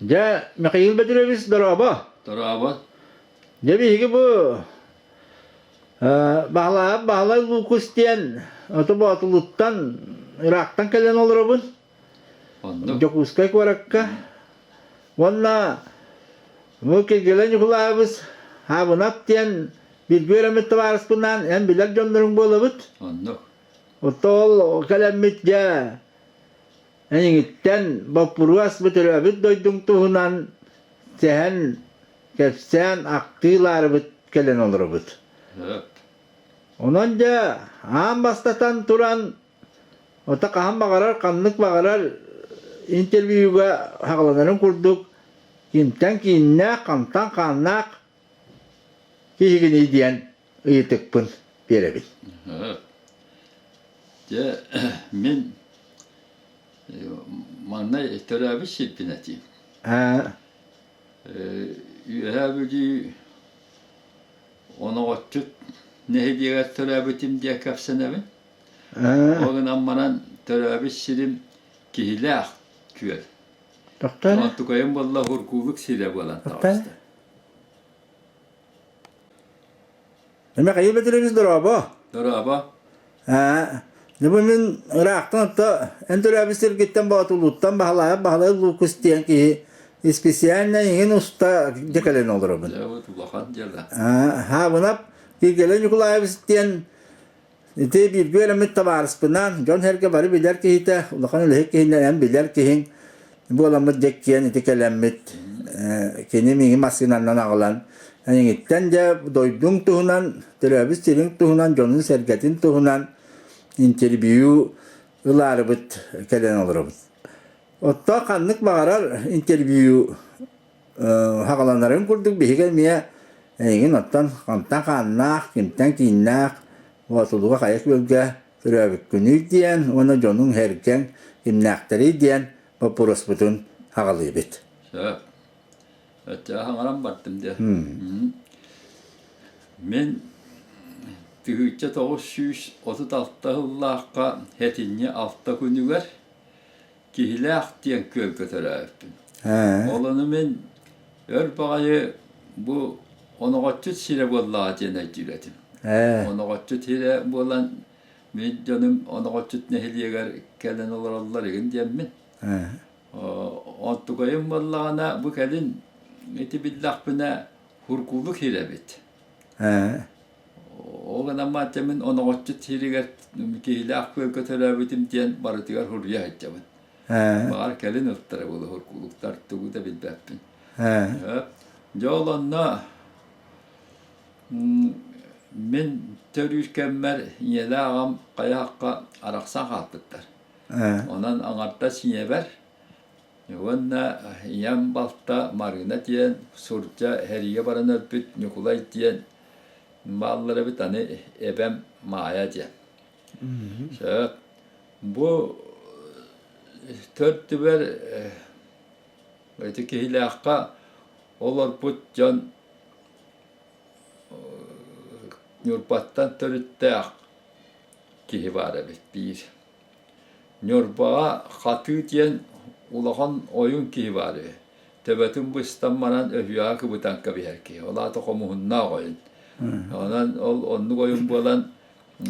Дьэ, Михаил Петрович, дорообо. Дорообо. Дьэ, биһиги бу Баһылаайап Баһылай Луукус диэн Ото Боотулуттан ыраахтан кэлэн олоробун. Оннук. Дьокуускай куоракка. Уонна бу Киргилэ Ньукулаайабыс Хаабынап диэн бииргэ үөрэммит табаарыспынаан эн билэр дьонноруҥ буолабыт. Оннук. Оттон ол кэлэммит дьэ Эйигиттэн боппуруос бу төрөөбүт дойдуҥ туһунан сэһэн, кэпсээн, ахтыы ылаарыбыт кэлэн олоробут. Онон дьэ, аан бастатан туран, ото хаһан баҕарар, ханнык баҕарар интервьюга хаҕаланарын курдук, кимтэн кииннээх, хантан хааннаах киһигиний диэн ыйытыкпын биэрэбин. Дьэ, мин манна төрөөбүт сирбин этиим. Үөһээ Бүлүү Оноҕоччут нэһилиэгэр төрөөбүтүм диэн кэпсэнэбин. Ол гынан баран төрөөбүт сирим Киһилээх күөл. Онтукайым буолла Уркуулук сирэ буолан таҕыста. Михаил Петрович, дорообо. Дорообо. Аа, бу мин ыраахтан отто эн төрөөбүт сиргиттэн Боотулууттан Баһылаайап Баһылай Луукус диэн киһи исписийээннэ иҥин уста дьэ кэлэн олоробун. Дьэ, вот улахан дьыала. Аа, Хаабынап Киргилэ Ньукулаевич диэн Ити бииргэ үөрэммит табаарыспынаан, дьон-сэргэ бары билэр киһитэ, улахан үлэһит киһинэн эн билэр киһиҥ буоламмыт дьэккиэн ити кэлэммит, кини миигин массыынанан аҕалан, эйигиттэн дьэ дойдуҥ туһунан, төрөөбүт сириҥ туһунан, дьонун-сэргэтин туһунан интервью ылаарыбыт кэлэн олоробут. Оттон ханнык баҕарар интервью хаҕаланарын курдук биһиги эмиэ эйигин оттон хантан хааннаах, кимтэн кииннээх Боотулуга хайа күөлгэ төрөөбүккүнүй диэн уонна дьонуҥ сэргэҥ кимнээхтэрий диэн боппуруоспутун аҕалыыбыт. Сөп. Өттөөх оҥорон бардым дии. Мин 1936 сыллаахха сэтинньи 6 күнүгэр Киһилээх диэн күөлгэ төрөөбүппүн. Ол ону мин өр баҕайы бу оноҕоччут сирэ буоллаҕа диэн өйдүүр этим. Оноҕоччут сирэ буолан мин дьонум Оноҕоччут нэһилиэгэр кэлэн олороллор игин диэммин. Онтукайым буоллаҕына бу кэлин ити биллэхпинэ Хуркулук сирэ эбит. Ол гынан баран мин оноҕоччут сиригэр Киһилээх күөлгэ төрөөбүтүм диэн барытыгар суруйа сылдьабын. Баҕар кэлин ылтара буолуо уркулуктар тугу да билбэппин. Дьэ ол онно мин төрүүр кэммэр ийэлээх аҕам хайаахха арахсан хаалбыттар. Онон аҥардас ийэбэр Уонна ийэм балта Марыына диэн сурдьа сэриигэ баран өлбүт Ньукулай диэн бааллар эбит, аны эбэм Маайа диэн. Сөп. Бу төрдүбэр ити Киһилээххэ олорбут дьон Ньурбаттан төрүттээх киһи баар эбит биир. Ньурбаҕа Хатыы диэн улахан ойуун киһи баар үһү. Төбөтүн быстан баран өһүөҕэ кыбытан кэбиһэр киһи. Ол аата хомуһуннаах ойуун. Онон ол оннук ойуун буолан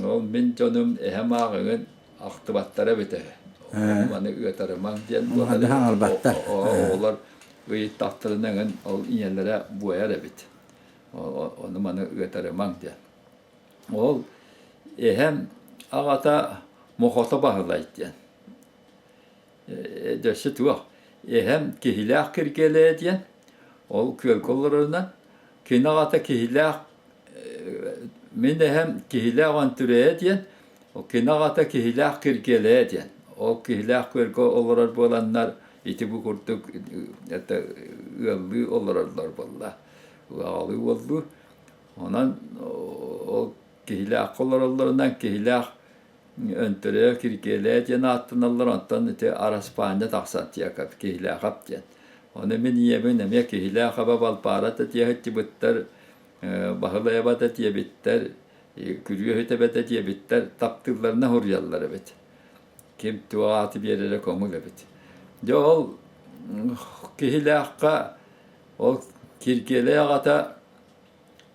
ол мин дьонум эһэм ааҕыҥын ахтыбаттара эбитэ үһү. Маны ыатарымаҥ диэн буолар. Оҕолор ыйыттахтарына эҥин ол ийэлэрэ буойар эбит. Ону маны ыатарымаҥ диэн. Ол эһэм аҕата Мохото Баһылай диэн. Өссө туох, эһэм Киһилээх Киргиэлэйэ диэн, ол күөлгэ олорорунан, кини аҕата Киһилээх, мин эһэм Киһилээх Өндүрэйэ диэн, кини аҕата Киһилээх Киргиэлэйэ диэн. Ол Киһилээх күөлгэ олорор буоланнар ити бу курдук это ыаллыы олороллор буолла. Аҕалыы уоллуу. Онон ол Киһилээххэ олороллорунан Киһилээх Өнтөрөө, Киргиэлээ диэн ааттаналлар, онтон ити араспаанньа тахсан Тиакап, Киһилээхэп диэн. Ону мин ийэбин эмиэ Киһилээх эбэ Балбаара да диэһиччибиттэр, Баһылайаба да диэбиттэр, Күрүөһүт эбэ да диэбиттэр, таптыылларына суруйаллар эбит. Ким туох ааты биэрэрэ көҥүл эбит. Дьэ ол Киһилээххэ ол Киргиэлэй аҕата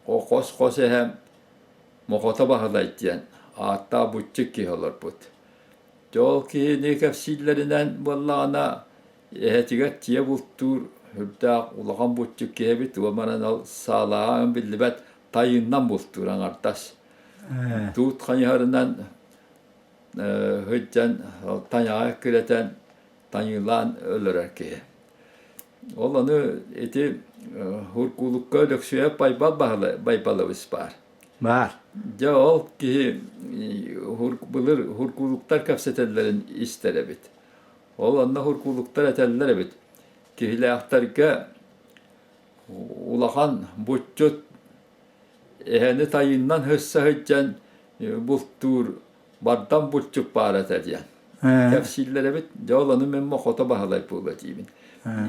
хос-хос эһэм Мохото Баһылай диэн ааттаах буччук киһи олорбут. Дьэ ол киһини кэпсииллэринэн буоллаҕына эһэтигэр тиэ бултуур сүрдээх улахан буччук киһи эбит уонна ол саалааҕа биллибэт тайыыннан бултуур аҥардас. Туут хайыһарынан сылдьан тайаҕа эккирэтэн тайыылаан өлөрөр киһи. Ол ону ити Уркуулукка Өлөксүйэ Байбал Байбалабыс баар. Баар. Дьэ ол киһи былыр Уркуулуктар кэпсэтэллэрин истэр эбит. Ол онно Уркуулуктар этэллэр эбит. Киһилээхтэргэ улахан буччут эһэни тайыыннан сысса сылдьан бултуур бардам булчут баар этэ диэн кэпсииллэр эбит. Дьэ ол ону мин хото баһылай буолуо диибин.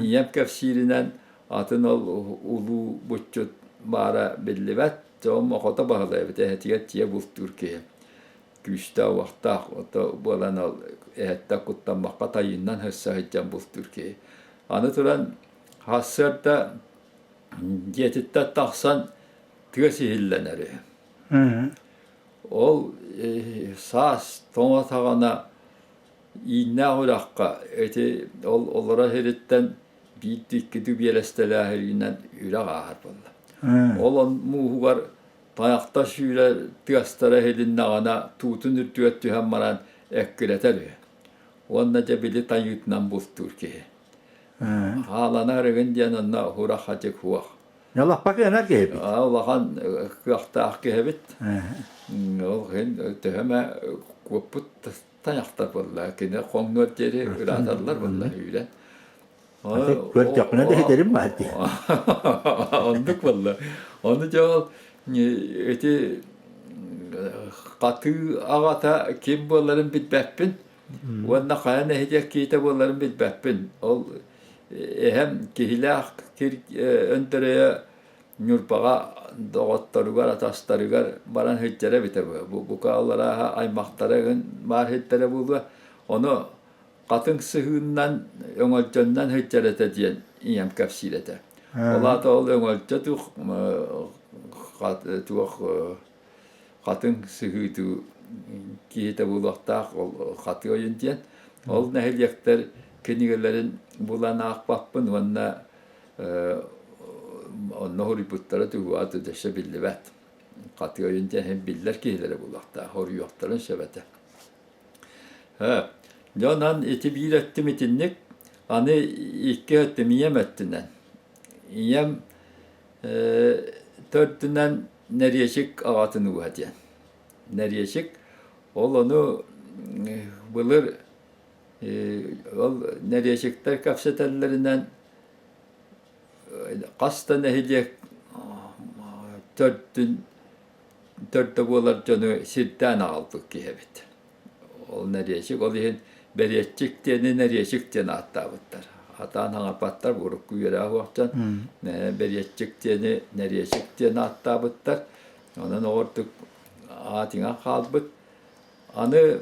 Ийэм кэпсииринэн атын ол улуу булчут баара биллибэт. Дьэ ол хото баһылай эбит эһэтигэр тиэ бултуур киһи. Күүстээх уохтаах ото буолан ол эһэттэн куттаммакка тайыыннан сырса сылдьан бултуур киһи. Аны туран сарсыарда дьиэтиттэн тахсан тыас иһиллэнэр үһү. Ол саас тоҥо саҕана ииннээх үрэххэ ити ол олорор сириттэн биирдии-иккитии биэрэстэлээх ириинэн үрэх ааһар буолла. Ол мууһугар тайахта сүүрэр тыастара иһилиннэҕинэ туутун үрдүгэр түһэн баран эккирэтэр үһү. Уонна дьэ били тайыытынан бултуур киһи. Хааланар игин диэн онно урах-хадьык суох. Лаппа кыанар киһибит. Улахан кыахтаах киһибит. Ол иһин төһө эмэ куоппут тайахтар буолла. Кини хоҥнуор диэри ырааталлар буолла үүрэн. Көрдөхпүнэ да ситэрим баар дии. Оннук буолла. Ону дьэ ол ити хатыы аҕата ким буоларын билбэппин. Уонна хайа нэһилиэк киһитэ буоларын билбэппин. Ол эһэм киһилээх Өндөрөйө Ньурбаҕа доҕотторугар, атастарыгар баран сылдьара эбитэ буолуо. Бука аллараа аймахтара ыгын баар сирдэрэ буолуо. Ону хатыҥ сыһыыннан, өҥөлдьөннөн сылдьар этэ диэн ийэм кэпсиир этэ. Ол аата ол өҥөлдьө туох туох хатыҥ сыһыытыы киһитэ буолуохтаах ол хатыы ойун диэн. Ол нэһилиэктэр кинигэлэрин булан аахпаппын уонна онно хоруйбуттара тугу өссө биллибэт. Хатыы ойун диэн иһин биллэр киһилэрэ буолуохтаах, хоруйуохтарын сөп этэ. Дьэ онон ити биир өттүм итинник, аны икки өттүм ийэм өттүнэн. Ийэм төрдүнэн Нэриэчик аҕатын ууһа диэн. Нэриэчик ол ону былыр ол нэриэчиктэр кэпсэтэллэринэн хас да нэһилиэк төрдүн төрдө буолар дьону сирдээн аҕалбыт киһи эбит. Ол нэриэчик, ол иһин бэриэччик диэни нэриэчик диэн ааттаабыттар. Атаан хаҥаппаттар, урукку үөрэҕэ суох дьон бэриэччик диэни нэриэчик диэн ааттаабыттар. Онон оҕордук аат иҥэн хаалбыт. Аны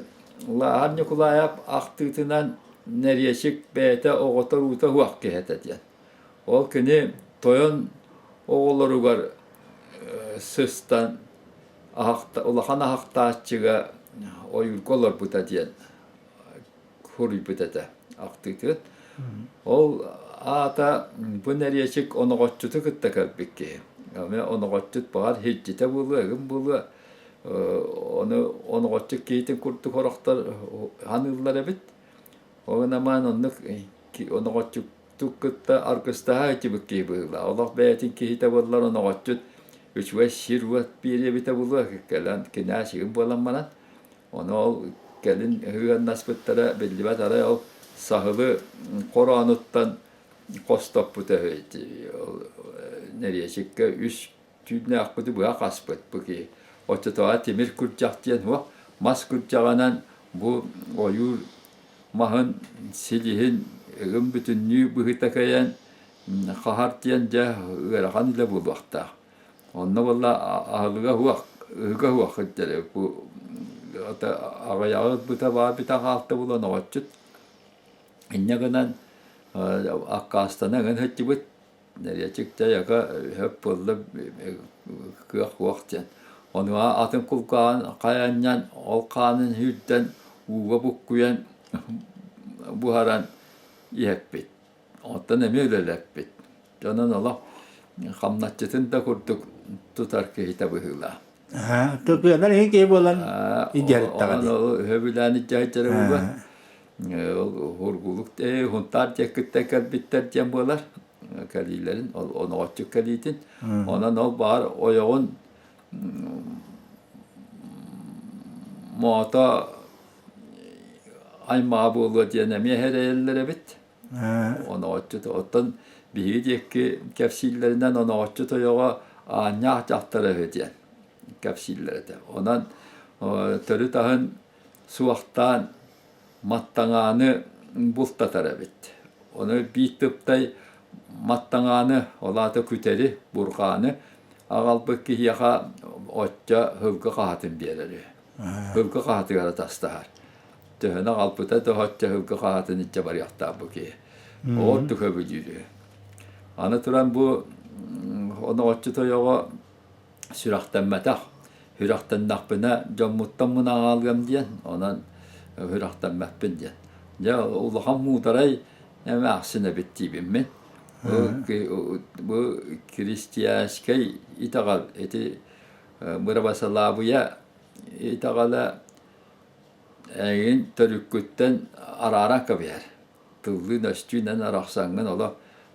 Лааһар Ньукулаайап ахтыытынан нэриэчик бэйэтэ оҕото-уруута суох киһи этэ диэн. Ол кини тойон оҕолоругар сыстан улахан аһахтааччыга ойуурга олорбута диэн суруйбут этэ ахтыытын. Ол аата бу нэриэчик оноҕоччуту кытта кэлбит киһи. Эмиэ оноҕоччут баҕар илдьитэ буолуо, ыгым буолуо. Ону оноҕоччут киһитин курдук сорохтор саныыллар эбит. Ол гынан оннук оноҕоччук кытта аргыстаһа сылдьыбыт киһи быһыылаах. Олох бэйэтин киһитэ буоллар оноҕоччут үчүгэй сир-уот биэриэ эбитэ буолуо кэлэн кинээс игин буолан баран ону ол кэлин ыһыаннаспыттара биллибэт арай ол саһылы хороонуттан хостоппута үһү ити ол нэриэчиккэ үс түүннээхпити быһа хаспыт бу киһи оччотооҕу тимир күрдьэх диэн суох мас күрдьэҕинэн бу ойуур маһын силиһин ыгым бүтүннүү быһыта кэйэн хаһар диэн дьэ ыарахан үлэ буолуохтаах. Онно буолла аһылыга суох, ыһыга суох сылдьар бу аҕыйаҕы ылбыта баар бүтэ хаалта булан оҕоччут. Инньэ гынан Аккаастана ыҥын сылдьыбыт. Нэриэчик дьайака өп буолла кыах уох диэн. Онуоха атын кулгааҕын хайанньан, ол хаанын сүүрдэн, ууга буккуйан буһаран иһэппит. Оттон эмиэ үлэлэппит. Дьонун олох хамначчытын да курдук тутар киһитэ быһыылаах. Кыанар иһин киһи буолан идиэриттаҕа дии. Ол сөбүлээн илдьэ буолуо. Ол Һургулук Хунтаар диэкиттэн кэлбиттэр диэн буолар кэлиилэрин, ол оноҕоччук кэлиитин. Онон ол баар ойоҕун моото аймаҕа буолуо диэн эмиэ эрэйэллэр эбит. Оноҕоччут оттон биһиги диэки кэпсииллэринэн оноҕоччут ойоҕо аанньаах дьахтара үһү диэн кэпсииллэр этэ. Онон төрүт аһын суохтаан маттаҥааны бултатар эбит. Ону биир тыптай маттаҥааны, ол аата күтэри, бурҕааны аҕалбыт киһиэхэ оччо сылгы хаһатын биэрэр үһү. Сылгы хаһатыгар атастаһар. Төһөнү аҕалбыта да оччо сылгы хаһатын илдьэ барыахтаах бу киһи. Ордук сөбүлүүр үһү. Аны туран бу оноҕоччу тойоҕо сүрэхтэммэтэх. Сүрэхтэннэхпинэ дьоммуттан мунаҕалыам диэн, онон сүрэхтэммэппин диэн. Дьэ улахан муударай эмээхсин эбит диибин мин. Бу христианскай итэҕэл ити бырабасалаабыйа итэҕэлэ эйигин төрүккүттэн арааран кэбиһэр. Тыллыын-өстүүнэн арахсаҥҥын олох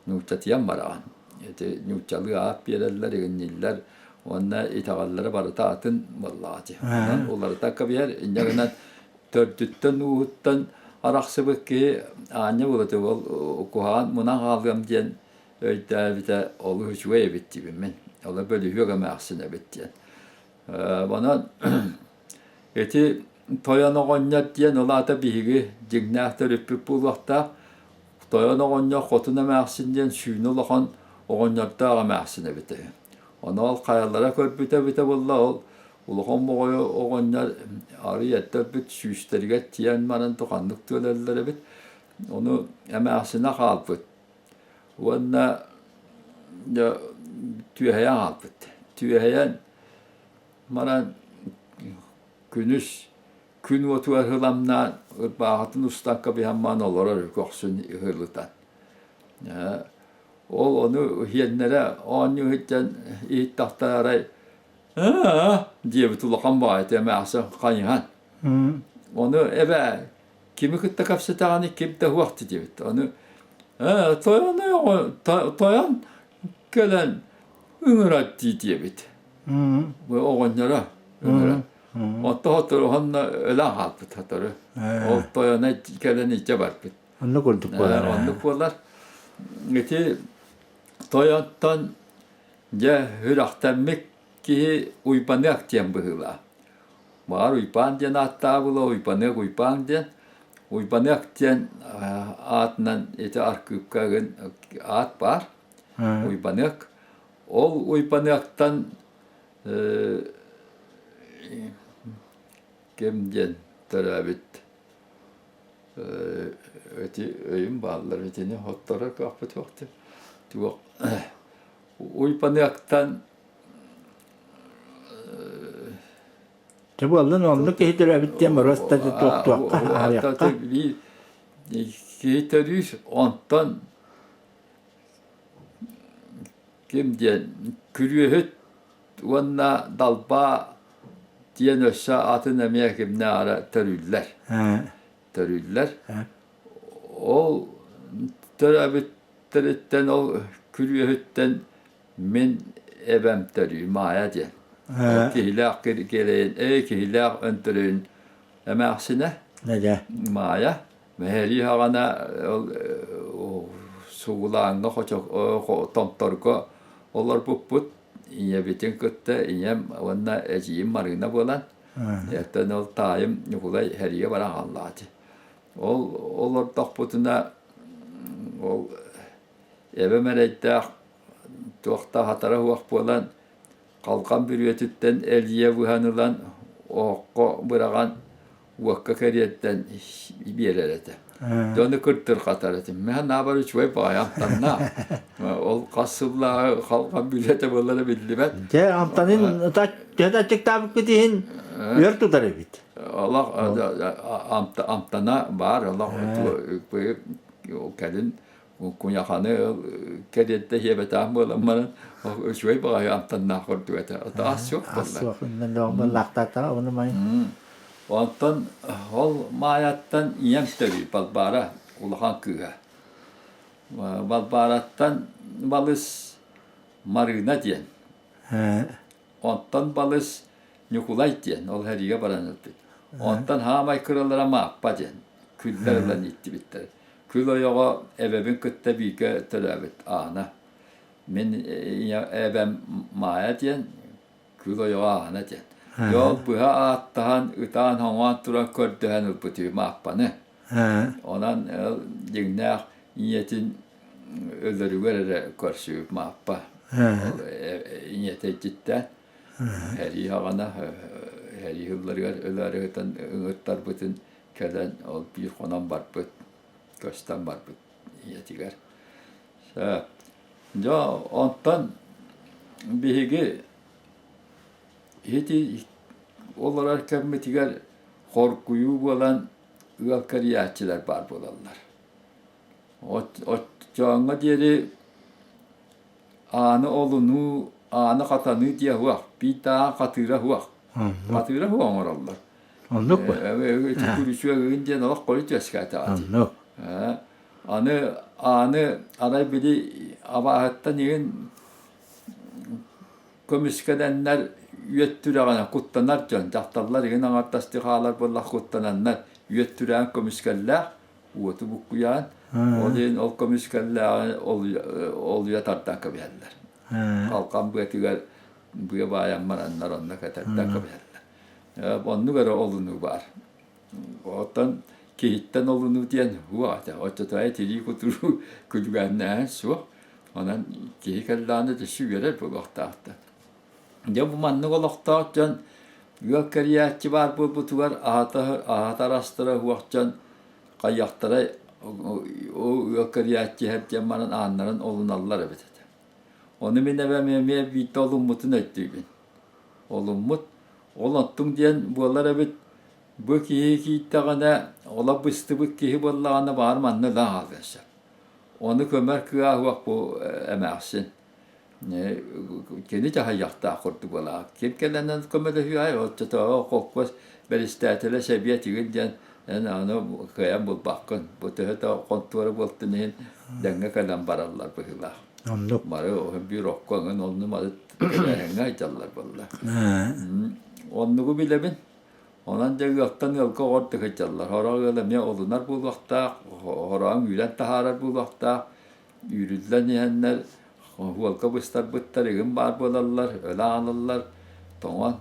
нууччатыйан бараҕын. Ити нууччалыы аат биэрэллэр, игиннииллэр уонна итэҕэллэрэ барыта атын буоллаҕа дии. Онон уларыта кэбиһэр. Инньэ гынан төрдүттэн-ууһуттан арахсыбыт киһи аанньа буолуо ол куһаҕан мунан хаалыам диэн өйдөөбүтэ олус үчүгэй эбит диибин мин. Оло бөлүһүөк эмээхсин эбит диэн. Онон Ити тойон оҕонньор диэн ол аата биһиги дьиҥнээх төрүппүт буолуохтаах. Тойон оҕонньор хотун эмээхсин диэн сүүнэ улахан оҕонньордоох эмээхсин эбитэ үһү. Ону ол хайалара көрбүтэ эбитэ буолла ол улахан моҕойу оҕонньор арыый эрдэ өлбүт сүүстэригэр тиийэн баран туханнык түөлэллэр эбит. Ону эмээхсинэ хаалбыт. Уонна дьэ түөһэйэн хаалбыт. Түөһэйэн Манан күнүс күн уотугар ыламнаан ырбааҕытын устакка биһаммаан олорор көхсүн ыһылытан. Ол ону иһиэннэрэ оонньуу иһиттэн иһиттэхтэр арай аа диэбит улахан баҕайыта эмээхсин хайыһан. Ону эбээ кими кытта кэпсэтэҕиний ким да суох диэбит. Ону ээ тойон тойон кэлэн ыҥырар дии диэбит. Бу оҕонньоро ыҥырар. Онто сотору уонна өлөн хаалбыт сотору. Ол тойоно кэлэн илдьэ барбыт. Оннук курдук буолар. Оннук буолар. Ити тойонтон дьэ сүрэхтэммит киһи Уйбаныак диэн быһыылаах. Баҕар Уйбаан диэн ааттаах буолуо, Уйбаныак Уйбаан диэн. Уйбаныак диэн аатынан ити аркыыпка аат баар. Уйбаныак. Ол Уйбаныактан ким диэн төрөөбүт ити өйүм бааллар итини хотторор кыахпыт суох туох Уйбаныактан Дьэ буоллун оннук киһи төрөөбүт диэн боруоста туохтуохха аһарыахха. Киһи төрүүр онтон Ким диэн күрүөһүт уонна далбаа диэн өссө атын эмиэ кимнээх эрэ төрүүллэр. Төрүүллэр. Ол төрөөбүттэриттэн ол күрүөһүттэн мин эбэм төрүү Маайа диэн. Киһилээх кириэн, эй киһилээх өнтөрүн эмээхсинэ Маайа Мэһэрии саҕана ол сугулааҥҥа томторго олорбуппут. Ийэбитин кытта ийэм уонна эдьиийим Марыына буолан, оттон ол таайым Ньукулай сэриигэ баран хааллаҕа дии. Ол олордохпутуна ол эбэм эрэйдээх туох да хатара суох буолан халҕан бүрүөтүттэн элийэ быһан ылан оһоххо быраҕан. уокка кэриэттэн биэрэр этэ. Дьону кыртырҕатар этим. Мин наабар үчүгэй баҕайы амтаннаах. Ол хас сыллааҕы халҕан билиэтэ буолара биллибэт. Дьэ, амтанын төһө да аччыктаабыккыт иһин өр тутар эбит. Олох амтана баар, олох кэлин куйаханы кэриэттэ сиэбэтээх буолан баран үчүгэй баҕайы амтаннаах курдук этэ. Ас суох Ас суох буоллаахтаатаҕа ону май. Онтон ол Маайаттан ийэм төрүүр Балбаара улахан кыыһа. Балбаараттан балыс Марыына диэн. Онтон балыс Ньукулай диэн, ол сэриигэ баран ылбыт. Онтон хаамай кыралара Мааппа диэн, күллэр ылан ииттибиттэр. Күл ойоҕо эбэбин кытта бииргэ төрөөбүт Аана. Мин эбэм Маайа диэн, күл ойоҕо Аана диэн. Дьол быһа ааттаһан, ытаан-хоҥоон туран көрдөһөн ылбыт үһү Мааппаны. Онон дьиҥнээх ийэтин өлөрүгэр эрэ көрсүбүт Мааппа. Ол ийэтэ иччиттээн сэрии саҕана сэрии сылларыгар өлөөрү сытан ыҥыртарбытын кэлэн ол биир хонон барбыт, көстөн барбыт ийэтигэр. Сөп. Дьэ онтон биһиги ити олорор кэммитигэр хоргуйуу буолан ыал кэрийээччилэр баар буолаллар. Оччооҥҥо диэри ааны олунуу, ааны хатаныы диэ суох, биир да аан хатыыра суох. Хатыыра суох оҥороллор. Оннук бу. Күрүчүө ыгын диэн олох хойут үөскээтэҕэ дии. Оннук. Аны ааны арай били абааһыттан игин көмүскэнэннэр үөттүрэҕинэн куттанар дьон, дьахталлар игин аҥардастыы хаалар буоллах куттананнар үөттүрэҕин көмүскэллээх уоту буккуйаан, ол иһин ол көмүскэллээҕи олуйа тардан кэбиһэллэр. Халхан быатыгар быа баайан бараннар онно кэтэрдэн кэбиһэллэр. Оннук эрэ олунуу баар. Оттон киһиттэн олунуу диэн уо этэ. Оччотооҕу тирии кутуруу күлүгээннээһин суох. Онон киһи кэллэҕинэ өссө үөрэр буолуохтаах да. Дьэ бу маннык олохтоох дьон ыал кэрийээччи баар буолбутугар аһатар астара суох дьон хайыахтарай ол ыал кэрийээччи иһэр диэн баран ааннарын олуналлар эбит этэ. Ону мин эбэм эмиэ биирдэ олуммутун өйдүүбүн. Олуммут. Ол оттуҥ диэн буолар эбит бу киһи киирдэҕинэ ола быстыбыт киһи буоллаҕына баҕар манна ылан хаалыан сөп. Ону көмөр кыаһа суох бу эмээхсин. Кини дьаһайыахтаах курдук буолаах. Ким кэлэнэн көмөлөһүөй, оччотооҕу холкуос бэрэстээтэлэ сэбиэт игин диэн эн аны кыайан булбаккын. Бу төһө да хонтуора буолтун иһин дэҥҥэ кэлэн бараллар быһыылаах. Оннук. Бары биир окко өҥөн онну малы тэрээһиҥҥэ сылдьаллар буолла. Оннугу билэбин. Онон дьэ ыалтан ыалга оҕордук сылдьаллар. Сорох ыал эмиэ олунар буолуохтаах, хороон үүрэн таһаарар буолуохтаах. Үүрүллэн иһэннэр уолга быстарбыттар игин баар буолаллар, өлө аалаллар, тоҥон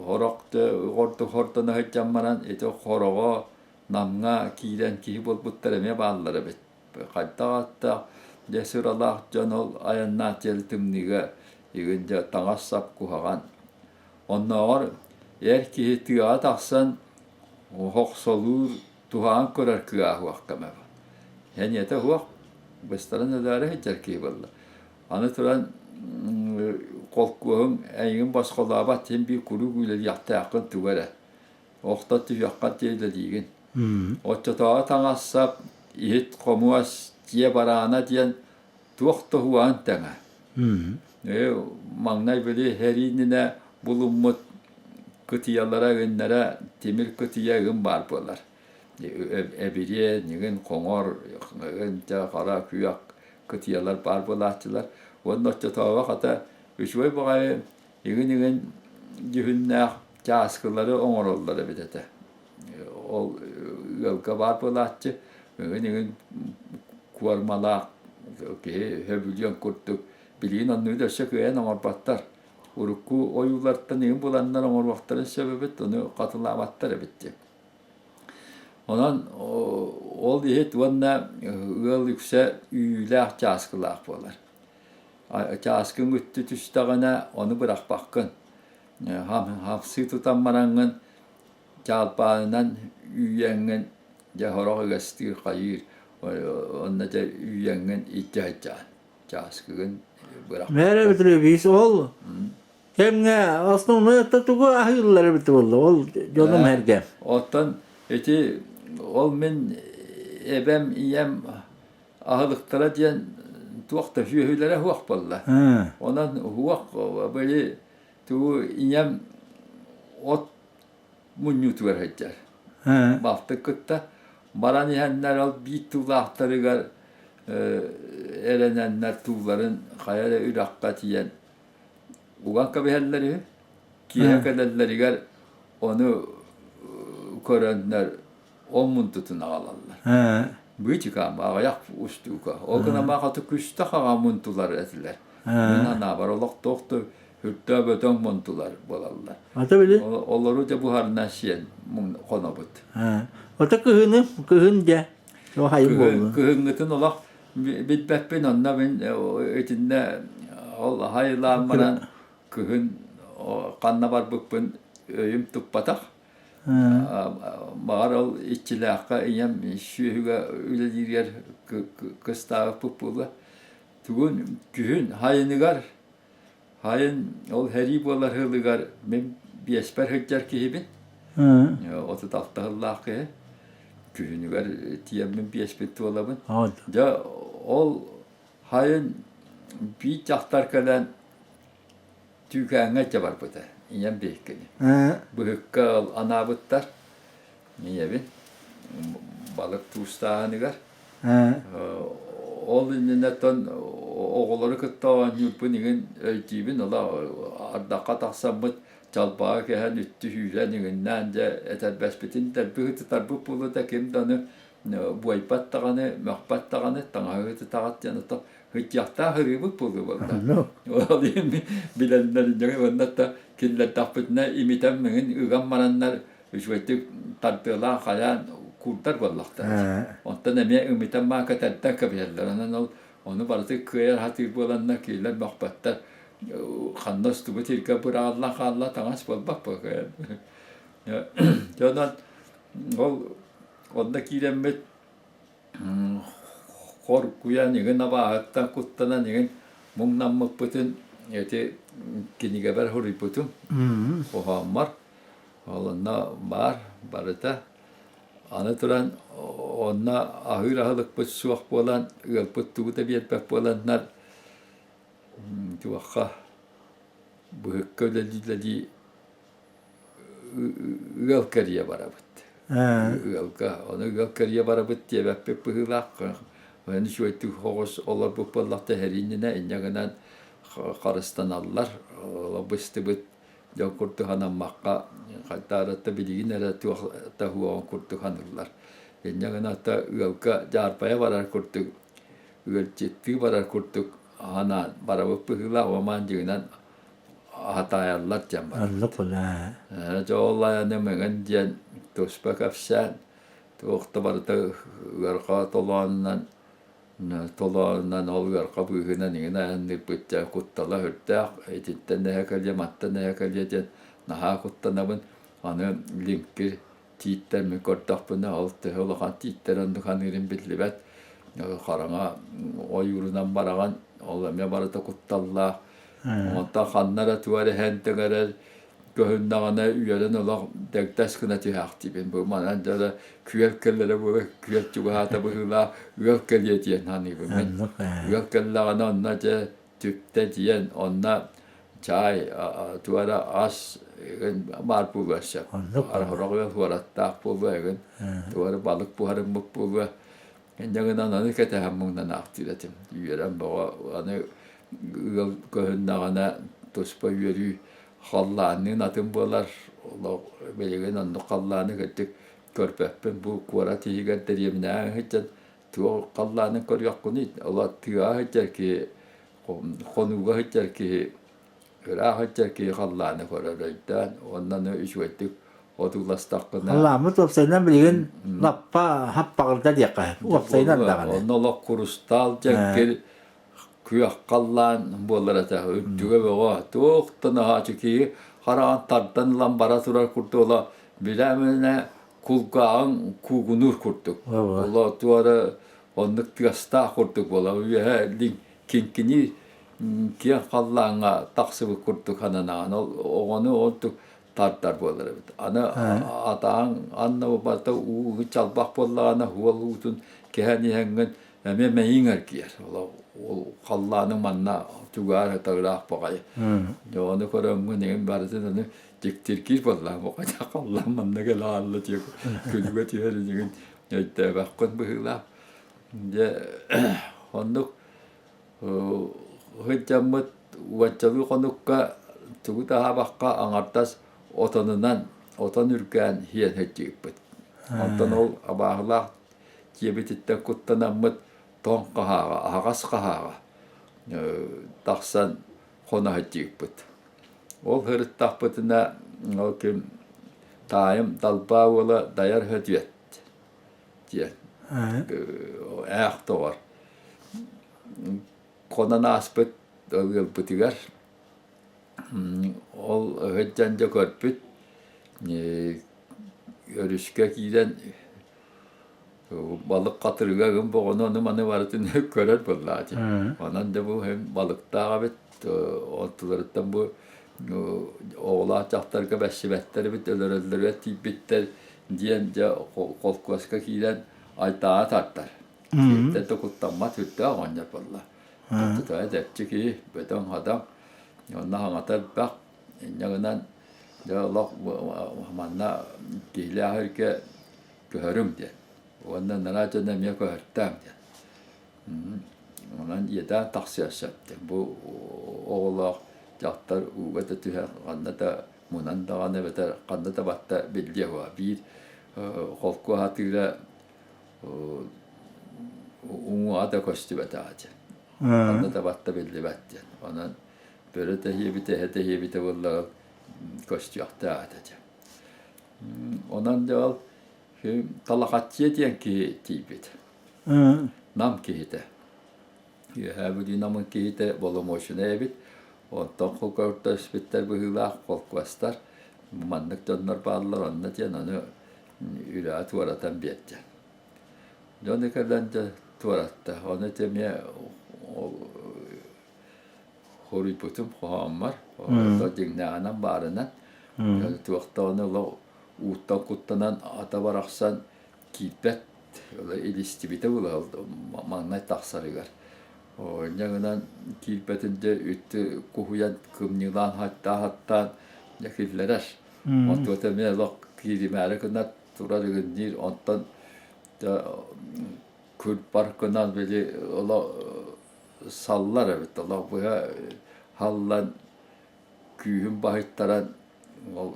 хорох ордук хордоно сылдьан баран ити хороҕо Намҥа киирэн киһи буолбуттар эмиэ бааллар эбит. Хайдах ааттаах дьэ сыралаах дьон ол айаннаах дьиэл тымныыга игин дьэ таҥас-сап куһаҕан. Оннооҕор эр киһи тыаҕа тахсан охсолуур туһаан көрөр кыаһа суох кэмэ Эниэтэ суох, быстаран өлөөрү сылдьар киһи буолла. Аны туран холкуоһуҥ эйигин босхолообот син биир куруук үлэлиэхтээххин тугу эрэ. Охто түһүөххэр диэри үлэлиигин. Оччотооҕу таҥас-сап, иһит-хомуос, дьиэ бараана диэн туох да уһугаан тэҥэ. Маҥнай били сэрии иннинэ булуммут кытыйалара ыгыннара тимир кытыйа ыгын баар буолар. Эбириэ, ньыгын, хоҥор, ыгын, хара, күөх кытыйалар баар буолааччылар. Уонна оччотооҕу хата үчүгэй баҕайы игин-игин дьүһүннээх чааскылары оҥороллор эбит этэ. Ол ыалга баар буолааччы ыгын-игин куормалаах киһи сөбүлүөн курдук билигин оннугу да өссө кыайан оҥорботтор. Урукку ойуулартан игин буланнар оҥоруохтарын сөп эбит, ону хатылаабаттар эбит диэн. Онон ол иһит уонна ыал үксэ үүйүүлээх чааскылаах буолар. Чааскыҥ үттү түстэҕинэ ону бырахпаккын. Хамсыы тутан бараҥҥын. Чаалпаанынан үүйэҥҥин дьэ сорох ыгастыыр хайыыр онно дьэ үүйэҥҥин илдьэ сылдьаҕын чааскыгын Мээрэ бырахпаккын. Петрович ол кэмҥэ основной отто тугу аһыыллар эбит буолла ол дьонум эргэ. Оттон ити ол мин эбэм ийэм аһылыктара диэн туох да сүөһүлэрэ суох буолла. Онон уһуох били тугу ийэм от мунньуутугар сылдьар. Балтын кытта баран иһэннэр ол биир туулаахтарыгар эрэнэннэр тууларын хайа эрэ үрэххэ тиийэн уган кэбиһэллэр үһү. Киэһэ кэлэллэригэр ону көрөннөр ол мунтутун аҕалаллар. Быычыкаан аҕыйах устуука. Ол гынан маахаты күстэх аҕа мунтулар этилэр. Мин анаабар олохтоох да үрдөө бөдөҥ мунтулар буолаллар. Ата били? Олору дьэ буһарынан сиэн хонобут. Ата кыһыны, кыһын дьэ. Хайын буолла. Кыһыҥҥытын олох билбэппин, онно мин итиннэ ол хайылаан баран кыһын ханна барбыппын өйүм туппатах. Баҕар ол иччилээххэ ийэм сүөһүгэ үлэлииригэр кыстаабыппыт буолуо. Тугун күһүн хайыныгар хайын ол сэрии буолар сылыгар мин биэспэр сылдьар киһибин. 36 сыллаах киһи. Күһүнүгэр тиийэммин биэспин туолабын. Дьэ ол хайын биир дьахтар кэлэн Түүкээҥҥэ илдьэ барбыта, ийэм биһиккини. Быһыкка анаабыттар ийэбин балык туустааһыныгар. Ол иннинэ оттон оҕолору кытта оонньуурбун игин өйдүүбүн, ыла ардахха тахсаммыт чалбаҕы кэһэн үттү сүүрэн игиннээн дьэ этэрбэспитин дэлби ытытарбыт буолуо ким да ону буойбат даҕаны, мөхпөт даҕаны, таҥаһы ытытаҕыт диэн ото Ыччахтаах ырыыбыт буолуо буолла. Ол иһин билэллэр дьоҥ уонна да киллэрдэхпитинэ имитэн миҥин ыган бараннар үчүгэйдик тардыалаан хайаан куурдар буоллахтара. Онтон эмиэ имитэн маан кэтэрдэн кэбиһэллэр. Онон ол ону барыты кыайар сатыыр буоланнар киилэр мөхпөттөр. Ханна устубут сиргэ быраҕыллан хаалла таҥас буолбат буолла. Дьэ онон ол онно киирэммит Хоргуйан игин абааһыттан куттанан игин муҥнаммыппытын ити кинигэбэр суруйбутум хоһооммор. Ол онно баар барыта. Аны туран онно аһыыр аһылыкпыт суох буолан, ыалбыт тугу да биэрбэт буоланнар туохха быһыкка үлэлии-үлэлии ыал кэрийэ барабыт. Ыалга, ону ыал кэрийэ барабыт диэбэппит быһыылаах. Онон үчүгэйдик соҕус олорбут буоллахта эһэрииннинэ инньэ гынан харыстаналлар. Быстыбыт дьон курдук санаммакка хайдаарата билигин эрэ туох да уоҕун курдук саныыллар. Инньэ гынан ыалга дьаарбайа барар курдук, ыалдьыттыы барар курдук санаан барабыт быһыылаах. Омаан дьиҥинэн аһатаайаллар диэн барар. Оннук буолаа. Дьэ ол айаны мөҥөн диэн туспа кэпсээн, туох да барыта ыарха толоонунан толоонунан ол ыарха быыһынан иҥин айанныырбыт дьэ куттала сүрдээх итинтэн эһэ кэлиэ мантан эһэ кэлиэ диэн наһаа куттанабын. Аны лиҥкир тииттэр мин көрдөхпүнэ ол төһө улахан тииттэр оннук аныырым биллибэт хараҥа ойуурунан бараҕын ол эмиэ барыта кутталлаах онтон ханна эрэ тугу эрэ иһэн тэҥэрэр көһүннэҕинэ үөрэн олох дэгдэс гына түһээхтиибин бу манан дьэ күөл кэллэрэ буола күөл чугаһаата быһыылаах ыал кэлиэ диэн саныыбын мин ыал кэллэҕинэ онно дьэ түптэ диэн онно чаай туга эрэ ас баар буолуон сөп. Сорох ыал суораттаах буолуо эҥин туга эрэ балык буһарыммыт буолуо. Инньэ гынан аны кэтэһэн муҥнанаахтыыр этим. Үөрэн бөҕө аны ыал көһүннэҕинэ туспа үөрүү халлаанныын атын буолар. Олох билигин оннук халлааны кырдьык көрбөппүн. Бу куорат иһигэр дэриэбинэҕэ сылдьан туох халлаанын көрүөххүнүй? Ола тыаҕа сылдьар киһи хонууга сылдьар киһи ыраах сылдьар киһи халлааны көрөр өйдөөн уонна аны үчүгэйдик одууластаххына Халлааммыт уопсайынан билигин лаппа хаппаҕырда диэххэ уопсайынан даҕаны. Онно олох курустаал дьэҥкир күөх халлаан буолар этэ үрдүгэ бөҕө туох да наһаа киһи хараҕын тардан ылан бара турар курдук ыла. Билэминэ кулгааҕыҥ куугунуур курдук. Оло туора оннук тыастаах курдук буолар. Үөһэ киҥкиниир киэҥ халлааҥҥа тахсыбыт курдук сананаҕын. Ол оҕону ордук тардар буолар эбит. Аны атааҥ анна барыта уу чалбах буоллаҕына уол уутун кэһэн иһэҥҥин эмиэ мэйиҥ эргийэр. Ол халлааныҥ манна чугаһар ыраах баҕайы. Дьэ ону көрөҥҥүн эҥин барытын аны дьиктиргиир буоллаҕым. Оҕо халлаан манна кэлэ хаалла диye күлүгэ түһэр инигин өйдөөбөххүн быһыылаах. Дьэ оннук Сылдьаммыт уончалыы хонукка тугу да аһаабакка аҥардас отонунан отон үргээн сиэн сылдьыбыппыт. Онтон ол абааһылаах дьиэбититтэн куттанаммыт тоҥ хаһааҕа, аһаҕас хаһааҕа тахсан хоно сылдьыбыппыт. Ол сырыттахпытына ол ким таайым Далбаа уола Дайар Сөдүөт диэн ээх доҕор Хонон ааспыт ыалбытыгар ол сылдьан дьэ көрбүт өрүскэ киирэн балык хатырыга гын боҕону ону-маны барытын көрөр буоллаҕа дии. Онон дьэ бу балыктаах эбит онтуларыттан бу оҕолоох дьахтарга бэссибэттэр эбит өлөрөллөрүгэр тиийбиттэр диэн дьэ холкуоска киирэн айтааҕа тардар. Киһиттэн да куттаммат үрдээх оҕонньор буолла. Тутайа дэпчи киһи, бөдөҥ-хадаҥ, онно хаҥата элбэх. Инньэ гынан дьэ олох манна киһилээх сиргэ көһөрүҥ диэн. Уонна ынараа дьону эмиэ көһөртөөм диэн. Онон иэдээн тахсыан сөп диэн. Бу оҕолоох дьахтар ууга да түһэн ханна да мунан даҕаны эбэтэр ханна да батта биллиэ суоҕа. Биир холкуос атыыра уҥуоҕа да көстүбэтэҕэ диэн. Ханна да батта биллибэт диэн. Онон бөрө тэһиэбитэ, эһэ тэһиэбитэ буоллаҕа көстүөхтээх этэ диэн. Онон дьэ ол Талахаччыйа диэн киһи тиийбит. Нам киһитэ. Үөһээ Бүлүү Намын киһитэ боломуочунай эбит. Онтон көрдөспүттэр быһыылаах холкуостар маннык дьоннор бааллар онно диэн ону Үрэҕи туоратан биэрдэ. Дьону кэлэн дьэ туоратта. Ону ити эмиэ хоруйбутум хоһооммор дьиҥнээҕинэн баарынан туох даҕаны олох ууттан куттанан ата барахсан киирбэт илистибитэ буолар маҥнай тахсарыгар. Инньэ гынан киирбэтин дьэ үттү куһуйан кымньыылаан хаттаан дьэ киллэрэр. Онтуота эмиэ олох кииримээри гына турар ыгынниир, онтон күл-бар гынан били олох саллар эбит, олох быһа халлан күүһүн баһыйтаран ол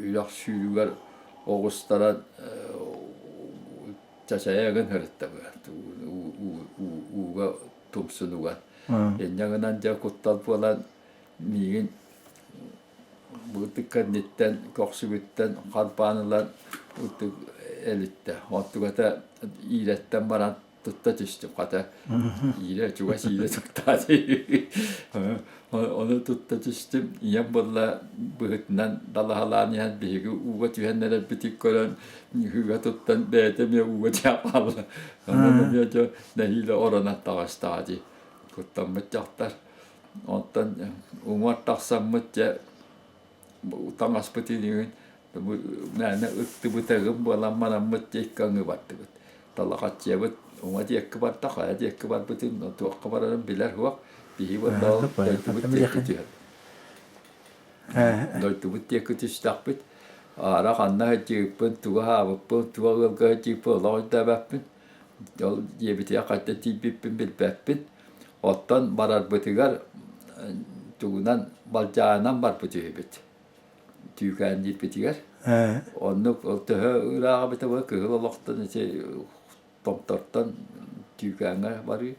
үрэх сүүрүгэр оҕустаран чачайа гын сырытта быһа ууга тумсунугар. Инньэ гынан дьэ куттал буолан миигин Бытык кэнниттэн көхсүбүттэн харбаан ылан ытык элиттэ. Онтугата иирэттэн баран тутта түстүм хата. Иирэ чугас иирэ туттаат. Ону тутта түстүм. Ийэм буолла быһытынан далаһалаан иһэн биһиги ууга түһэн эрэрбитин көрөн ыга туттан бэйэтэ эмиэ ууга түһэн хаалла. Онон эмиэ дьэ нэһиилэ оронон таҕыстаҕа дии. Куттаммыт дьахтар. Онтон уҥуор тахсаммыт дьэ таҥаспыт иһин мээнэ ыттыбытыгым буолан бараммыт дьэ икки аҥыы бардыбыт. Талахаччыйабыт уҥа диэки барда, хайа диэки барбытын туохха барарын билэр суох. Биһиги буолла дойдубут диэки түһэр. Дойдубут диэки түстэхпит. Аара ханна сылдьыбыппын, тугу аһаабыппын, туох ыалга сылдьыбыппын олох өйдөөбөппүн. Ол диэбитигэр хайдах тиийбиппин билбэппин. Оттон барарбытыгар тугунан балдьаанан барбыт үһүбүт. Түүкээнниирбитигэр. Оннук ол төһө ырааҕа эбитэ буолла кыһыл олохтон ити томтортон Түүкээҥҥэ барыы.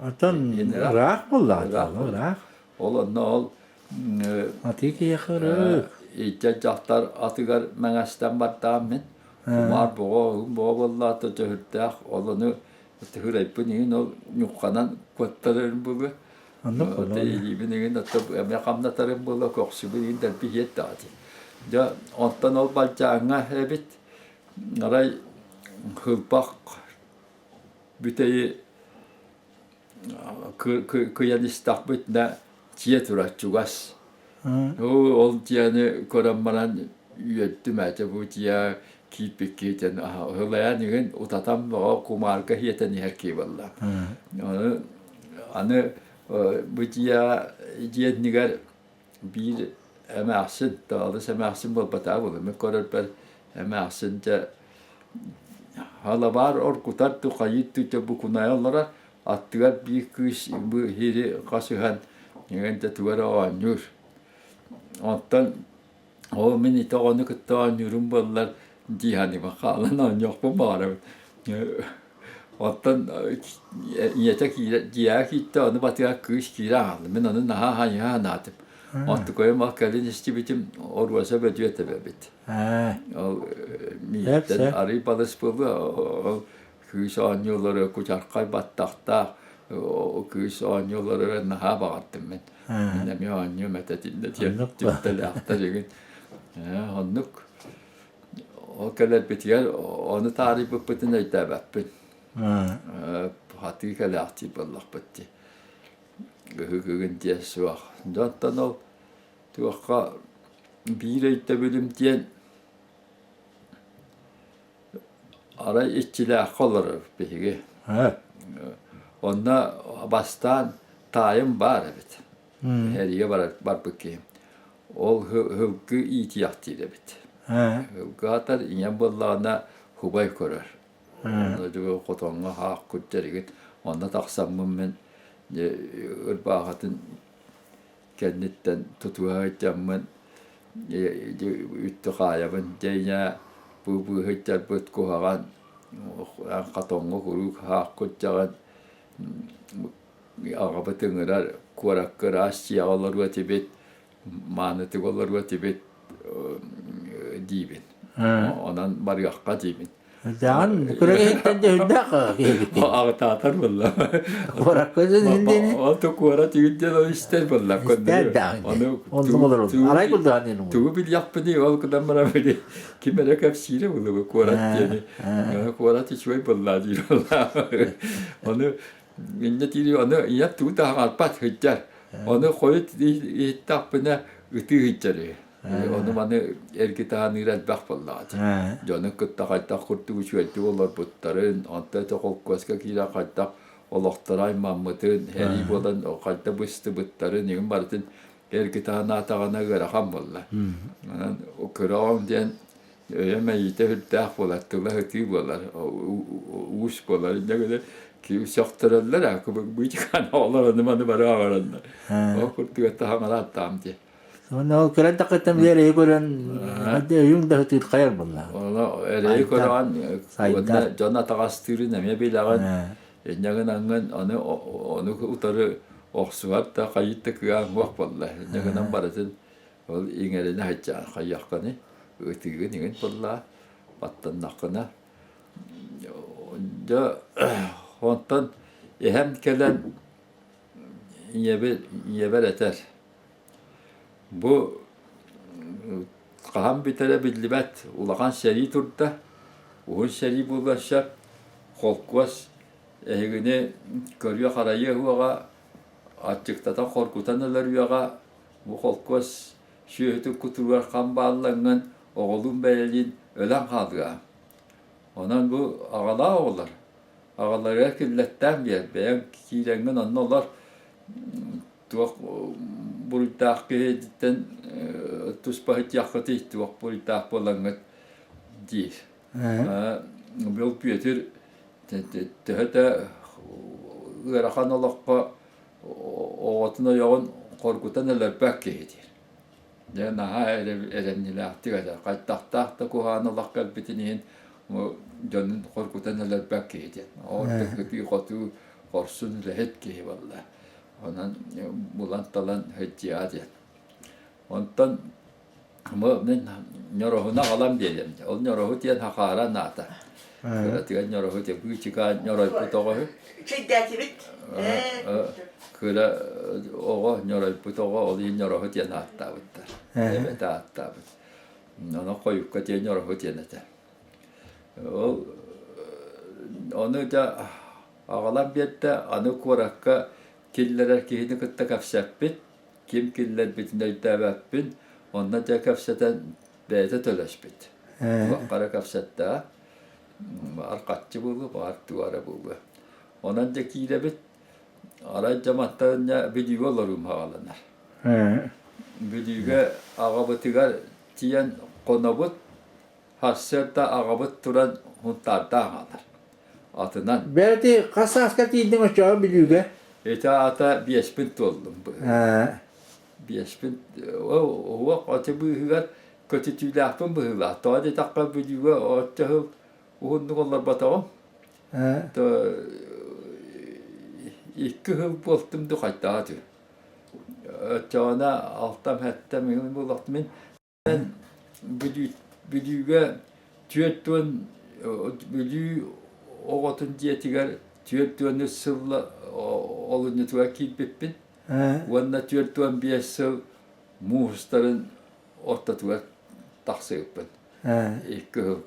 Оттон ыраах буоллаҕа ыраах. Ол онно ол Атыы киһиэхэ ырык. Иччэ дьахтар атыгар мэҥэстэн бардаам мин. Кумаар боҕо, уһун боҕо буоллаата дьөһүрдээх ол ону Тыһырайбын иһин ол ньухханан куоттарарым буолуо. Оннук буолуо. Илиибин иҥин ото эмиэ хамнатарым буолуо, көхсүбүн иһин дэлби иһиэт даҕа дии. Дьэ, онтон ол Балдьааҥҥа эбит арай хылбах бүтэйи кыйан истэхпитинэ дьиэ турар чугас. Ол дьиэни көрөн баран үөрдүм ээ бу дьиэ киирбиккит диэн ыһылайан игин утатан бөҕө кумаарга сиэтэн иһэр киһи буолла. Ону аны бу дьиэ дьиэ иннигэр биир эмээхсин, алыс эмээхсин буолбатаҕа буолуо, мин көрөрбөр эмээхсин дьэ халабаар оргутар дуу, хайыыр дуу дьэ букунайа олорор, аттыгар биир кыыс бу иһири хасыһан эҥин дьэ тугу эрэ оонньуур. Онтон ол мин ити оҕону кытта оонньуурум буоллар дии саныыбын, хаалан оонньуохпун баҕарабын. Оттон ийэтэ киирэ дьиэҕэ киирдэ, ону батыһа кыыс киирэ хаалла. Мин ону наһаа хайыһа санаатым. Онтукайым ол кэлин истибитим Оруоса Бөдүөт эбэбит. Ол мииттэн арый балыс буолуо, ол кыыс оонньуулары кучархай баттахтаах кыыс оонньуулары наһаа баҕардым мин. Мин эмиэ оонньуом этэ итиннэ диэн түптэлээхтэр игин. Оннук Ол кэлэрбитигэр ону таарыйбыппытын өйдөөбөппүн. Хатыы кэлээхтии буоллахпыт дии. Ыһыгыгын диэн суох. Дьонтон ол туохха биир өйдөбүлүм диэн арай иччилээххэ олорор биһиги. Онно бастаан таайым баар эбит. Эригэ барбыт киһи. Ол һылгы иитиэхтиир эбит. Һылгы аатар ийэм буоллаҕына хубай көрөр. Онно хотоҥҥо хаах күрдьэригит. Онно тахсаммын мин ырбаахытын кэнниттэн тутуһа сылдьаммын үттү хаайабын. Дьэ ийээ бу быыһыттарбыт куһаҕан хотоҥҥо куруук хаах күрдьэҕин Аҕабыт ыҥырар, куоракка ыраас дьиэҕэ олоруо этибит, маанытык олоруо этибит диибин. Онон барыахха диибин. Даҕан күрэҥиһиттэн да үрдээх киһибит. Аҕытаатар буолла. Куоракка диэн Ол то куорат үгүн диэн ол истэр буолла. Ону Арай курдаан диэн Тугу билиэхпиний ол гынан баран били ким эрэ кэпсиирэ буолуо куорат диэни. Куорат үчүгэй буолла диир буолла. Ону Инньэ диир ону ийэм тугу да аһаҕарбат сылдьар. Ону хойут иһиттэхпинэ ытыы сылдьар үһү. Ону маны эргитаһаныыр элбэх буоллаҕа дии. Дьону кытта хайдах курдук үчүгэйдик олорбуттарын, онтон ити холкуоска киирэн хайдах олохторо аймаммытын, сэрии буолан хайдах быстыбыттарын, игин барытын эргитаһанаатаҕына ыарахан буолла. Онон кыра диэн өйө-мэйиитэ сүрдээх буолар, тыла сытыы буолар, уус буолар. Инньэ гынан сөхтөрөллөр аа быычыкаан оҕолор ону-маны бары аҕараннар. Ол курдук этэ хаҥалааттаам дии. Уонна ол көрөн таххыттан били эрэйи көрөн өйүҥ да сытыырхайар буолла. Ону эрэйи көрөн уонна дьон атаҕастыырын эмиэ билэҕин. Инньэ гынаҥҥын ону ону утары охсуһар да хайыт да кыаҕыҥ суох буолла. Инньэ гынан барытын Ол иҥэринэ сылдьаҕын хайыаххыный, ытыыгын иҥин буоллаҕа, баттаннаххына. Дьэ онтон эһэм кэлэн ийэбэр, ийэбэр этэр: «Бу хаһан бүтэрэ биллибэт, улахан сэрии турда, уһун сэрии буолуон сөп, холкуос эһигини көрүө-харайыа суоҕа, аччыктатан хоргутан өлөрүөҕэ, Бу холкуос сүөһүтүн кутуругар хам бааллаҥҥын оҕолуун бэйэлиин өлөн хаалыа. Онон бу аҕалаах оҕолор аҕаларыгар киллэттээн биэр, бэйэҥ киирэҥҥин онно олор туох буруйдаах киһититтэн туспа сытыаххытый, туох буруйдаах буолаҥҥыт диир. Бил Петр төһө да ыарахан олоххо оҕотун ойоҕун хоргутан өлөрбөт киһи диир. Дьэ наһаа эрэмньилээхтик этэр. Хайдахтаах да куһаҕан олох кэлбитин иһин дьонун хоргутан өлөрбөт киһи диэн. Ордук ытыы-хотуу хорсун үлэһит киһи буолла. Онон булан-талан сылдьыаҕа диэн. Онтон Бу мин ньороһуну аҕалан биэриэм. Ол ньороһу диэн хахаара анаата. Кыратыгар ньороһу диэн быычыкаа ньоройбут оҕо үһү. Чэйдээтибит. Кыра оҕо ньоройбут оҕо ол иһин ньороһу диэн ааттаабыттар. Эбэтэ ааттаабыт. Онон хойукка диэн ороһу диэн этэ. Ол ону дьэ аҕалан биэрдэ, аны куоракка киллэрэр киһини кытта кэпсэппит, ким киллэрбитин өйдөөбөппүн, онно дьэ кэпсэтэн бэйэтэ төлөспүт. Туохха эрэ кэпсэттэҕэ, баҕар хаччы буолуо, баҕар туох эрэ буолуо. Онон дьэ киирэбит, арай дьэ мантан дьэ Бүлүүгэ олоруум саҕаланар. Бүлүүгэ аҕабытыгар тиийэн хонобут, сарсыарда аҕабыт туран Һунтаардаах аҕалар. Атынан. Бэйэти хас сааска тиийдиҥ оччоҕо Бүлүүгэ? Ити аата биэспин туоллум быһыылаах. Биэспин уох ати быыһыгар көтүтүүлээхпин быһыылаах. Тоҕо диэтэххэ Бүлүүгэ оччо сыл уһуннук олорботоҕум. То икки сыл буолтум дуу хайдаҕа дуу. Оччоҕуна алтам сэттэ мин буолуохтум мин Бүлүүгэ 40 Бүлүү оҕотун дьиэтигэр 43 сыл олунньутугар киирбиппин уонна 45 сыл муустарын ортотугар тахсыбыппын. Икки сыл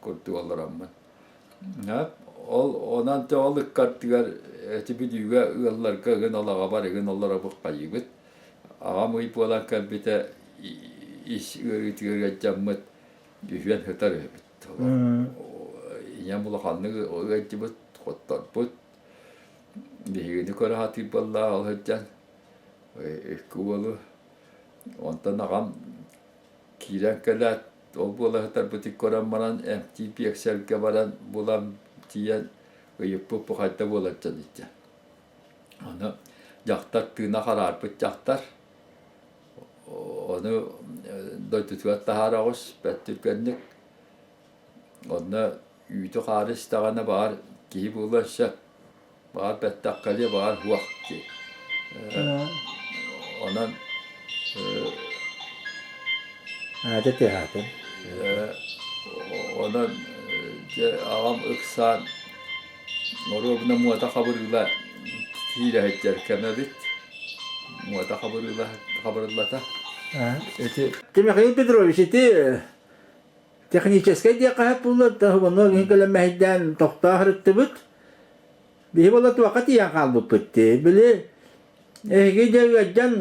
курдук олороммун. Ол онон ол ыккардыгар эти Бүлүүгэ ыалларга ыгын олоҕобор ыгын олоробут хайыыбыт. Аҕам ый буолан кэлбитэ ис ыарыытыгар ыалдьаммыт үһүөн сытар үһүбүт. Ийэм улаханнык ыалдьыбыт, хотторбут. Биһигини көрө сатыыр буоллаҕа ол сылдьан икки уолу. Онтон аҕам киирэн кэлээт ол буола сытарбытын көрөн баран эмтии биэксэлгэ баран булан тиийэн ыйыппыт бу хайда буолар дьон иччэ. Ону дьахтар тыына хараарбыт дьахтар ону дойдутугар таһаара оҕус бэрт түргэнник онно үүтү-хаары истэҕинэ баҕар киһи буолуон сөп баҕар бэттэх кэлиэ баҕар суох дии онон Аата тыаһаатын. Онон дьэ аҕам ыксаан Оруобуна муота хабырыыла киирэ сылдьар кэмэ эбит. Муота хабырыыла хабырыллата. Ити Михаил Петрович, ити техническэй диэххэ сөп буолла, онно киһи кэлэн мэһэйдээн тохтоо сырыттыбыт. Биһи буола туохха тиийэн хаалбыппыт дии. Били эһиги дьэ ыалдьан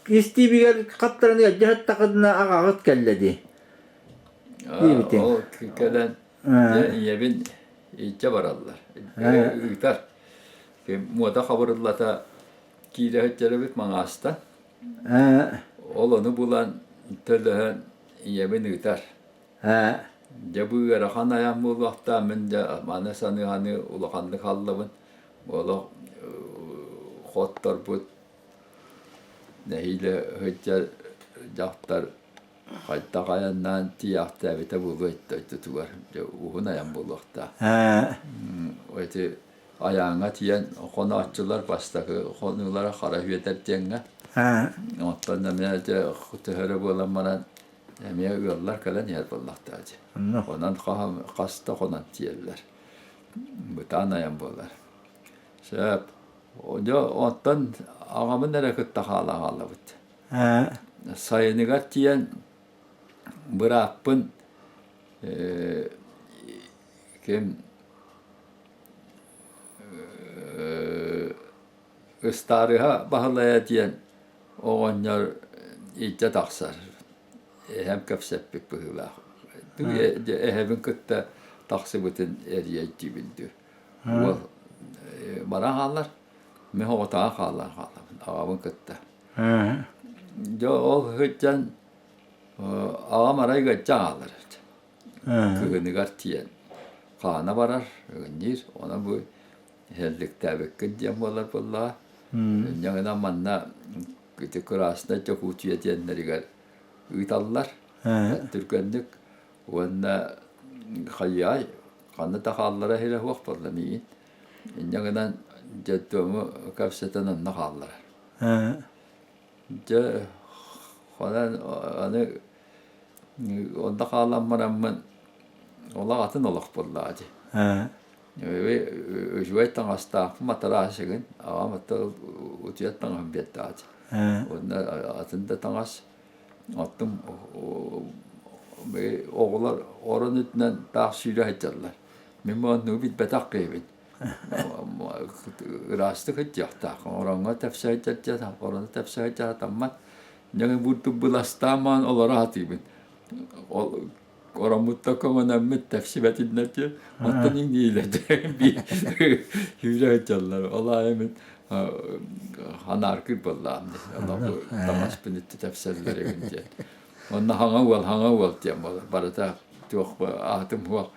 ис тиибигэр хаттаран ыалдьа сыттаххытына аҕаҕыт кэллэ дии. Диэбитиҥ. Ол кэлэн Дьэ ийэбин илдьэ бараллар. Ыытар. Муода хабырыллата киирэ сылдьар эбит Маҥаастан. Ол ону булан төлөһөн ийэбин ыытар. Дьэ бу ыарахан айан буолуохтаах мин дьэ маны саныы-саныы улаханнык халлабын. Олох хотторбут нэһиилэ сылдьар дьахтар Хайдах айаннаан тиийээхтээбитэ буолуой дойдутугар дьэ уһун айан буолуохтаах. Ити айааҥҥа тиийэн хонооччулар бастакы хонуулара Хара Үөдэр диэҥҥэ. Оттон эмиэ дьэ төһө эрэ буолан баран эмиэ ыаллар кэлэн иһэр буоллахтара дии. Онон хас да хонон тиийэллэр. Бытаан айан буолар. Сөп. Дьэ оттон аҕабын эрэ кытта хаала хаалабыт. Сайыныгар тиийэн бырааппын ким Ыстаарыһа Баһылайа диэн оҕонньор илдьэ тахсар. Эһэм кэпсэппит быһыылаах. Эһэбин кытта тахсыбытын эрийэйдиибин дуу. Уол баран хаалар. Мин оҕотоҕо хаалан хаалабын аҕабын кытта. Дьэ ол сылдьан аҕам арай ыалдьан хаалар эбит. Кыһыныгар тиийэн хаана барар, ыгынньыыр. Онон бу иһэлликтээбиккин диэн буолар буоллаҕа. Инньэ гынан манна ити Красная Якутия диэннэригэр ыыталлар түргэнник уонна хайыай ханна да хааллара иһирэ суох буолла миигин. Инньэ гынан детдому кэпсэтэн онно хаалларар. Дьэ хонон аны онно хаалан бараммын олох атын олох буоллаҕа дии. Үчүгэй таҥастаахпын матараасыгын аҕам оттон утуйар таҥаһын биэрдэҕэ дии. Уонна атын да таҥас. Оттон оҕолор орон үрдүнэн таах сүүрэ сылдьаллар. Мин оннугу билбэтэх киһибин. Ыраастык сылдьыахтаах. Ороҥҥо тэпсэ сылдьар, орону тэпсэ сылдьар сатаммат. Дьэ бурдук быластаан маан олоро сатыыбын. Ол ороммутта көҥөнөммүт тэпсибэтиннэр диэн оттон иҥниилэр сүүрэ сылдьаллар. Ол аайы мин ханааркыр буоллаҕым дии. Таҥаспын итти тэпсэллэр эбит диэн. Онно хаҥа уол диэн буолар. Барыта туох аатым суох.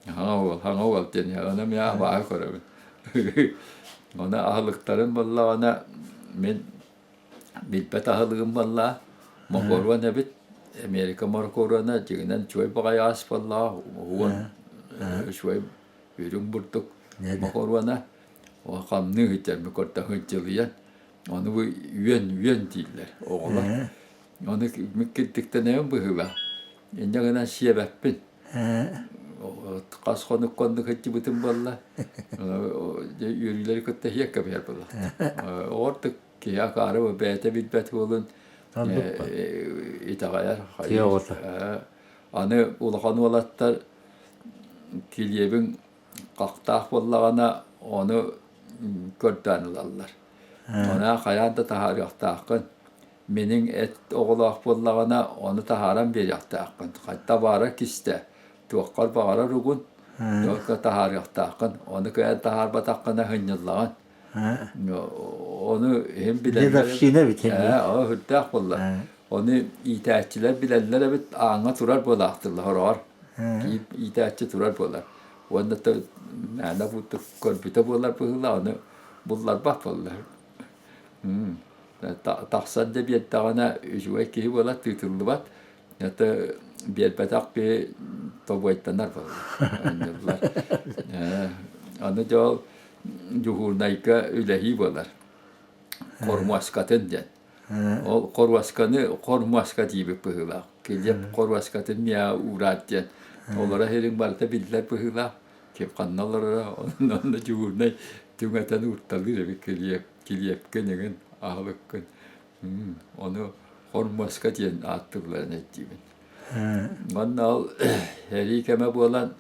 Хаҥа уол диэн ону эмиэ абааһы көрөбүн. Ону аһылыктарын буоллаҕына мин билбэт аһылыгым буоллаа. Мокоруон эбит. Америка моркоруона дьиҥинэн үчүгэй баҕайы ас буоллаҕа. Уон үчүгэй үрүҥ бурдук мокоруона. Хамныы сылдьар мөкөртөһүн дьылыйан ону бу үөн үөн дииллэр оҕолор. Ону кирдиктэнэбин быһыылаах. Инньэ гынан сиэбэппин. Хас хонук хоннук сылдьыбытым буолла. Үөрүүлэри кытта иһиэк кэбиһэр буоллахтар. Оҕортук киһи акаары бэйэтэ билбэт уолун итэҕэйэр. Аны улахан уолаттар килиэбиҥ хахтаах буоллаҕына ону көрдөөн ылаллар. Онаа хайаан да таһаарыахтааххын. Миниҥ эт оҕолоох буоллаҕына ону таһааран биэриэхтээххин. Хайта баара кистэ, туоххар баҕарар угун, туохха таһаарыахтааххын. Ону кыайан таһаарбатаххына сынньыллаҕын. Ону иһин билэллэр. Дедовщина эбит. Ээ, оо, сүрдээх буолла. Ону иитээччилэр билэллэр эбит, ааҥҥа турар буолаахтыллар хороҕор. Иитээччи турар буолар. Уонна мээнэ курдук көрбүтэ буолар быһыылаах, ону булларбат буолла. Тахсан да биэрдэҕинэ үчүгэй киһи буолар, тыытыллыбат. Это биэрбэтэх киһи тобуойтанар буолла. Анньыллар. Аны дьэ ол дьуһуурунайга үлэһии буолар. Хормуоскатын диэн. Ол хоруосканы хормуоска диибит быһыылаах. Килиэп хоруоскатын миэхэ уураат диэн. Олоро иһириҥ барыта биллэр быһыылаах. Ким ханна олороро, онно дьуһуурунай түҥэтэн уурталыыр эбит килиэп, килиэпкин эҥин аһылыккын. Ону хормуоска диэн ааттыылларын өйдүүбүн. Уонна ол сэрии кэмэ буолан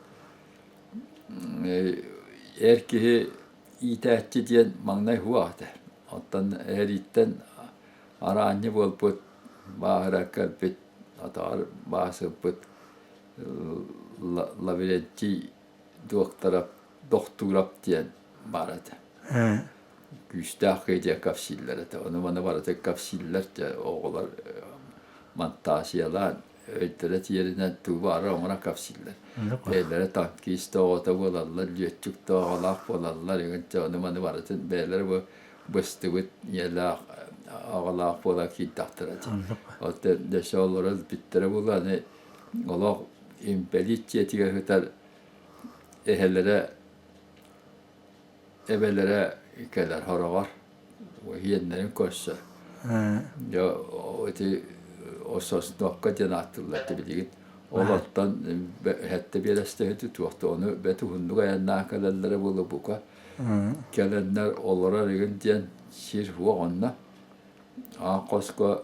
эр киһи иитээччи диэн маҥнай уһуох этэ. Оттон эрииттэн араанньы буолбут, бааһыра кэлбит, атаҕар баасырбыт Лаврентий Дуоктарап, Дохтуурап диэн баар этэ. Күүстээх киһи диэн кэпсииллэр этэ. Ону-маны барытын кэпсииллэр дьэ оҕолор монтажиялаан өйдөрө тиийэринэн тугу баара оҥорон кэпсииллэр. Бэйэлэрэ танкист да оҕото буолаллар, лүөччүк да оҕолоох буолаллар, игин дьэ ону-маны барытын бэйэлэрэ бу быстыбыт ийэлээх аҕалаах буолан киирдэхтэрэ дии. Оттон өссө олорон бүттэрэ буолуо аны олох импэлиит дьиэтигэр сытар эһэлэрэ эбэлэрэ кэлэр хороҕор иэннэрин көрсө дьэ ити Сосновка диэн ааттыыллар этэ билигин ол оттон сэттэ биэрэстэһити туох да ону бэт уһуннук айаннаан кэлэллэрэ буолуо бука кэлэннэр олорор игин диэн сир суох онно аан хоско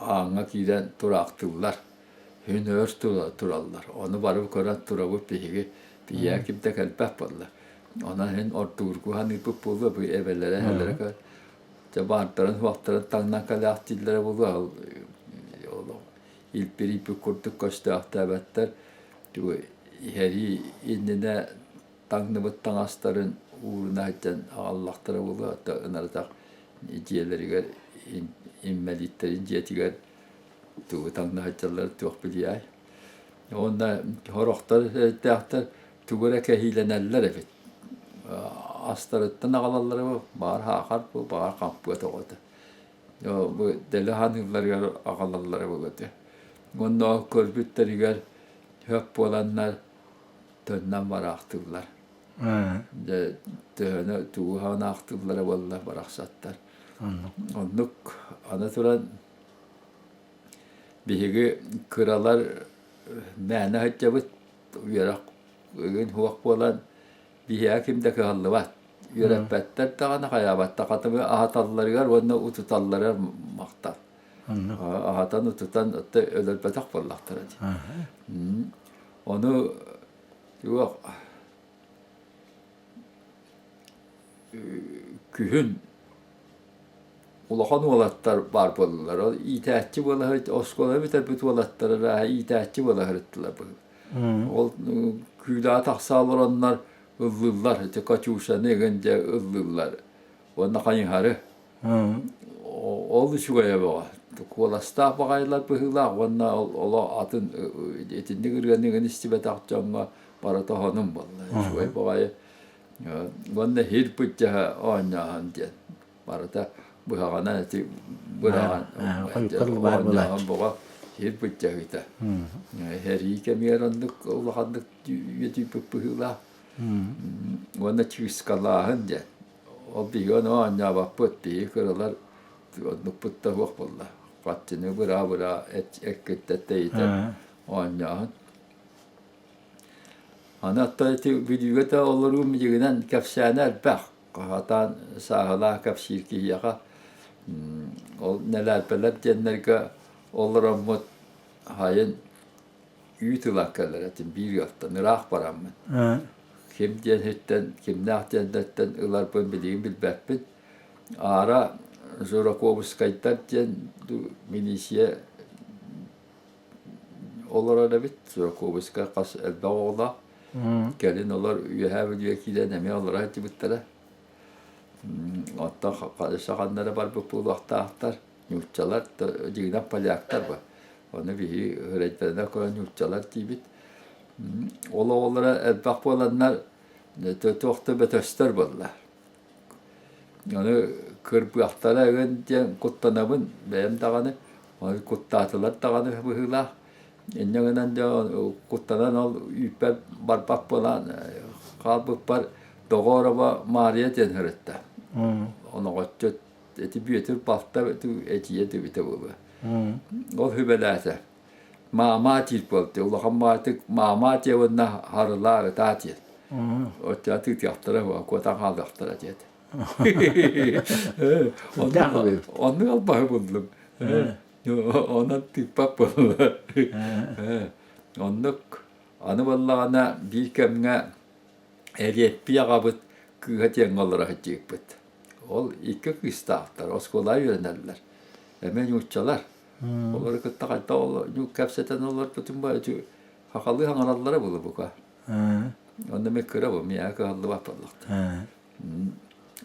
ааҥҥа киирэн тураахтыыллар Күн өр тураллар. Ону бары көрөн турабыт биһиги. Биһиэхэ ким да кэлбэт буолла. Онон иһин ордугургу саныырбыт буолуо бу эбэлэрэ эһэлэрэ көр. Дьэ баардарын-суохтарын таҥнан кэлээхтииллэрэ буолуо. Ол илбирийбит курдук көстөөхтөөбөттөр. Тугу иһэрии иннинэ таҥныбыт таҥастарын ууруна сылдьан аҕаллахтара буолуо. Ынарытах дьиэлэригэр инбэлииттэрин дьиэтигэр тугу таҥна сылдьаллар туох билиэй. Уонна сорохтор эрэйдээхтэр тугу эрэ кэһиилэнэллэр эбит. Астарыттан аҕалаллара баҕар хаахар бу, баҕар хампыат оҕото. Бу дэлэ ханыылларыгар аҕалаллара буолуо этэ. Уонна ол көрбүттэригэр сөп буоланнар төннөн бараахтыыллар. Дьэ төһөнү тугу ханаахтыыллара буолла барахсаттар. Оннук аны туран Биһиги кыралар мээнэ сылдьабыт, үөрэх ыгын суох буолан биһиэхэ ким да кыһаллыбат. Үөрэппэттэр даҕаны хайаабаттар хатыбы аһаталларыгар уонна утуталларыгар махтал. Аһатан утутан өлөрбөтөх буоллахтара дии. Ону туох күһүн улахан уолаттар баар буоллулар. Ол иитээччи буола оскуола бүтэрбит уолаттар арааһа иитээччи буола сырыттылар быһыылаах. Ол күүлэҕэ тахса олороннор ыллыыллар, ити Катюшаны игин дьэ ыллыыллар. Уонна хайыһары. Ол үчүгэйэ бөҕө. Куоластаах баҕайылар быһыылаах уонна ол олох атын итинник ырыаны игин истибэтэх дьоҥҥо барыта сонун буолла. Үчүгэй баҕайы. Уонна хир быдьаһа оонньооһун диэн. Барыта быһаҕынан ити быраҕан оонньооһун боҕо хир быдьаһыыта. Сэрии кэмигэр оннук улаханнык үөтүйбүт быһыылаах. Уонна чыыскалааһын диэн. Ол биһиги ону оонньообоппут, биһиги кыралар оннукпут да суох буолла. Хаччыны быраа-быраа эккиттэн тэйитэн оонньооһун. Аны оттон ити Бүлүүгэ да олоруу мидьигинэн кэпсээнэ элбэх. Хатаан сааһылаах кэпсиир киһиэхэ ол нэлээппэлэр диэннэргэ олороммут хайын үүт ылан кэлэр этим биир ыалтан ыраах бараммын. Ким диэн сиртэн, кимнээх диэннэртэн ыларбын билигин билбэппин. Аара Жураковскайдар диэн милиция олорор эбит. Жураковскай хас элбэх оҕолоох. Кэлин олор Үөһээ Бүлүүгэ киирэн эмиэ олоро сылдьыбыттара. Оттон саханнара барбыт буолуохтаахтар. Нууччалар, дьиҥинэн поляктар ба. Ону биһи ырайдарына көрөн нууччалар диибит. Ол оҕолоро элбэх буоланнар туох да бөтөстөр буолла. Ону кырбыахтара ыгын диэн куттанабын бэйэм даҕаны. Ону куттаатылар даҕаны быһыылаах. Инньэ гынан дьэ куттанан ол үүппэр барбат буолан хаалбыппар Доҕоорово Маарыйа диэн сырытта. Оноҕоччут ити Бүөтүр балта этийэ түбүтэ буолуо. Ол сүбэлээтэ. Маамаа диир буолта. Улахан баатык маамаа диэ уонна харылаа ытаа диэн. Оччоҕо тыытыахтара куотан хаалыахтара диэтэ. Оннук албаһы буллум. Онон тыыппат буолла. Оннук аны буоллаҕына биир кэмҥэ Эриэппий аҕабыт кыыһа диэҥҥэ олоро сылдьыбыппыт. Ол икки кыыстаахтар, оскуолаҕа үөрэнэллэр. Эмиэ нууччалар. Олору кытта хайдах ол кэпсэтэн олорбутум ба сахалыы саҥараллара буолуо бука. Онно мин кыра бу миэхэ кыһаллыбат буоллахтар.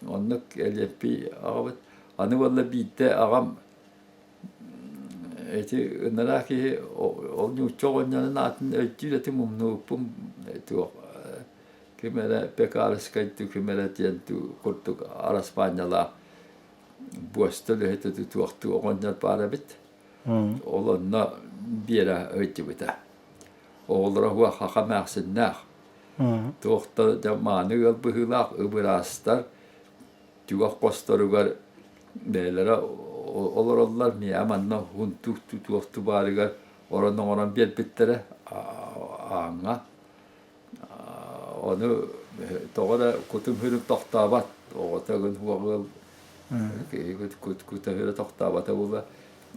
Оннук Элиэппий аҕабыт аны буолла биирдэ аҕам Ити ынараа киһи ол нуучча оҕонньорун аатын өйдүүр этим умнубуппун туох ким эрэ Пекарскай дуу ким эрэ диэн дуу курдук араспаанньалаах буоста үлэһитэ дуу туохтуу оҕонньор баар эбит. Ол онно Биэрэ ыйдьыбыта. Оҕолоро уһуох хаха эмээхсиннээх. Туох да дьэ мааны ыал быһыылаах ыбыраастар түгэх хосторугар бэйэлэрэ олороллор миэхэ манна уһун туох баарыгар орон оҥорон биэрбиттэрэ ааҥҥа ону тоҕо эрэ кутум-сүрүм тохтообот оҕото гын уоҕуол киһи кута-сүрэ тохтообото буолла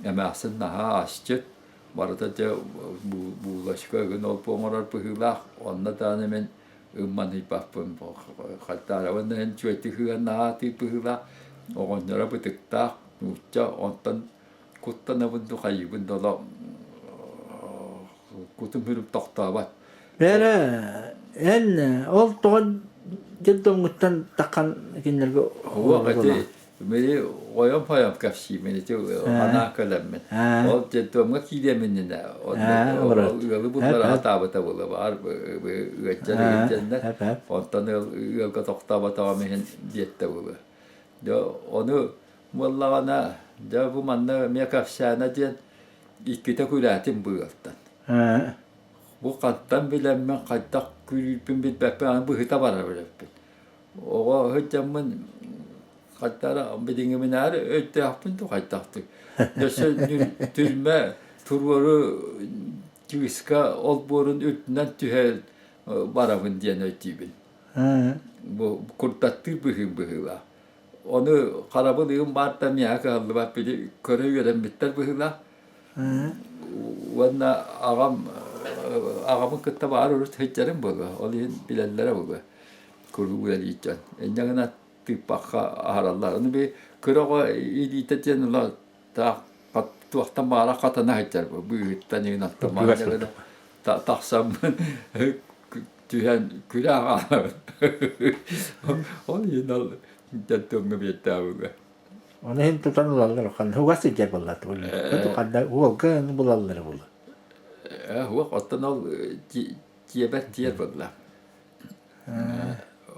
эмээхсин наһаа асчыт барыта дьэ буулачка ыгын ол оҥорор быһыылаах онно даҕаны мин ымманыйбаппын хайтаарабын да иһин үчүгэйдик сыһыаннаһа сатыыр быһыылаах оҕонньоро бытыктаах нуучча онтон куттанабын ду хайыыбын да олох кутум сүрүм тохтообот Бээрэ эн ол тоҕо детдомҥуттан таххан кинилэргэ Уох ити Мини ойом-хойом кэпсиибин ити анаан кэлэммин. Ол детдомҥа киириэм иннинэ ыалы буллара сатаабыта буолуо баар ыалдьар ыалдьаннар онтон ыалга тохтооботоҕум иһин диэттэ буолуо. Дьэ ону буоллаҕына дьэ бу манна эмиэ кэпсээнэ диэн иккитэ күрээтим бу ыалтан. Бу хантан билэммин хайдах күрүүрбүн билбэппин аны быһыта барар эбиппин. Оҕо сылдьаммын хантара билиҥҥиминээри өйдөөхпүн дуу хайдахтык. Өссө түрмэ туруору чыыска олбуорун үрдүнэн түһэ барабын диэн өйдүүбүн. Бу курдаттыыр быһыым быһыылаах. Ону харабыл ыым баартан миэхэ кыһаллыбат били көрө үөрэммиттэр быһыылаах. Уонна аҕам аҕабын кытта баар урут сылдьарым буолуо, ол иһин билэллэрэ буолуо куруук үлэлиир дьон. Инньэ гынан тыыппакка аһараллар. Ону би кыра оҕо илиитэ диэн ыла таах туохтан баара хатана сылдьар бу быыһыттан иҥин оттон маанньа тахсаммын түһэн күлэ хаалабын. Ол иһин ол дьон биэрдээбигэ. Оны иһин тутан ылаллар ханна угас сылдьар буоллар ханна уолга булаллар буолла. Уох оттон ол дьиэбэр тиэр буолла.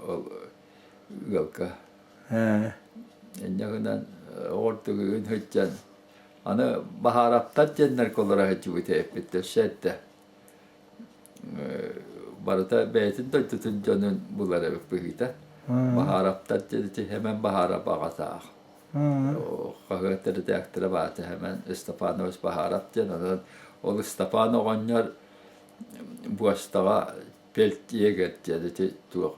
Ол ыалга. Инньэ гынан оҕортугун сылдьан аны Баһаараптар диэннэр колоро сылдьыбыт эппиттэр өссө эрдэ. Барыта бэйэтин дойдутун дьонун булар эбит быһыыта. Баһаараптар диэн ити Сэмэн Баһаарап аҕатаах. Хаһыат эрэдээктэрэ баата Сэмэн Ыстапанович Баһаарап диэн. Онон ол Ыстапаан оҕонньор буостаҕа Пельтиегер диэн ити туох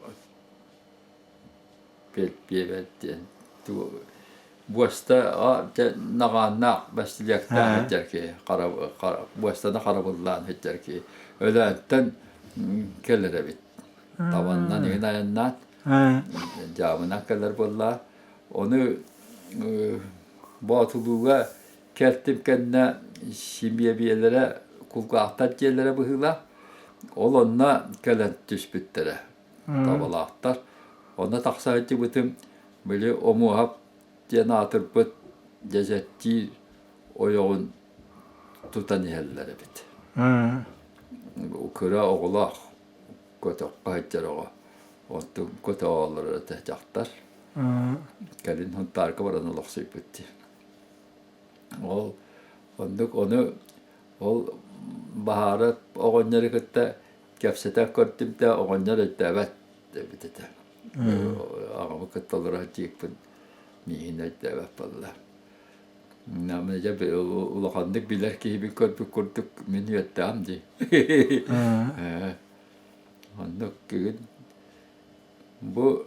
Пельпиэбэт диэн буоста наҕааннаах бэстилиэктээх сылдьар киһи буостаны харабыллаан сылдьар киһи Өлөөнтөн кэлэр эбит табаннан иһин айаннаан дьаамынан кэлэр буоллаҕа ону Боотулууга кэлтим кэннэ симиэбийэлэрэ кулгаахтар дьиэлэрэ быһыылаах ол онно кэлэн түспүттэрэ табалаахтар. Онно тахса сылдьыбытым, били Омуоһап диэн аатырбыт дьэдьэттиир ойоҕун тутан иһэллэр эбит. Кыра оҕолоох көтөххө сылдьар оҕо. Оттон көтөҕөллөр этэ дьахтар. Кэлин Һунтаарга баран олохсуйбут дии. Ол оннук ону ол баһаара оҕонньору кытта кэпсэтэ көрдүм да оҕонньор өйдөөбөт эбит этэ. Аҕабы кытта олорор дьиикпин миигин өйдөөбөт буолла. Дьэ улаханнык билэр киһибин көрбүт курдук мин үөттээҕим дии. Оннук күн бу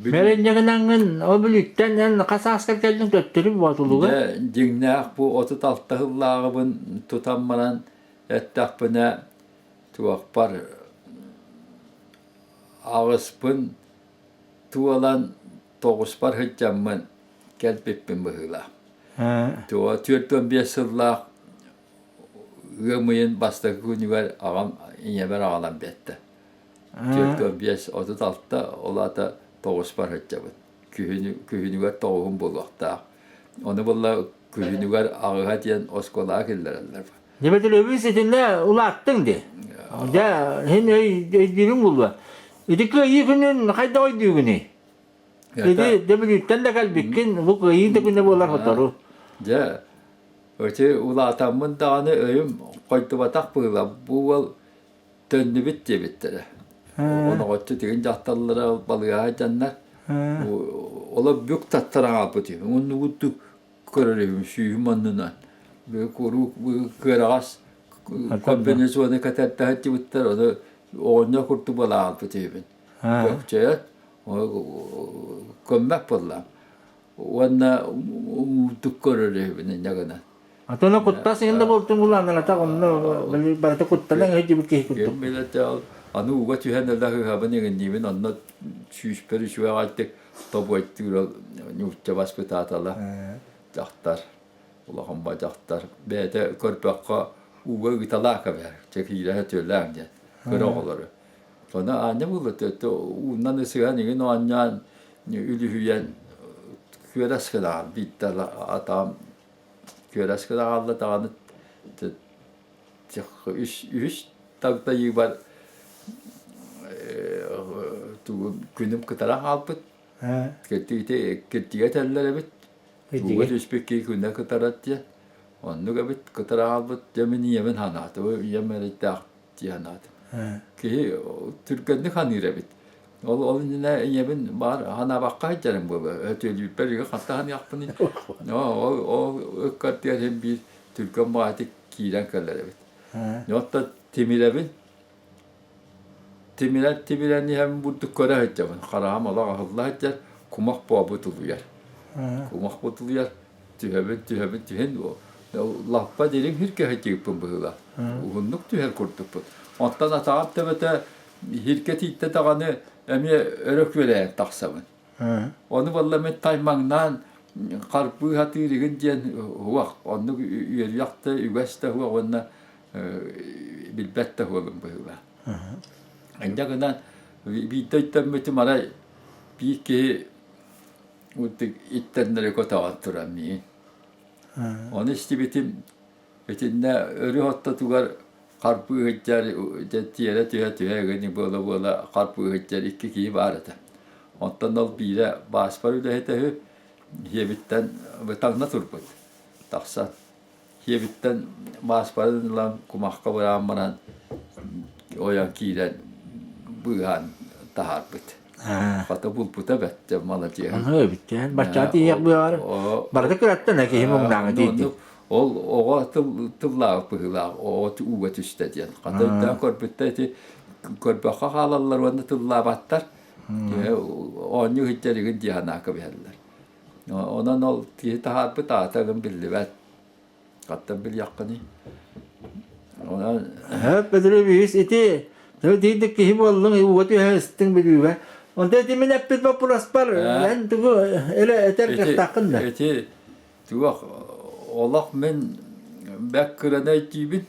Мэринньэгинэҥҥин ол Бүлүүттэн эн хас ааскар кэллиҥ төттөрү Боотулуга? Дьэ дьиҥнээх бу 36 сыллааҕыбын тутан баран эттэхпинэ туохпар аҕыспын туолан тоҕуспар сылдьаммын кэлбиппин быһыылаах. Туо 45 сыллаах ыам ыйын бастакы күнүгэр аҕам ийэбэр аҕалан биэрдэ. 45 36 ол аата тоҕуспар сылдьабын. Күһүнүгэр тоҕуһум буолуохтаах. Ону буолла күһүнүгэр аҕыһа диэн оскуолаҕа киллэрэллэр. Дмитриевич итиннэ улааттыҥ дии. Дьэ, иһин өйдүүрүҥ буолуо. Ити кыайыы күнүн хайдах өйдүүгүнүй? Ити Дөбүлүүттэн да кэлбиккин, бу кыайыы да күнэ буолар сотору. Дьэ, ити улаатаммын даҕаны өйүм хойдубатах быһыыла. Бу уол төннүбүт диэбиттэрэ. Оноҕоччу тигин дьахталлара балыыһа дьаннар. Олор бүк таттаран хаалбыт үһү. Оннугуттук көрөр үһүм сүүһүм аннынан. Куруук кыараҕас комбинезоны кэтэрдэ сылдьыбыттар, ону оҕонньор курдук балаҕалпыт үһүбүн. Бөкчөйөт көммөт буоллаам. Уонна уутук көрөр үһүбүн инньэ гынан. Атына куттас иһин да буолтун булааннар атах онно барыта куттанан иһдибит киһи курдук. Аны ууга түһэн ыла ыһабын иҥинниибин онно сүүспэр үчүгэй аҕайдык тобуойтуур нуучча баспытаатала дьахтар улахан ба дьахтар бэйэтэ көрбөххө ууга ыыталаах эбээр чэ киирэ сөтүөлээҥ диэн кыра оҕолору ону аанньа буолла ууннан ысыһан игин оонньоон үлүһүйэн күөрэс гынаҕын биирдэ атаҕым күөрэс гына хаалла даҕаны үһүс тагдайыыбар күнүм кытара хаалбыт. Киртигэ этэллэр эбит. Ууга түспүт киһи күнэ кытарар диэн. Оннук эбит кытара хаалбыт. Дьэ мин ийэбин санаатым. Ийэм эрэйдээх дии санаатым. Киһи түргэнник ханыыр эбит. Ол ол иннинэ ийэбин баар ханаабакка сылдьарым буолуо. Өтүөлүүрбэр үгү ханта ханыахпыный. Ол ол ыккардыгар син биир түргэн баҕайытык киирэн кэлэр эбит. Оттон тимирэбин. Тимирэн-тимирэн иһэн бурдук көрө сылдьабын. Хараҕым олох аһылла сылдьар, кумах буолбут улуйар. Кумах бутулуйар, түһэбин, түһэбин, түһэн лаппа дириҥ сиргэ сылдьыбыппын быһыылаах. Уһуннук түһэр курдукпун. Оттон атаҕым төбөтө сиргэ тиийдэ даҕаны эмиэ өрө күөрэйэн тахсабын. Ону буолла мин таймаҥнаан харбыы сатыыр игин диэн уһуох, оннук үөрүйэх да, үгэс да уһуох уонна билбэт да уһуолум быһыылаах. Инньэ гынан биирдэ өйдөммүтүм арай биир киһи иттэннэри көтөҕөн туран миин. Ону истибитим итиннэ өрүс ортотугар харбыы сылдьар дьэ тиэрэ түһэ-түһэ ыгыни буола-буола харбыы сылдьар икки киһи баар этэ. Оттон ол биирэ бааспар үлэһитэ үһү, дьиэбиттэн бытаҥна турбут тахсан. Дьиэбиттэн бааспарын ылан кумахха быраан баран ойон киирэн быыһаан таһаарбыт. Хата булбута бэттэ маладьыаһын. Аны эбиттэн бачча тиийиэх быаҕар барыта кыраттан киһи муҥнааҕы тиийди. Ол оҕо тыллаах быһыылаах оҕо ууга түстэ диэн. Хата өйдөөн көрбүттэ ити көрбөххө хаалаллар уонна тыллаабаттар. Оонньуу сылдьар дии санаа кэбиһэллэр. Онон ол киһи таһаарбыт аата гын биллибэт. Хаттан билиэххиний? Онон Петрович ити тиийдик киһи буоллуҥ ууга түһэ истиҥ бүлүүгэ. Онто ити мин эппит боппуруоспар эн тугу эле этэр кыахтааххын да? Ити туох олох мин бэк кыраны өйдүүбүн.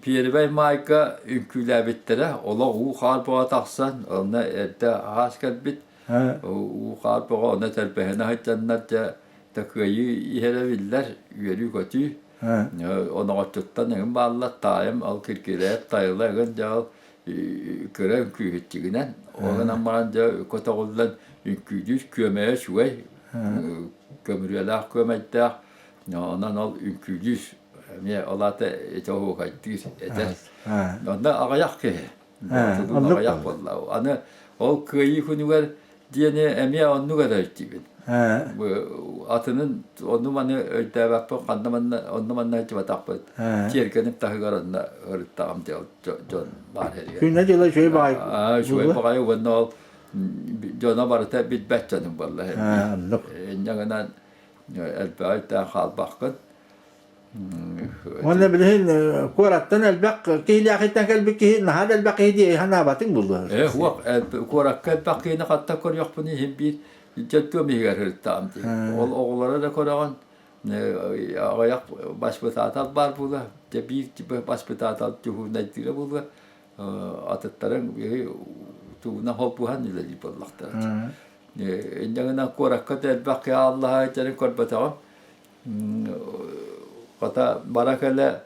Пиэрибэй Маайга үҥкүүлээбиттэрэ, олох уу-хаар бөҕө тахсан, онно эрдэ аһаас кэлбит, уу-хаар бөҕө онно тэрбэһинэ сылдьаннар дьэ да кыайыы иһэрэ биллэр, үөрүү-көтүү. Оноҕоччуттан эҥин бааллар, таайым ол Киркирэйэп Тайыла эҥин дьэ ол кыра үҥкүүһүччүгүнэн, ол гынан баран дьэ көтөҕүллэн үҥкүүлүүр күөмэйэ үчүгэй, көмүрүөлээх күөмэйдээх, онон ол үҥкүүлүүр эмиэ ол аата ити оһуокайдыыр этэр. Онно аҕыйах киһи. Аҕыйах буолла. Аны ол кыайыы күнүгэр диэни эмиэ оннук эрэ өйдүүбүн. Атынын онну-маны өйдөөбөппүн, ханна манна онну-манна сылдьыбатахпыт. Тиэргэним таһыгар онно ырыттаҕым дьон баар эригэр. Күнэ дьыла үчүгэй баҕайы. Үчүгэй баҕайы уонна ол дьоно барыта билбэт дьонум буолла. Инньэ гынан элбэҕи өйдөөн хаалбаккын. Уонна билигин куораттан элбэх киһилээхиттэн кэлбит киһи наһаа да элбэх киһи дии санаабатыҥ буолуо. Ээ суох, куоракка элбэх киһини хатта көрүөхпүн иһин биир дьэ иһигэр сырыттаҕым дии. Ол оҕолоро да көрөҕүн аҕыйах баспытаатал баар буолуо, дьэ биир баспытаатал дьуһуурунайдыыра буолуо, атыттарыҥ тугунан холбуһан үлэлиир буоллахтара. Инньэ гынан куоракка да элбэх киһи ааллаһа сылдьарын көрбөтөҕүм. Хата бара кэлэ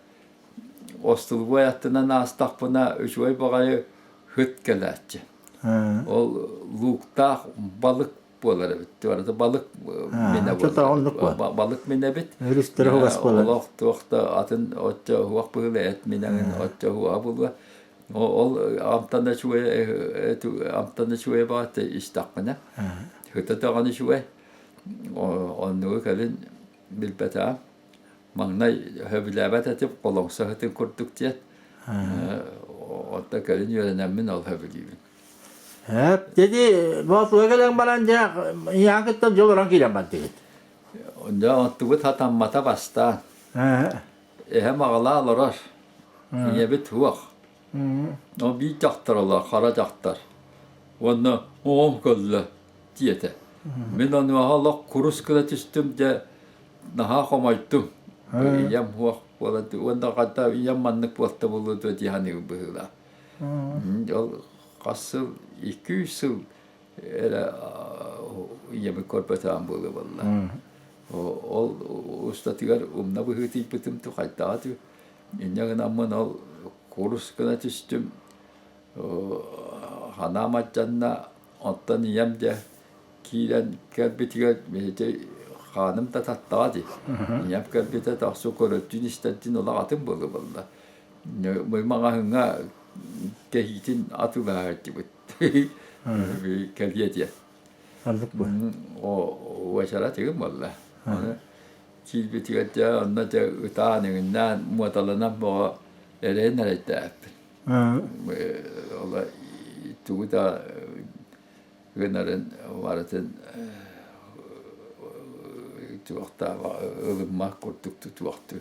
остулубуой аттынан аастахпына үчүгэй баҕайы ыт кэлээччи. Ол лууктаах балык буолар эбит. Барыта балык минэ буолар. Балык минэ эбит. Өрүстэрэ хугас буолар. Олох туох да атын оччо уһуох быһыыла эт минэҥин оччо уһуоҕа буолуо. Ол амтана үчүгэй амтана үчүгэй баҕата истэххинэ. Ыта даҕаны үчүгэй. Оннугу кэлин билбэтэҕим. Маҥнай сөбүлээбэт этим, холоҥсо сытын курдук диэн. Онтон кэлин үөрэнэммин ол сөбүлүүбүн. Деди Боотуга кэлэн баран дьэ ийэҕин кытта дьол олорон киирэн бардыгыт. Дьэ онтубут хатаммата бастаан. Эһэм аҕалаа олорор. Ийэбит суох. Ол биир дьахтар олор, хара дьахтар. Уонна оҕом көллө диэтэ. Мин онуоха олох курус гына түстүм дьэ наһаа хомойдум. Ийэм суох буолан уонна хата ийэм маннык буолта буолуо дуо дии саныыбын быһыылаах. Ол хас сыл, 200 сыл эрэ ийэбин көрбөтөҕүм буолуо буолла. Ол устатыгар умна быһыытыйбытым хайдаҕа дуу. Инньэ гынаммын ол курус гына түстүм. Санаам алдьанна, оттон ийэм дьэ киирэн кэлбитигэр ити хааным да таттаҕа дии. Ийэм кэлбитэ тахса көрөттүүн истэрдиин олох атын буолуо буолла. Маҕаһыыҥҥа кэһиитин атыылаһа сылдьыбыт. Кэлиэ диэн. Оннук буо. Уочарат игин буолла. Аны киирбитигэр дьэ онно дьэ ытаан иҥиннээн муоталанан бөҕө эрэйин эрэйдээппин. Ол тугу да гынарын барытын туохтааҕа ылыммат курдук тутуохтуу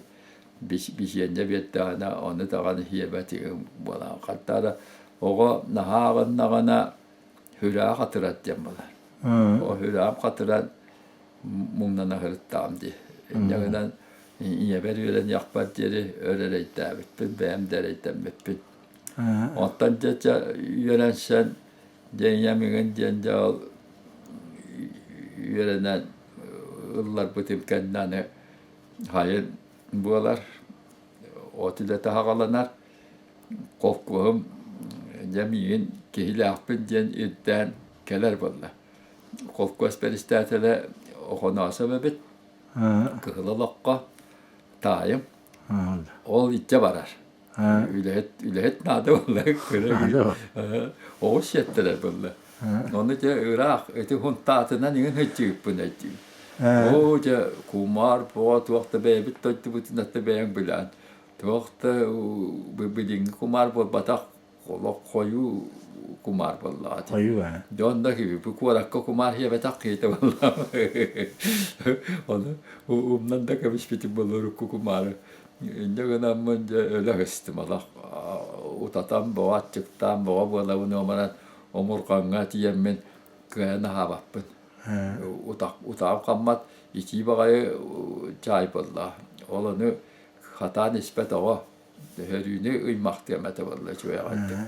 биһиэнньэ биэрдэҕинэ ону даҕаны сиэбэт буолан хантаара оҕо наһаа аҕыннаҕына сүрэҕэ хатырар диэн буолар. Ол сүрэҕим хатыран муҥнана сырыттаҕым дии. Инньэ гынан ийэбэр үөрэниэхпэр диэри өр эрэйдээбиппин, бэйэм да эрэйдэммиппин. Оттон дьэ чэ үөрэнсэн дьэ ийэм игин диэн дьэ ол үөрэнэн ылларбытым кэннэ аны хайын буолар, от үлэтэ саҕаланар. Холкуоһум дьэ миигин киһилээхпин диэн ирдээн кэлэр буолла. Холкуос бэрэстээтэлэ Охоноосов эбит, кыһыл олоххо таайым. Ол иччэ барар. Үлэһит, үлэһит наада буолла. Оҕус сиэттэрэр буолла. Ону дьэ ыраах ити хунтаатынан иҥин сылдьыбыппын өйдүүбүн. Оо дьэ кумаар буола туох да бэйэбит дойдубутун да бэйэҥ билэҕин. Туох да билиҥҥи кумаар буолбатах, олох хойуу кумаар буоллаҕа дии. Хойуу ээ. Дьон да бу куоракка кумаар сиэбэтэх киһитэ буоллаҕа. Ону умнан да кэбиспитим буолуо урукку кумаары. Инньэ гынаммын дьэ өлө сыстым олох утатан бөҕө аччыктаан бөҕө буолабын уомаран омурҕаҥҥа тиийэммин кыайан аһаабаппын. Утаҕым хаммат итии баҕайы чаай буолла. Ол ону хатаан испэт оҕо өһөрүүнү ыймахтыам этэ буолла үчүгэй аҕайдык.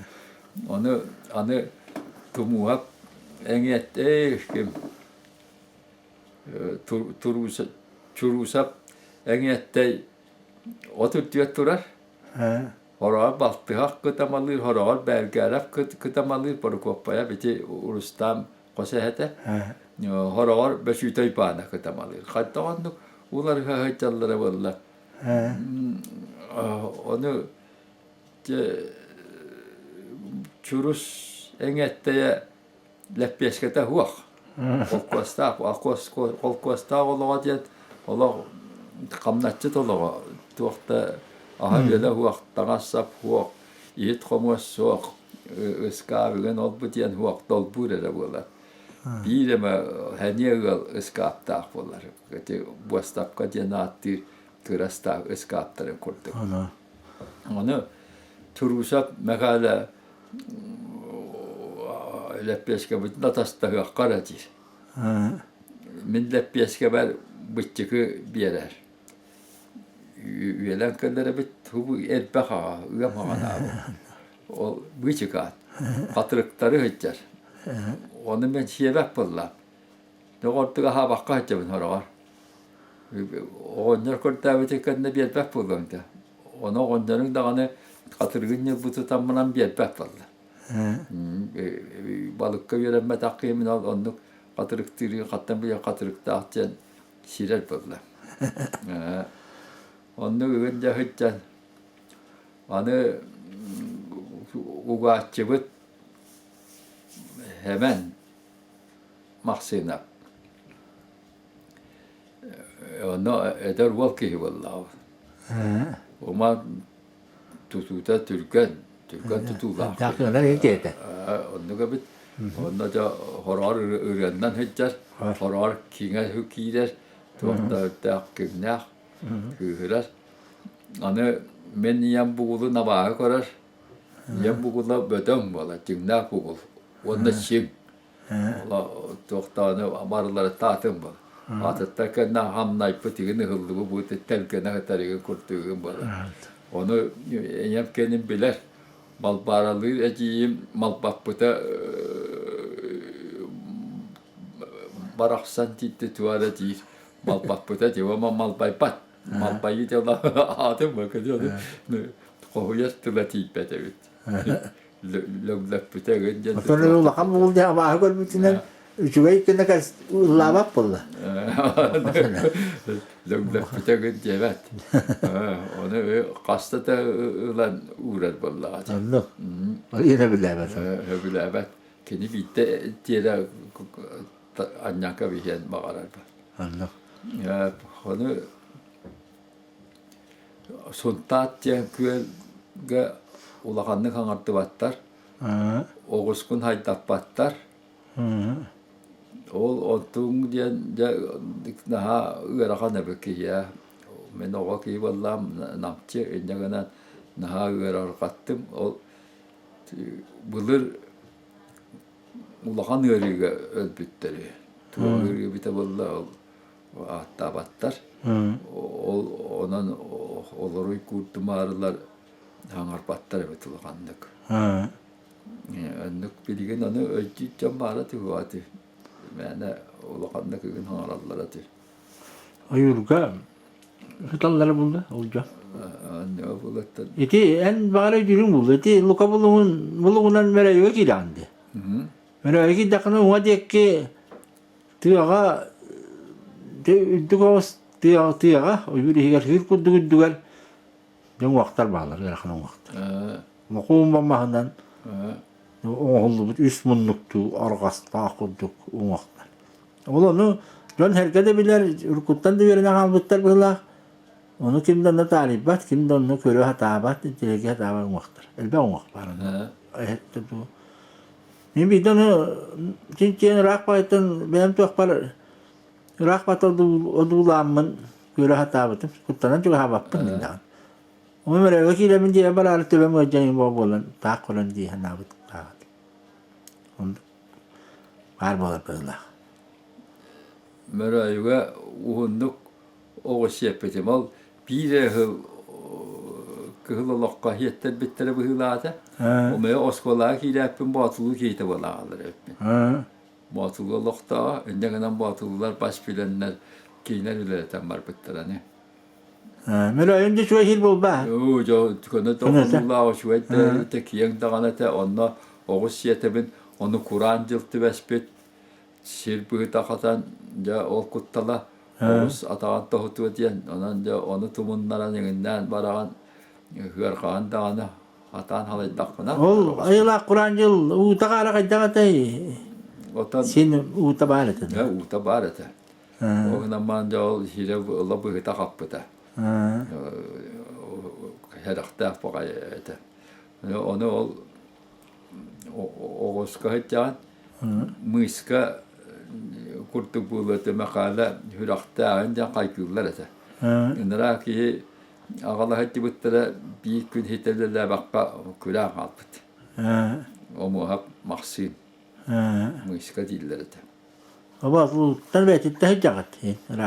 Ону аны Тумууһап эҥиэттэй ким Чуруусап эҥиэттэй от үрдүгэр турар. Хороҕор балтыһах кытамалыыр, хороҕор бээлгээрэп кытамалыыр Борокуоппайап ити Урустаан хос эһэтэ. Хороҕор Бөсүүтэй Паана кытамалыыр. Хайдах оннук уларыһа сылдьаллара буолла. Ону Чурус эҥэттэйэ лэппиэскэтэ суох. Холкуостаах, холкуостаах олоҕо диэн олох хамначчыт олоҕо. Туох да аһа-үөлэ суох, таҥас-сап суох, иһит-хомуос суох, ыскаап үгэн ол-бу диэн суох, долбуур эрэ буолар. Биир эмэ сэниэ ыал ыскааптаах буолар. Ити буостапка диэн ааттыыр кыра ыскааптарын курдук. Ону Турусов Мэхээлэ лэппиэскэбитин атастаһыахха эрэ диир. Мин лэппиэскэбэр быччыкы биэрэр. Үөлэн кэлэр эбит, тугу элбэх аҕа, ыам аҕанаабыт. Ол быычыкаат, хатырыктары сылдьар. Ону мен сиэбэт буоллаам. Доҕордук аһаабакка сылдьабын сороҕор. Оҕонньор көрдөөбүтүн кэннэ биэрбэт буолуом да. Ону оҕонньоруҥ даҕаны хатырыгын ньылбытытаммынан биэрбэт буолла. Балыкка үөрэммэтэх киһи мин ол оннук хатырыктыыры хаттан билэн хатырыктаах диэн сирэр буолла. Оннук ыгын дьэ сылдьан аны угааччыбыт Хэмэн массыына Онно эдэр уол киһи буоллаҕа. Ума тутуута түргэн, түргэн тутуулаах. Оннук эбит. Онно дьэ хороҕор ырыаннан сылдьар, хороҕор киҥэ киирэр, туох да өрдөөх киҥнээх, кыыһырар. Аны мин ийэм бугулун абааһы көрөр. Ийэм бугула бөдөҥ буолар, дьиҥнээх бугул. Уонна чиҥ. Туохтааны барылары таатын был. Атыттар кэннэ хамнайпыт игин ыһыллыбы бу тэлгэнэ сытар игин курдугун буолар. Ону ийэм кэнин билэр. Балбааралыыр эдьиийим малбаппыта барахсан тиитти туара диир. Малбаппыта тиба малбайбат. Малбайыы дьоно аатын бакы хоһуйар тыла тиийбэт эбит. Лөглөппүтэ ыгын диэн Оттон улахан бугул диэн абааһы көрбүтүнэн үчүгэй гына ыллаабат буолла. Лөглөппүтэ ыгын диэбэт. Ону хаста да ылан уурар буоллаҕа. Оннук. Ийэ билээбэт. Сөбүлээбэт. Кини биирдэ тиэрэ анньака биһиэн баҕарар. Оннук. Ону Сунтаат диэн күөлгэ Улаханнык хаҥардыбаттар, оҕускун хайдаппаттар. Ол оттуҥ диэн дьэ наһаа ыарахан эбит киһиэ. Мин оҕо киһи буоллаҕым намчы инньэ гынан наһаа ыарырҕаттым. Ол былыр улахан ыарыыга өлбүттэри. Туох ыарыы эбитэ буолла ол ааттаабаттар. Ол онон олоруй куурдумаарылар хаҥарбаттар эбит улаханнык. Оннук билигин ону өйдүүр дьон баара түһүө мээнэ улаханнык ыгын хаҥараллара тү. Ойуурга сыталлара булла ол дьон. Ити эн баҕар өйдүүрүҥ булла. Ити Лука булуҥун булуҥунан Мөрөйүгэ киирэҕин дии. Мөрөйүгэ киирдэххинэ уҥа диэки тыаҕа үрдүк оҕус тыаҕа тыаҕа ойуур иһигэр сыыр курдук үрдүгэр дьэ уҥуохтар бааллар ыарахан уҥуохтар. Мохуун маһынан оҥоһуллубут үс муннуктуу арҕастаах курдук уҥуохтар. Ол ону дьон сэргэ да билэр, уруккуттан да үөрэнэ хаалбыттар быһыылаах. Ону ким да онно таарыйбат, ким да онно көрө сатаабат, интеллигэ сатаабат уҥуохтар. Элбэх уҥуох баар онно. Эһэттэ дуу. Мин биирдэ ону чинчийэн ыраах баҕайыттан бэйэм туохпар ыраах бата одуулааммын көрө сатаабытым. Куттанан чугаһаабаппын диннэҕин. Ону мөрөөгө киирэммин дьиэбэр бараары төбөм ыалдьан буолан таах көрөн дии санаабыт Оннук баар буолар быһыылаах. Мөрөөйүгэ уһуннук оҕус сиэппитим. Ол биир эрэ сыл кыһыл олоххо иэттэрбиттэрэ быһыылаата. Омойо оскуолаҕа киирээппин Боотулуу киһитэ буола хаалар эбиппин. Боотулуу олохтооҕо, инньэ гынан Боотулуулар бас билэннэр киинэр үлэлэтэн барбыттараны. Мөрөөйүн да үчүгэй сир буолбаа. Оо, дьэ, көнө тохтуулаах үчүгэй да киэҥ даҕаны этэ. Онно оҕус сиэтэбин, ону кураан дьыл түбэспит. Сир быһыта хатан, дьэ, ол куттала оҕус атаҕын тоһутуо диэн. Онон дьэ, ону тумуннаран иҥиннээн бараҕын, ыарҕаҕын даҕаны хатаан халайдаххына. Ол айылаах кураан дьыл уута хаара хайдах этэй? Отон Син уута баар этэ. Дьэ, уута баар этэ. Ол гынан баран дьэ ол иһирэ ыла быһыта хаппыта. Сэрэхтээх баҕайы этэ. Ону ол оҕуска сылдьаҕын мыыска курдук буолуо этэ Мэхээлэ сүрэхтээҕин диэн хайгыыллар этэ. Ынараа киһи аҕала сылдьыбыттара биир күн ситэ үлэлээбэххэ күрээн хаалбыт. Омуоһап Махсыын мыыска дииллэр этэ. Боотулуттан бэйэтиттэн сылдьаҕыт?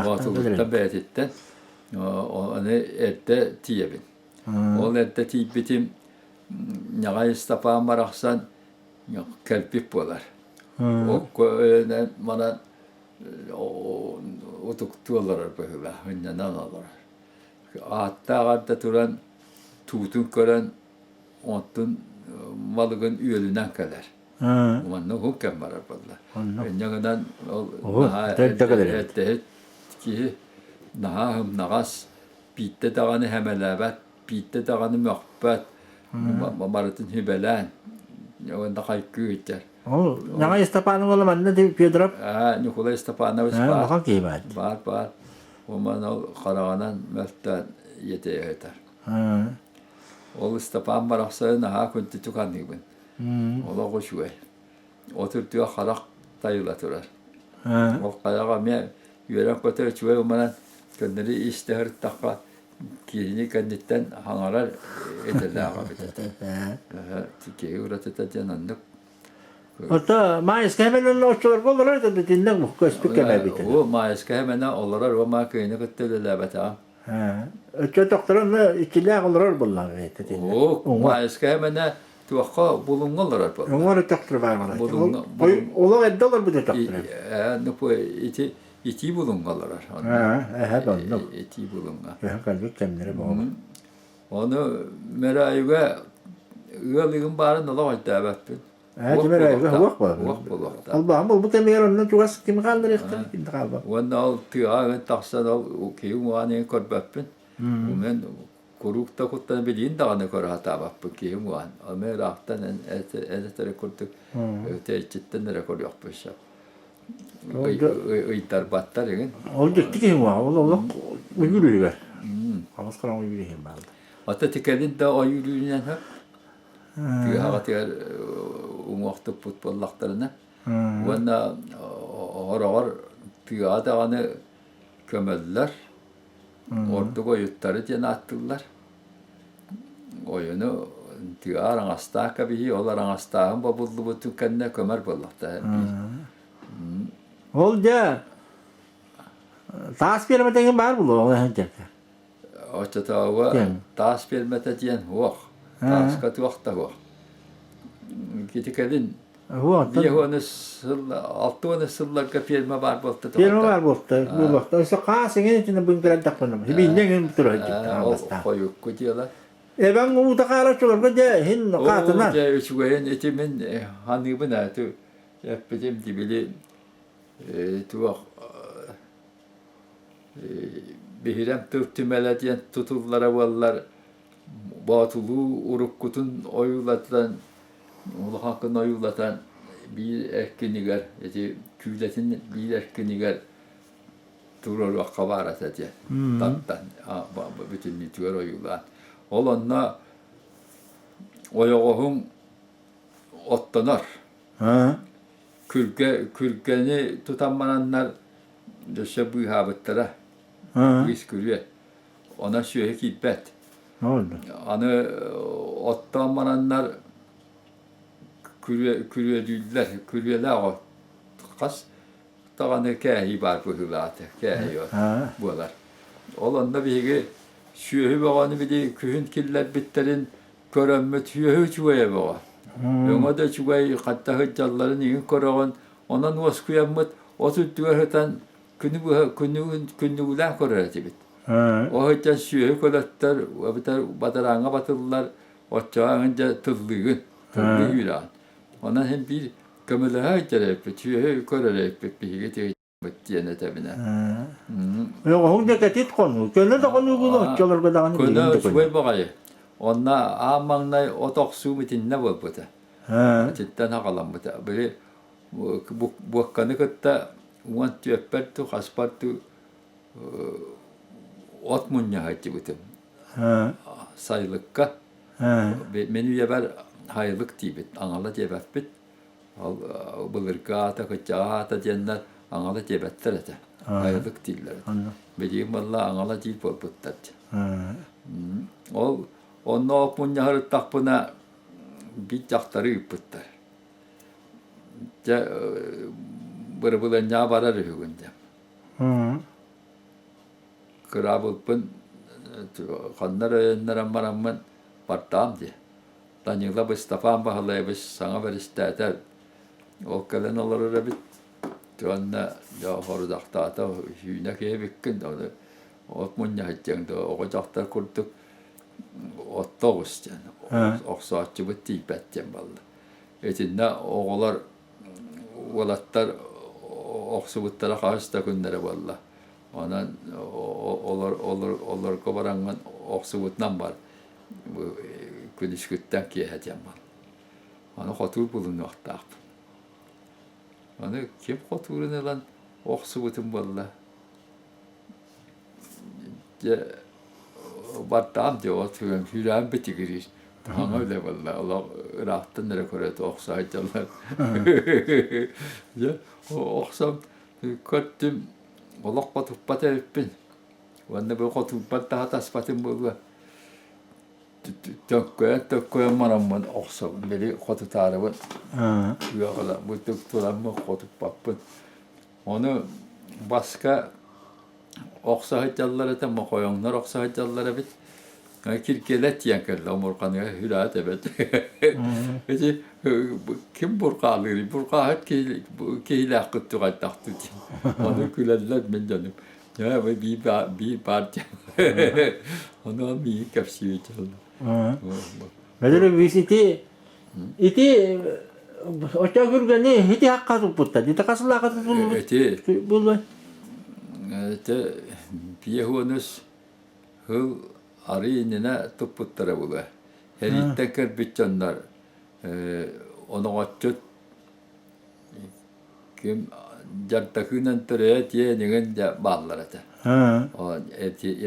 Боотулуттан бэйэтиттэн. Аны эрдэ тиийэбин. Ол эрдэ тиийбитим Ньаҕай Ыстапаан барахсан кэлбит буолар. Окко өйөнөн манан утуктуу олорор быһыылаах, ынньанан олорор. Ааттаах эрдэ туран туутун көрөн онтун малыгын үөлүнэн кэлэр. Уонна уһун кэм барар буолла. Инньэ гынан ол наһаа эрдэһит киһи наһаа ымнаҕас, биирдэ даҕаны сэмэлээбэт, биирдэ даҕаны мөхпөт, барытын сүбэлээн уонна хайгыы сылдьар. Ол Ньаҕай Ыстапаанов уола манна Федоров? Ньукулай Степанович баар. Улахан киһи баар. Баар, баар. Уонна ол хараҕынан мөлтөөн ийэтэ ыытар. Ол Ыстапаан барахсаны наһаа күндүтүк аныыбын. Олох үчүгэй. От үрдүгэр харах тайыла турар. Ол хайаҕа эмиэ үөрэн-көтөр үчүгэй уманан көннөрү истэ сырыттахха киһини кэнниттэн хаҥарар идэлээх эбит этэ. Киһи уратыта диэн оннук. Ото Маайыска Хэмэнэн оччолорго олорор этэ итиннэ көспүт кэмэ эбит. Оо, Маайыска Хэмэнэ олорор, уома кыайыны кытта үлэлээбэтэҕим. Өччө тохторон иччилээх олорор буоллаҕа эбит. Оо, Маайыска Хэмэнэ туохха булуҥҥа олорор буолла. Уҥуор өтөхтөрө баар буолла. Олох эрдэ олорбут өтөхтөрө. Ити итии булуҥҥа олорор. Эһэ оннук. Итии булуҥҥа. Эһэ кэлбит кэмнэрэ буолар. Ону Мөрөөйүгэ ыал ыгым баарын олох өйдөөбөппүн. Ээ, Мөрөөйүгэ уох буолар. Уох буолуохтаах. Албаһым буолбут кэмигэр онно чугас ким хаалларыахтар, ким да хаалбат. Уонна ол тыаҕа тахсан ол киһи уҥуоҕун көрбөппүн. Мен куруук да куттана билигин даҕаны көрө сатаабаппын киһи уҥуоҕун. Аны ыраахтан эн этэрэ курдук тэйиччиттэн эрэ көрүөхпүн сөп. Ыйдарбаттар игин. Ол дьикти киһи уҥуоҕа, ол олох уйгур үһүгэр. Хаҥас хараҥа уйгур иһин баалда. Ата тикэлин да ойуурүүнэн сөп. Тыаһаҕытыгар уҥуох туппут буоллахтарына. Уонна хороҕор тыаҕа даҕаны көмөллөр. Ордук ойуттары диэн ааттыыллар. Ойуну тыаҕа араҥастаах кэбиһии, ол араҥастааһын бобуллубутун кэннэ көмөр буоллахтара биир. Ол дьэ таас пиэрмэтэ эҥин баар буолуо ол Оччотооҕуга таас пиэрмэтэ диэн суох. Тааска туох да суох. Ити кэлин 50 сыл, 60 сылларга пиэрмэ баар буолта. Пиэрмэ баар буолта, буолуохта. Өссө хаас эҥин итинэ быҥкырайдахпына, хибиинньэ эҥин тура сылдьыбыт Ол хойукку дьыала. Эбэҥ уута хаара оччолорго дьэ иһин хаатынан. Дьэ үчүгэйин ити мин ханыыбын ээ эппитим ди били туох биһирэм тыл түмэлэ диэн тутуллара буоллар Боотулуу уруккутун ойуулатан улахан ойуулатан биир эркинигэр ити күүлэтин биир эркинигэр туруоруохха баар этэ диэн тартан бүтүннүүтүгэр ойуулаан ол онно ойоҕоһуҥ оттонор күргэ күргэни тутан бараннар өссө быыһаабыттара быыс күрүө онон сүөһү киирбэт аны оттоон бараннар күрүө күрүөлүүллэр күрүөлээх от хас даҕаны кээһии баар быһыылаата кээһии от буолар ол онно биһиги сүөһү бөҕөнү били күһүн киллэрбиттэрин көрөммүт сүөһү үчүгэйэ бөҕө өҥө да үчүгэй хатта сылдьалларын иҥин көрөҕүн онон уоскуйаммыт от үрдүгэр сытан күнү быһа күнүгүн күннүгүлээн көрөр этибит ол сылдьан сүөһү көлөттөр эбэтэр бадарааҥҥа батыллар оччоҕо эҥин дьэ тыллыыгын тыллыы үүрэҕин онон син биир көмөлөһө сылдьар эбиппит сүөһү көрөр эбиппит биһиги тиһикпит диэн этэбинэ Оҕоһуҥ да кэтит хонуу, көнө да хонуу буолуо оччолорго даҕаны көнө билигин да үчүгэй көнө. баҕайы онно аан маҥнай от охсуум итиннэ буолбута ититтэн аҕаламмыта били буокканы кытта 14-пэр дуу хаспар дуу от мунньа сылдьыбытым сайылыкка мин үйэбэр сайылык диибит аҥала диэбэппит ол былыргы аата кыччаҕа аата диэннэр аҥала диэбэттэр этэ сайылык дииллэр этэ билигин буолла аҥала диир буолбуттар ол онно от мунньа сырыттахпына биир дьахтары ыыппыттар дьэ бырабылыанньаҕа барар үһүгүн диэн Кыраабылбын ханна эрэ өйөннөрөн бараммын бартаам дии. Данила Степан Баһылаевич саҥа бэристээтэл ол кэлэн олорор эбит. Уонна дьэ хорудахтаата сүүнэ киһи эбиккин ону от мунньаһыттыаҥ да оҕо дьахтар курдук отто оҕус диэн охсооччубут тиийбэт диэн буолла. Итиннэ оҕолор уолаттар охсубуттара хаһыс да күннэрэ буолла. Онон олор, олор, олорго бараҥҥын охсубутунан бар. Бу күнүскүттэн киэһэ диэн бар. Аны хотуур булунуохтаахпын. Аны ким хотуурун ылан охсубутум буолла. Дьэ бартаам дьэ от сүрэҕим битигириир. Таҥа үлэ буолла. Олох ыраахтан эрэ көрө охсо сылдьаллар. Дьэ охсон көрдүм олох хотуппат эбиппин. Уонна бу хотуурбар таһа таспатым буолуо. Төккөйөн төккөйөн мараммын охсобун. Били хотутаарыбын ыаҕала бу тураммын хотуппаппын. Ону баска охсо сылдьаллар этэ, мохойоҥнор охсо сылдьаллар эбит. Киргиэлэ тиийэн кэллэ, омурҕаныга сүрээт эбит. Ити ким бурҕаалыырый? Бурҕааһыт киһилээх кыттык айтахтыы диэн. Ону күлэллэр мин дьонум. Дьэ, биир баар диэн. Ону миигин кэпсиир дьон. Бэдэр ити ити оччо күргэни ити хакка туппуттар. Ити хасылаахха тутуллубут Ити буолуой? ити 50 сыл арый иннинэ туппуттара буолуо. Сэрииттэн кэлбит дьоннор оноҕоччут ким Дьардакыынан төрөйө диэн иҥин дьэ бааллар этэ.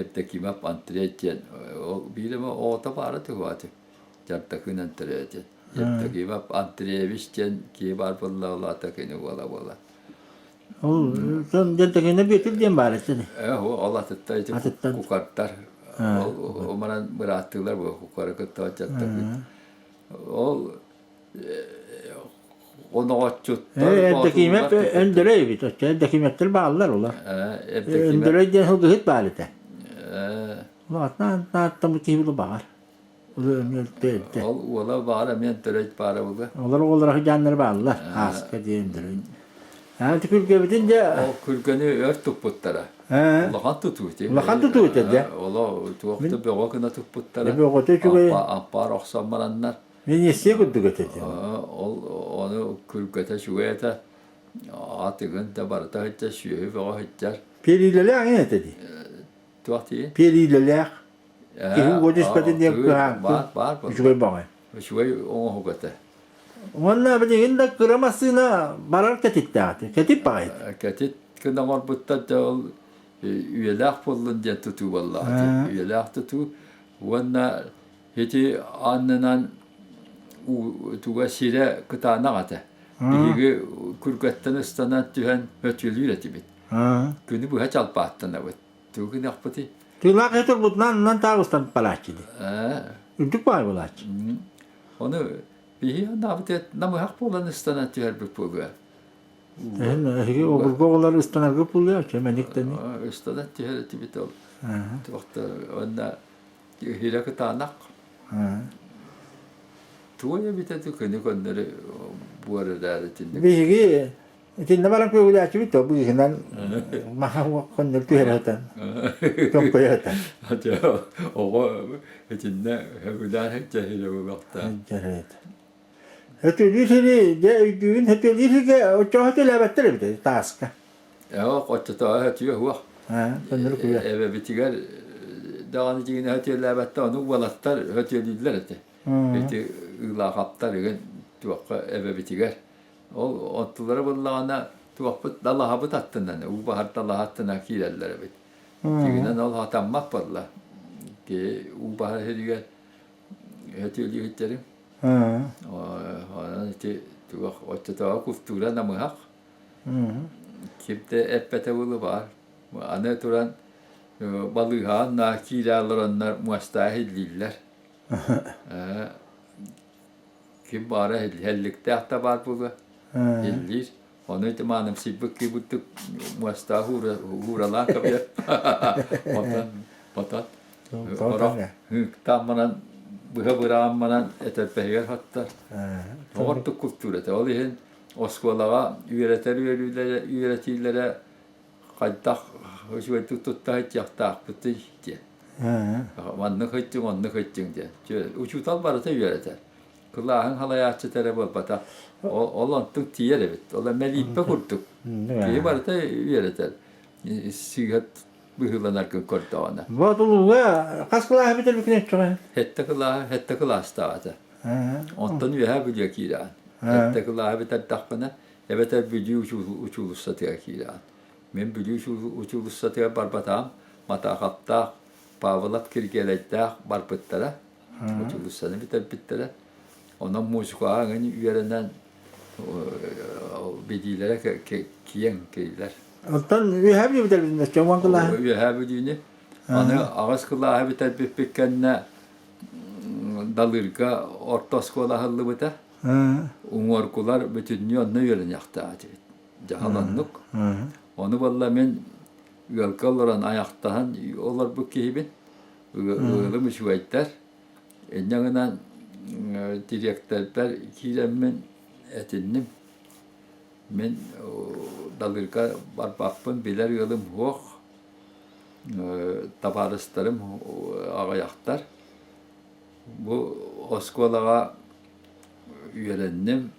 Евдокимов Андрей диэн ол биир эмэ оҕото баара туһуа. Дьардакыын Антрея диэн. Евдокимов Андреевич диэн киһи баар буолла, ол аата кини уола буолар. Ол Дьардакыына Бүөтүр диэн баар этэ. Ол атыттар ити кукартар. Ол омаран бырааттыылар бу кукары кытта Дьардакыын. Ол оноҕоччуттар Эрдэкиимэп Өндөрөй эбит. Оччо Эрдэкиимэптэр бааллар олор. Өндөрөй диэн сылгыһыт баар этэ. Улаатан ааттаммыт киһи баҕар. Ол уола баара эмиэ Өндөрөй баара буолуо. Олор оҕолоро сыдьааннар бааллар. Ааска диэн Өндөрөй. Аа күргэбитин дьэ Ол күргэни өр туппуттара. Улахан тутуу ити. Улахан тутуу этэ дьэ. Оло туох да бөҕө гына туппуттара. Бөҕөтө үчүгэй. Ампаар охсон бараннар. Миниистир курдук этэ. Ол ону күргэтэ үчүгэй этэ. Атыгын да барыта сылдьар, сүөһү бөҕө сылдьар. Пиэриилэлээх эн этэ дии. Туох дии? Пиэриилэлээх. Киһи уо түспэтин диэн кыһааҥкы. Баар, баар. Үчүгэй баҕай. Үчүгэй оҥоһук этэ. Уонна билигин да кыра массыына барар кэтиттээх этэ. Кэтит баҕай. Кэтит гына оҥорбуттар да ол үйэлээх буоллун диэн тутуу буоллаҕа. Үйэлээх тутуу. Уонна Ити аннынан туга сирэ кытаанах этэ. Биһиги күргэттэн ыстанан түһэн өтүөлүүр этибит. Күнү быһа чалбааттанабыт. Тугу гыныахпытый? Тыылаах иһи турбутунан аннынан таах ыстан барааччы дии. Үрдүк баай буолааччы. Ону биһи анаабыт намыһах буолан ыстанан түһэрбит буолуо. Эһиги обургу оҕолор ыстанарга буолуо, чэмэник-тэник. Ыстанан түһэр этибит ол. Туохта уонна Иһирэ кытаанах. Туой эбитэ күнү көннөрү буор эрээри итинник. Биһиги итиннэ баран көбүлээччибит то быыһынан маха көннөрү түһэрэ сытан төҥкөйө сытан. Оҕо итиннэ сөбүлээн сылдьа буолуохтаах. Өтөлүүр сири дьэ өйдүүбүн өтөлүүр сиргэ оччоҕо төлөөбөттөр эбит тааска. Эһок оччотооҕу өтүө суох. Эбэбитигэр даҕаны дьиҥинэ өтүөлээбэттэр, ону уолаттар өтүөлүүллэр этэ. Ити ыылаахаптар игин туохха эбэбитигэр. Ол оттулара буоллаҕына туохпут далаһабыт аттынан, уу баһар далаһа аттынан киирэллэр эбит. Дьиҥинэн ол хатаммат буолла. Киһи уу баһар сиригэр өтүөлүүһүттэрим. Онон ити туох оччотооҕу култуура намыһах. Ким да эппэтэ буолуо баар. Аны туран балыыһаҕа наа киирэ олороннор муостаҕа иһиллииллэр. Ким баара иһилликтээх да баар буолуо. Иһиллиир. Ону ити маанымсыйбыт киһи муостаҕа ууралаан кэбиһэр. Отон, отон. Орох ыыктаан баран быһа быраҕан баран этэрбэһигэр хаттар. Оҕордук култуура этэ. Ол иһин оскуолаҕа үөрэтэр үөрүүлэрэ үөрэтиилэрэ хайдах үчүгэйдик тутта сылдьыахтаахпытый диэн. Маннык сылдьыҥ, оннук сылдьыҥ диэн. Учуутал барыта үөрэтэр. Кылааһыҥ халайааччыта эрэ буолбатах. Ол онтук тиийэр эбит. Ол мэлииппэ курдук. Киһи барыта үөрэтэр. Сыыһа быһыыланаргын көрдөҕүнэ. Боотулууга хас кылааһы бүтэрбиккин өччөҕө? Сэттэ кылааһы, сэттэ кылаастаах этэ. Онтон Үөһээ Бүлүүгэ киирэҕин. Сэттэ кылааһы бүтэрдэхпинэ, эбэтэр Бүлүү учуулуссатыгар киирэҕин. Мин Бүлүү учуулуссатыгар барбатаҕым, Матаахаптаах, Павлов Киргиэлэйдээх барбыттара, учуулуссаны бүтэрбиттэрэ. Онон музыкаҕа эҥин үөрэнэн билиилэрэ киэҥ киилэр. Оттон Үөһээ Бүлүү бүтэрбитин өссө уон кылааһы? Үөһээ Бүлүүнү. Аны аҕыс кылааһы бүтэрбиппит кэннэ Далыырга орто оскуола аһыллыбыта. Уҥуоргулар бүтүннүү онно үөрэниэхтээх этибит. Дьаһал оннук. Ону буолла мин ыалга олорон айахтаһан олорбут киһибин. Ыалым үчүгэйдэр. Инньэ гынан дириэктэрбэр киирэммин этинним. Мин Далыырга барбаппын, билэр ыалым суох. Табаарыстарым аҕыйахтар. Бу оскуолаҕа үөрэнним,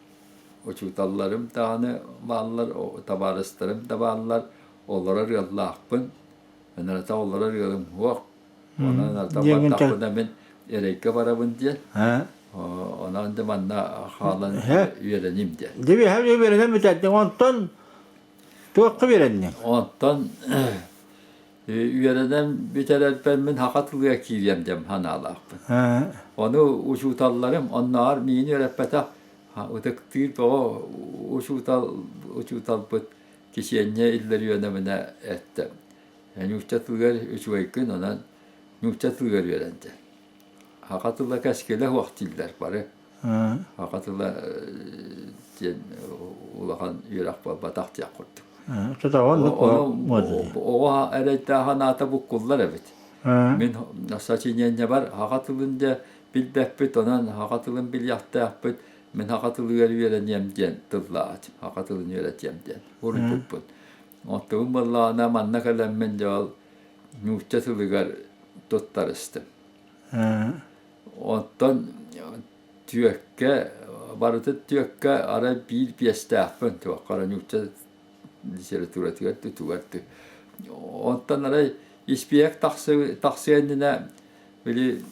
учууталларым даҕаны бааллар, табаарыстарым да бааллар, олорор ыаллаахпын. Ынырата олорор ыалым суох. Онон бардахпына мин эрэйгэ барабын диэн. Онон да манна хаалан үөрэним диэн. Дьэ үөрэнэн бүтэрдиҥ. Онтон туохха үөрэнниҥ? Онтон. Үөрэнэн бүтэрэрбэр мин саха тылыгар киириэм диэн санаалаахпын. Ону учууталларым оннооҕор миигин үөрэппэтэх ытыктыыр бөҕө учуутал учууталбыт Кисиэнньэ Илларионовна эттэ. Нуучча тылыгар үчүгэйгин, онон нуучча тылыгар үөрэн диэн. Саха тыла кэскилэ суох дииллэр бары. Саха тыла диэн улахан үөрэх буолбатах диэх курдук. Оҕо эрэйдээх санаата буккуллар эбит. Мин сочинениебар саха тылын дьэ билбэппит, онон саха тылын билиэхтээхпит, мин саха тылыгар үөрэниэм диэн тыллаатым, саха тылын үөрэтиэм диэн уруйбуппун. Оттугум буоллаҕына манна кэлэммин дьэ ол нуучча тылыгар туттарыстым. Оттон түөккэ, барыта түөккэ арай биир биэстээхпин туохха эрэ нуучча литературатыгар тутугар Онтон арай испиэк тахсыа иннинэ били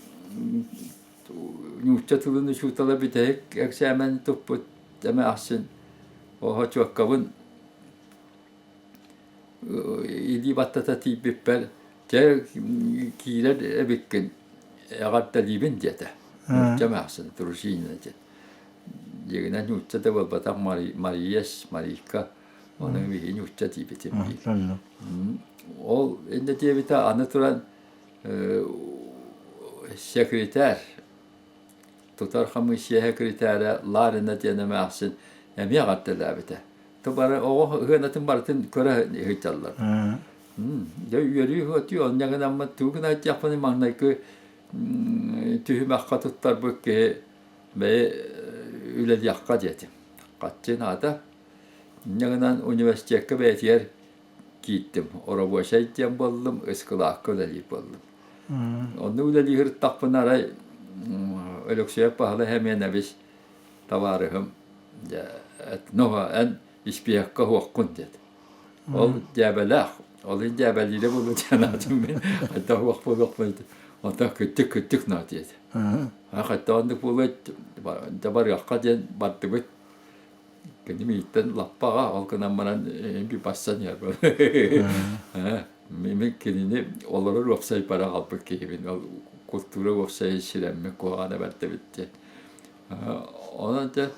нуучча тылын учуутала бүтэһик эксээмэн туппут эмээхсин оһочуоккабын илии баттата тиийбиппэр дьэ киирэр эбиккин эҕэрдэлиибин диэтэ нуучча эмээхсин Трусинина диэн дьиҥинэн нуучча да буолбатах Мария Марийка ону биһи нуучча диибитим диир ол инньэ диэбитэ аны туран секретарь тутар хамыыссыйа секретарэ Ларина диэн эмээхсин эмиэ эҕэрдэлээбитэ бары оҕо ыһыанатын барытын көрө сылдьаллар. Дьэ үөрүү-көтүү онньа гынаммыт тугу гына сылдьыахпыный маҥнайгы түһүмэххэ туттарбыт киһи бэйэ үлэлиэххэ диэтим. Хаччы наада. Инньэ гынан университекка бэйэтигэр киирдим. Оробуочай диэн буоллум, ыскылаакка үлэлиир буоллум. Онно үлэлии сырыттахпына арай Өлөксөйөп Баһылай Сэмиэнэбис табаарыһым но эн испиэһэккэ уһуоххун диэт. Ол дьээбэлээх, ол иһин дьээбэлиирэ буолуо диэн аатым мин хайдах уһуох буолуохпун онтон кыттык кыттык ноо диэтэ. Хайдах оннук буолуо дьэ барыахха диэн бардыбыт. Кини мииттэн лаппаҕа ол гынан баран би бассан иһэр Мин кинини олорор уопсай бара хаалбыт киһибин ол култуура уопсайын сирэммин куһаҕана бэрт эбит диэн. Онон дьэ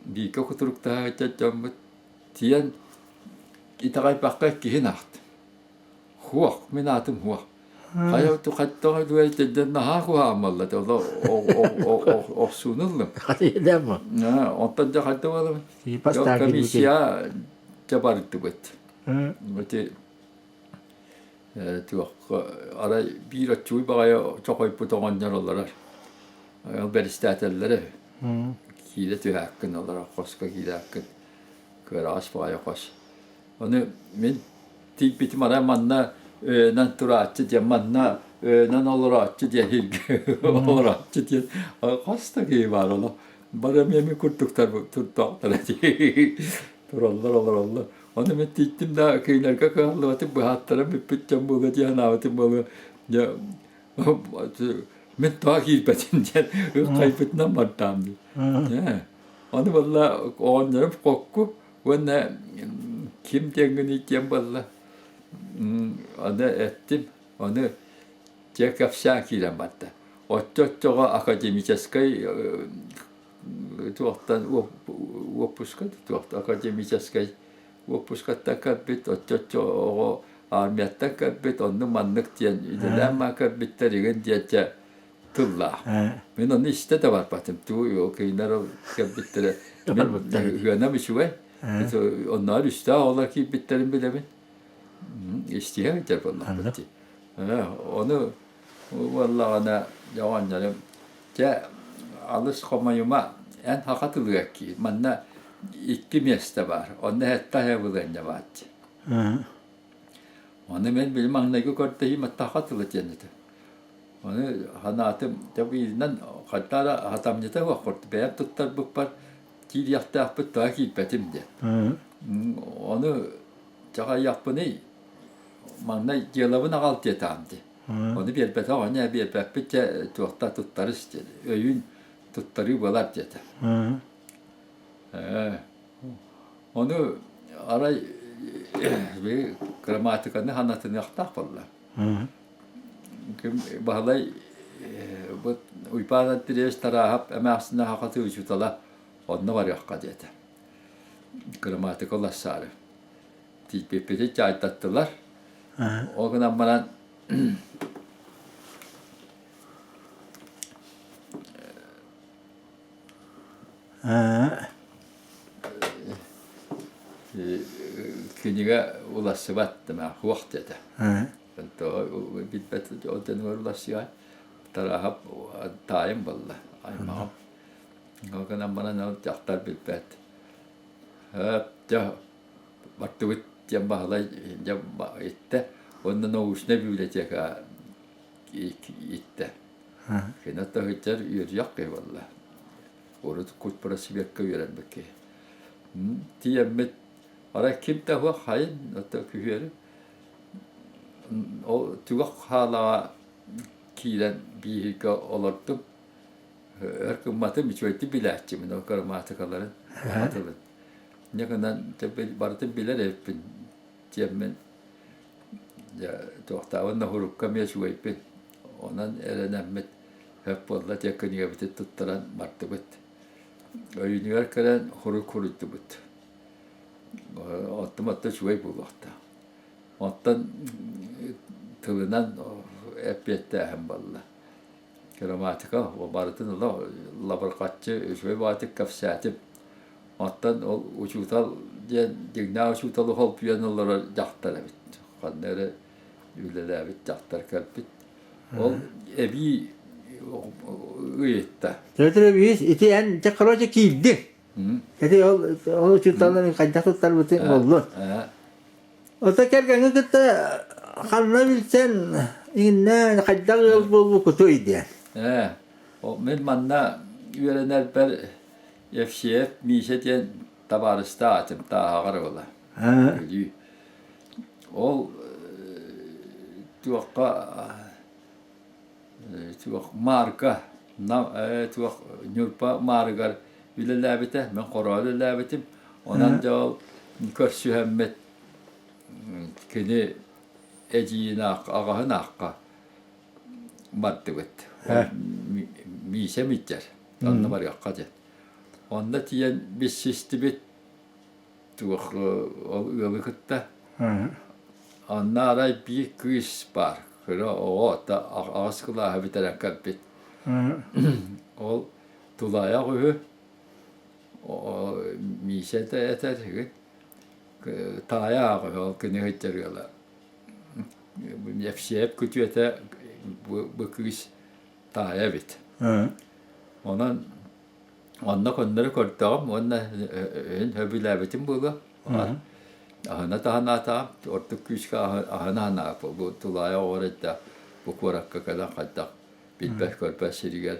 бииргэ кутуруктаһа сылдьар дьоммут тиийэн итэҕэйбэххэ иккиһин аахтым. Хуох, мин аатым Хуох. Хайа хайдах үчүгэй наһаа куһаҕан буолла охсууну ыллым. Онтон дьэ хайдах буолабын? Комиссия дьэ бардыбыт. Ити туохха арай биир оччугуй баҕайы чохойбут оҕонньор олорор. Ол бэристээтэллэрэ үһү. Киирэ түһээккин олорор хоско киирээккин кыараҕас баҕайы хос. Ону мин тиийбитим арай манна өйөнөн турааччы диэн, манна өйөнөн олорооччу диэн иһиргэ олорооччу диэн хос да киһи баар олох. Бары эмиэ мин курдуктар турдахтара дии. Тураллар олороллор. Ону мин тиийтим да кинилэргэ кыһаллыбатым быһааттара бүппүт дьон буолуо дии санаабытым буолуо. Дьэ мин тоҕо киирбэтим диэн ыххайбытынан бардаам дии. Ону буолла оҕонньорум хокку уонна ким диэҥҥиний диэн буолла. Аны эттим, ону дьэ кэпсээн киирэн барда. Оччо-оччоҕо академическай туохтан уоппуска туохтан академическай уоппускаттан кэлбит, оччо-оччо оҕо армияттан кэлбит, оннук маннык диэн үлэлээн маа кэлбиттэр игин диэн дьэ тыллаах. Мин ону истэ да барбатым. Тугу кинилэр ол кэлбиттэрэ. Мин ыанам үчүгэй. Оннооҕор үстээх оҕолор киирбиттэрин билэбин. Истиһэ сылдьар буоллахпыт дии. Ону буоллаҕына оҕонньорум дьэ алыс хомойума эн саха тылыгар киир. Манна икки миэстэ баар. Онно сэттэ айабылыанньа баар дии. Ону мин били маҥнайгы көрдөһүүм саха тыла диэн этэ. Ону санаатым, дьэ бииринэн хайдах эрэ хатамньыта суох курдук бэйэм туттарбыппар киириэхтээхпит тоҕо киирбэтим диэн. Ону чаҕайыахпыный маҥнай дьыалабын аҕал диэтэҕим дии. Ону биэрбэтэх оҕонньор биэрбэппит дьэ туохта туттарыс диэн өйүүн туттарыы буолар диэтэ. Ону арай Грамматиканы ханатыныахтаах буолла. Баһылай Уйбаан Андреевич Тарааһап эмээхсинэ сахаты учуутала онно барыахха диэтэ. Грамматика улассаары. Тиийбиппити чаайдаттылар. Ол гынан баран Кинигэ уларсыбат суох диэтэ. Билбэт дьонугар уларсыа Тарааһап таайым буолла аймаҕым. Ол гынан баран ол дьахтар билбэт. Дьэ бардыбыт диэн Баһылай дьэ иттэ уонна научнай библиотека иттэ. Кини таһыччар үөрүйэх киһи буолла. Урут культпросвекка үөрэммит киһи. Тиийэммит арай ким да суох хайын ото күһүөрү ол түгэх хаалаҕа киирэн бииһиргэ олордум. Өр гымматым үчүгэйдик билээччибин ол грамматикаларын саха тылын. Инньэ гынан барытын билэр эбиппин диэммин Дьэ, туохтаабын да урукка эмиэ үчүгэйбин. Онон эрэнэммит сөп буолла диэн кинигэбитин туттаран бардыбыт. Өйүнүгэр кэлэн хуруй хуруйдубут. Оттон оттон үчүгэй буолуохтаах. Оттон тылынан эппиэттээһин буолла. Грамматика барытын ыла лабырҕаччы үчүгэй баҕатык кэпсээтим. Оттон ол учуутал диэн дьиҥнээх учууталы холбуйан олорор дьахтар эбит. Ханна эрэ үлэлээбит дьахтар кэлбит. Ол эбии ыйытта. Петр Ильич, ити эн дьэ короче киирдиҥ. Ити ол ол учууталларын хайдах туттарбытын буллун. Ото кэргэҥҥин кытта ханна билсэн иҥиннэ хайдах ыал буолбуккутуй диэн. Ээ, ол мин манна үөрэнэрбэр Евсеев Миша диэн табаарыстаах этим Тааһаҕар ыла. Бүлүү. Ол туохха туох Маарга туох Ньурба Маарыгар үлэлээбитэ, мин Хороҕо үлэлээбитим. Онон дьэ ол көрсүһэммит кини эдьиийин аҕаһын аахха бардыбыт. Миисэ миттэр, онно барыахха диэн. Онно тиийэн билсистибит туох ол ыалы кытта. Онно арай биир кыыс баар, кыра оҕо аҕыс кылааһы бүтэрэн кэлбит. Ол тулаайах үһү, Миисэ этэр таайа ааҕа үһү ол кини сылдьар ыала. Евсеев күтүөтэ бу кыыс таайа эбит. Онон онно көннөрү көрдөҕүм уонна өйүн сөбүлээбитим буолуо. Аһына таһынаатаҕым, ордук күүскэ аһына аһынааппы. Бу тулаайах оҕо эрэйдээх бу куоракка кэлэн хайдах билбэт-көрбөт сиригэр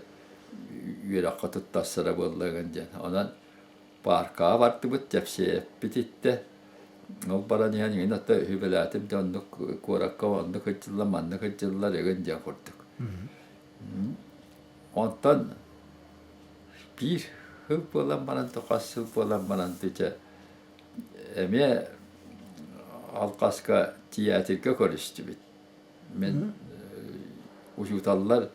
үөрэххэ туттарсара буолла диэн. Онон пааркаҕа бардыбыт, кэпсээппит иттэ. Ол баран иһэн иҥин ата үһүбэлээтим дьэ оннук куоракка оннук сылдьыллар, маннык сылдьыллар игин диэн курдук. Онтон биир сыл буолан баран, хас сыл буолан баран дьэ эмиэ алҕаска тиээтиргэ көрүстүбүт. Мин учууталлар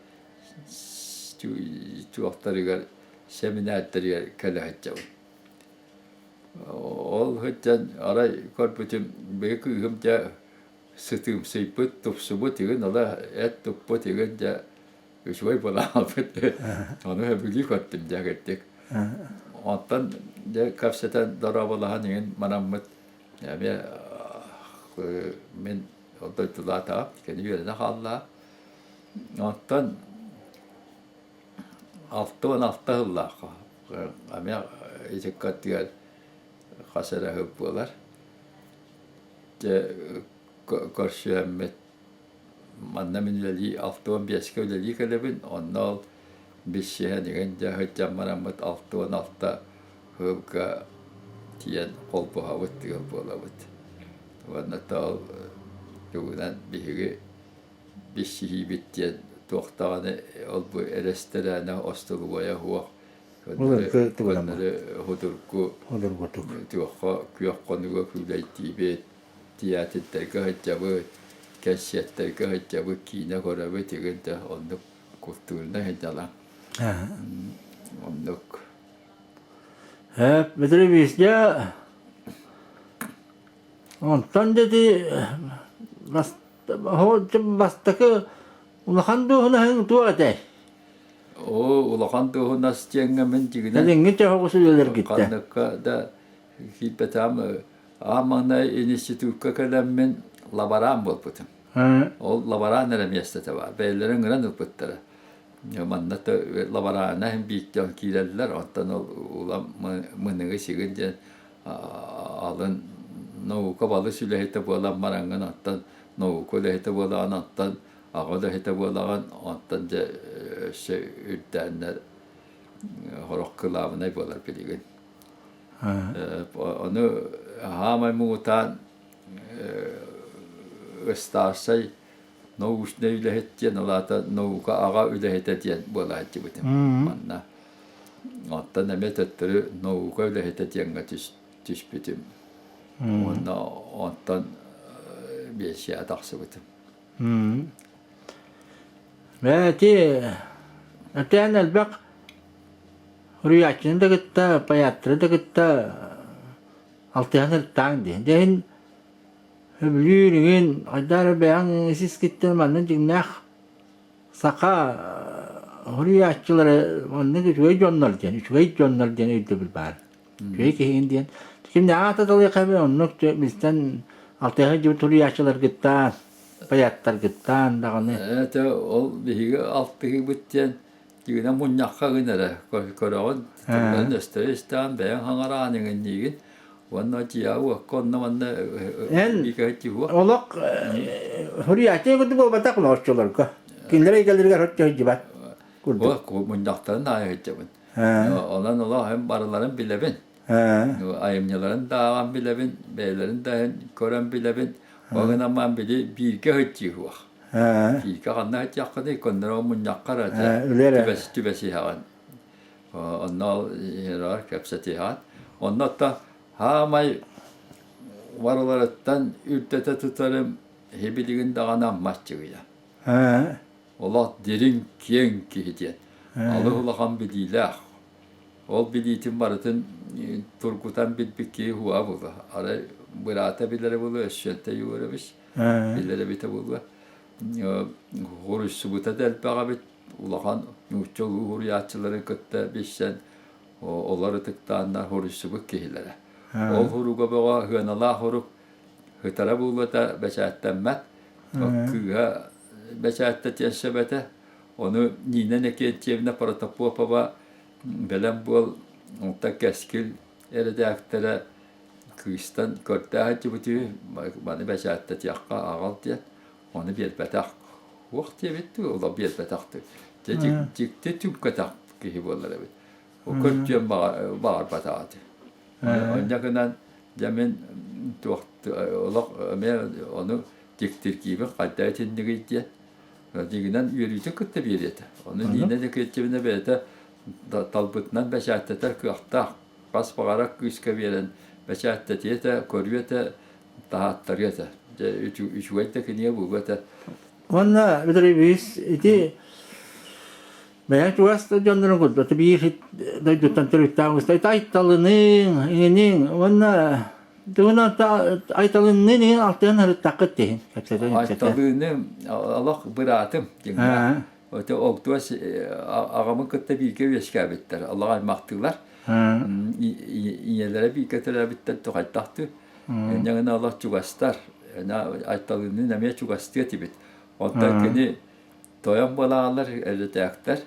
туохтарыгар сэминээрдэригэр кэлэ сылдьабын. Ол сылдьан арай көрбүтүм били кыыһым дьэ сытыымсыйбыт, тупсубут игин ыла эт туппут игин дьэ үчүгэй буолаабыт. Ону сөбүлүү көрдүм дьэ кырдьык. Онтон дьэ кэпсэтэн дорооболоһон игин манаммыт эмиэ мин дойдулаатаҕым, кини үөрэнэ хаалла. Онтон 66 сыллаахха эмиэ итиккаттыгар хас эрэ сыл буолар. Дьэ көрсүһэммит манна мин үлэлии 65-кэ үлэлии кэлэбин, онно ол билсиһэн игин дьэ сылдьан бараммыт 66 сылга тиийэн холбоһобут ыал буолабыт. Уонна ол тугунан биһиги билсиһиибит диэн туох даҕаны ол-бу эрэстэрээнэ остолобуойа суох көннөрү судургу туохха күөх хонууга күүлэйдиибит. Тиээтирдэргэ сылдьабыт, кэнсиэртэргэ сылдьабыт, киинэ көрөбүт игин да оннук культурнай сылдьалаҥ. Оннук. Петр Ильич, дьэ онтон дьэ ити бастакы улахан дуоһунаһыҥ туох этэй? Оо, улахан дуоһунас диэҥҥэ мин дьиҥинэн Кэлиҥҥи чоһоҕус үлэлэргиттэн. ханныкка да киирбэтэҕим. Аан маҥнай институкка кэлэммин лабораан буолбутум. Ол лабораан эрэ миэстэтэ баар. Бэйэлэрэ ыҥыран ылбыттара. Манна лабораана иһин бииртэн киирэллэр, оттон ол улам мыныгы сигин диэн алын наука балыс үлэһитэ буолан бараҥҥын, оттон наука үлэһитэ буолаҕын, оттон аҕа үлэһитэ буолаҕын, оттон дьэ өссө үрдээннэр сорох кылаабынай буолар билигин. Ону хаамай муҥутаан ыстаарсай научнай үлэһит диэн, ол аата наука аҕа үлэһитэ диэн буолааччыбытым манна. Оттон эмиэ төттөрү наука үлэһитэ диэҥҥэ түспүтүм. Уонна онтон биэнсийэҕэ тахсыбытым. Ити этээн элбэх Суруйааччыны да кытта, поэттары да кытта алтыһан ырыттааҥ дии. Дьэ иһин сөбүлүүр игин, хайдах эрэ бэйэҥ сискиттэн манна дьиҥнээх саха суруйааччылара маннык үчүгэй дьоннор диэн, үчүгэй дьоннор диэн өйдөбүл баар. Үчүгэй киһигин диэн. Кимнээҕи аата талыахха эбит оннук билсэн алтыһа сылдьыбыт суруйааччыларгыттан, поэттаргыттан даҕаны. Это ол биһиги алтыһыыбыт диэн Тыына мунньахха гын эрэ көрөҕүн, тылларын өстөрө истэҕин, бэйэҥ хаҥараан иҥинниигин уонна дьиэҕэ уокка онно-манна Эн олох суруйааччы курдук буолбатах оччолорго. Кинилэр эйгэлэригэр соччо сылдьыбат курдук. Мунньахтарын аайы сылдьабын. Онон олох эн барыларын билэбин. Айымньыларын да ааҕан билэбин, бэйэлэрин да көрөн билэбин. Ол гынан баран били бииргэ сылдьыы суох. Бииргэ ханна сылдьыаххыный, көннөрү мунньахха эрэ түбэсиһэҕин. Онно кэпсэтиһэҕин. Онно да хаамай барыларыттан үрдэтэ тутарым һибилигин даҕаны Амма Аччыгыйа. Олох дириҥ, киэҥ киһи диэн. Алыс улахан билиилээх. Ол билиитин барытын тургутан билбит киһи уһуга буолуо. Арай быраата билэрэ буолуо, өссүөнтэ Егорович билэр эбитэ буолуо. Хоруйсубута да элбэх эбит. Улахан нуучча улуу суруйааччыларын кытта билсэн, олор ытыктааннар хоруйсубут киһилэрэ. Ол хуруга бөҕө сыаналаах хурук ытара буолуота бэчээттэммэт. Кыыһа бэчээттэтиэн сөп этэ. Ону Нина Иннокентьевна Протопопова бэлэм буол, онтон Кэскил эрэдээктэрэ кыыстан көрдөөх сылдьыбыт маны бэчээттэтиэххэ аҕал диэн, ону биэрбэтэх. Уох диэбит дуу, олох биэрбэтэх дуу. Дьэ дьикти түҥкэтэх киһи буолар эбит. Көрдүөн баҕарбатах этэ. Онньа гынан дьэ мин туох олох эмиэ ону дьиктиргиибин хайдах итиннигий диэн Дьиҥинэн үөрүүтүн кытта биэриэ этэ. Ону Нина Никитична бэйэтэ талбытынан бэчээттэтэр кыахтаах. Хас баҕарар күүскэ биэрэн бэчээттэтиэ этэ, көрүө этэ, таһааттарыа этэ. Дьэ үчүгэй да кинигэ буолуо этэ. Уонна Петр Ильич ити бэйэҥ чугас дьоннорун курдук биир дойдуттан төрүттээх айталыныҥ, иҥиниҥ уонна Тугунан Айталынныын иһин алтыһан ырыттаххыт диһин кэпсэтэн Айталыыны олох быраатым дьиҥнээх. Ото Огдуос аҕамын кытта бииргэ үөскээбиттэр, олох аймахтыылар. Ийэлэрэ бииргэ төрөөбүттэр тухайтахтыы. Инньэ гына олох чугастар. Айталыынныын эмиэ чугастыы этибит. Оттон кини Тойон буолаҕалар, эдэтээктэр.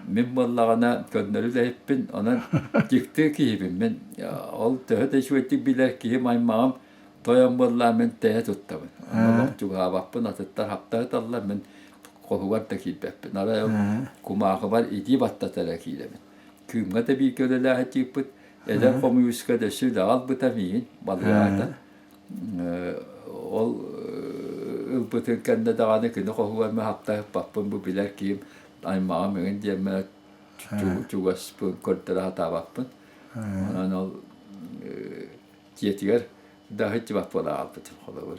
Мин буоллаҕына көннөрү үлэһиппин, онон дьикти киһибин. Мин ол төһө да үчүгэйдик билэр киһим аймаҕым тойон буоллаҕа мин тэйэ туттабын. Олох чугаһаабаппын, атыттар хаптаһыталлар, мин хоһугар да киирбэппин. Арай ол кумаахыбар илии баттата эрэ киирэбин. Кыымҥа да бииргэ үлэлээһит эдэр хомуйууска да өссө үлэҕэ ылбыта миигин балыыһата. Ол ылбытын кэннэ даҕаны кини хоһугар мин хаптаһыппаппын бу билэр киһим аймаҕым иҥин диэммэр чугаспын көрдөрө сатаабаппын. Онон ол дьиэтигэр Даһыччыбат буола хаалбытым холобур.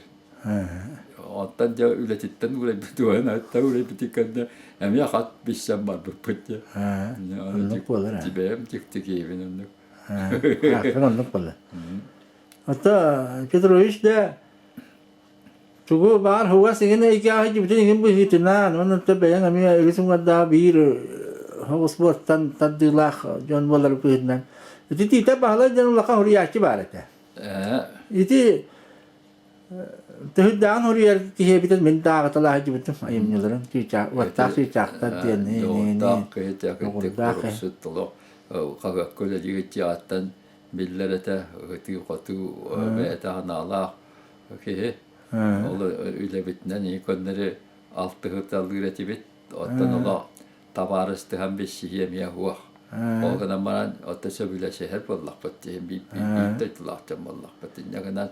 Оттон дьэ үлэтиттэн уурайбыт уонна уурайбытын кэннэ эмиэ хат билсэн барбыппыт дьэ. Оннук буолар. Бэйэм дьикти киһибин оннук. Аахпын оннук буолар. Ото Петрович да тугу баар хугас иҥин эйгэҕэ сылдьыбытын иҥин быһыытынан уонна бэйэҥ эмиэ үгүс уҥуордаах биир оҕус буортан тардыылаах дьон буолар быһыытынан ити Тиитэ Баһылай диэн улахан суруйааччы баар этэ. Ити Төһүрдээҕин суруйар киһи эбитин мин дааҕыталаах сылдьыбытым айымньыларын чыычаах уоттаах чыычаахтар диэн Дьоҕурдаах киһи кырдьык толох хаһыакка үлэлиир аттан биллэр этэ ытыы-хотуу бэйэтэ санаалаах киһи. Ол үлэбитинэн ийэ көннөрү алтыһыталыыр этибит. Оттон олох табаарыстыһан билсиһии эмиэ суох. Ол гынан баран оттон сөбүлэсиһэр буоллахпыт дии биир биир дойдулаах дьон буоллахпыт. Инньэ гынан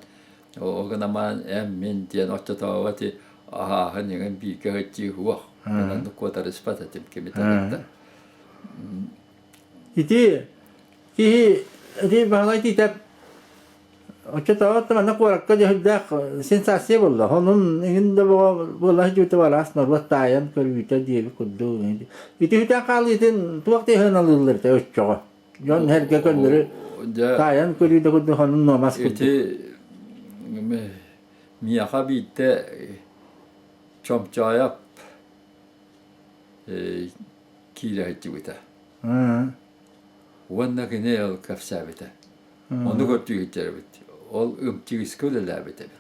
ол гынан баран эн мин диэн оччотооҕу ити аһааһын иҥин бииргэ сылдьыы суох. Онон куотарыспат этим кими да кытта. Ити киһи ити Баһылай Тиитэп оччотооҕу манна куоракка дьөһүлдээх сенсация буолла. Онон иҥин да буола сылдьыбыта араас норуот таайан көрүүтэ диэбит курдук. Ити үтэн хаалыытын туох да алыыллар этэ оччоҕо. Дьон эргэ көннөрү таайан көрүү да курдук онун нуомас курдук. Ити миэхэ биирдэ Чомчоойоп киирэ сылдьыбыта. Уонна кини ол кэпсээбитэ. Ону көрдүү сылдьар эбит. Ол ымчыгыска үлэлээбит эбит.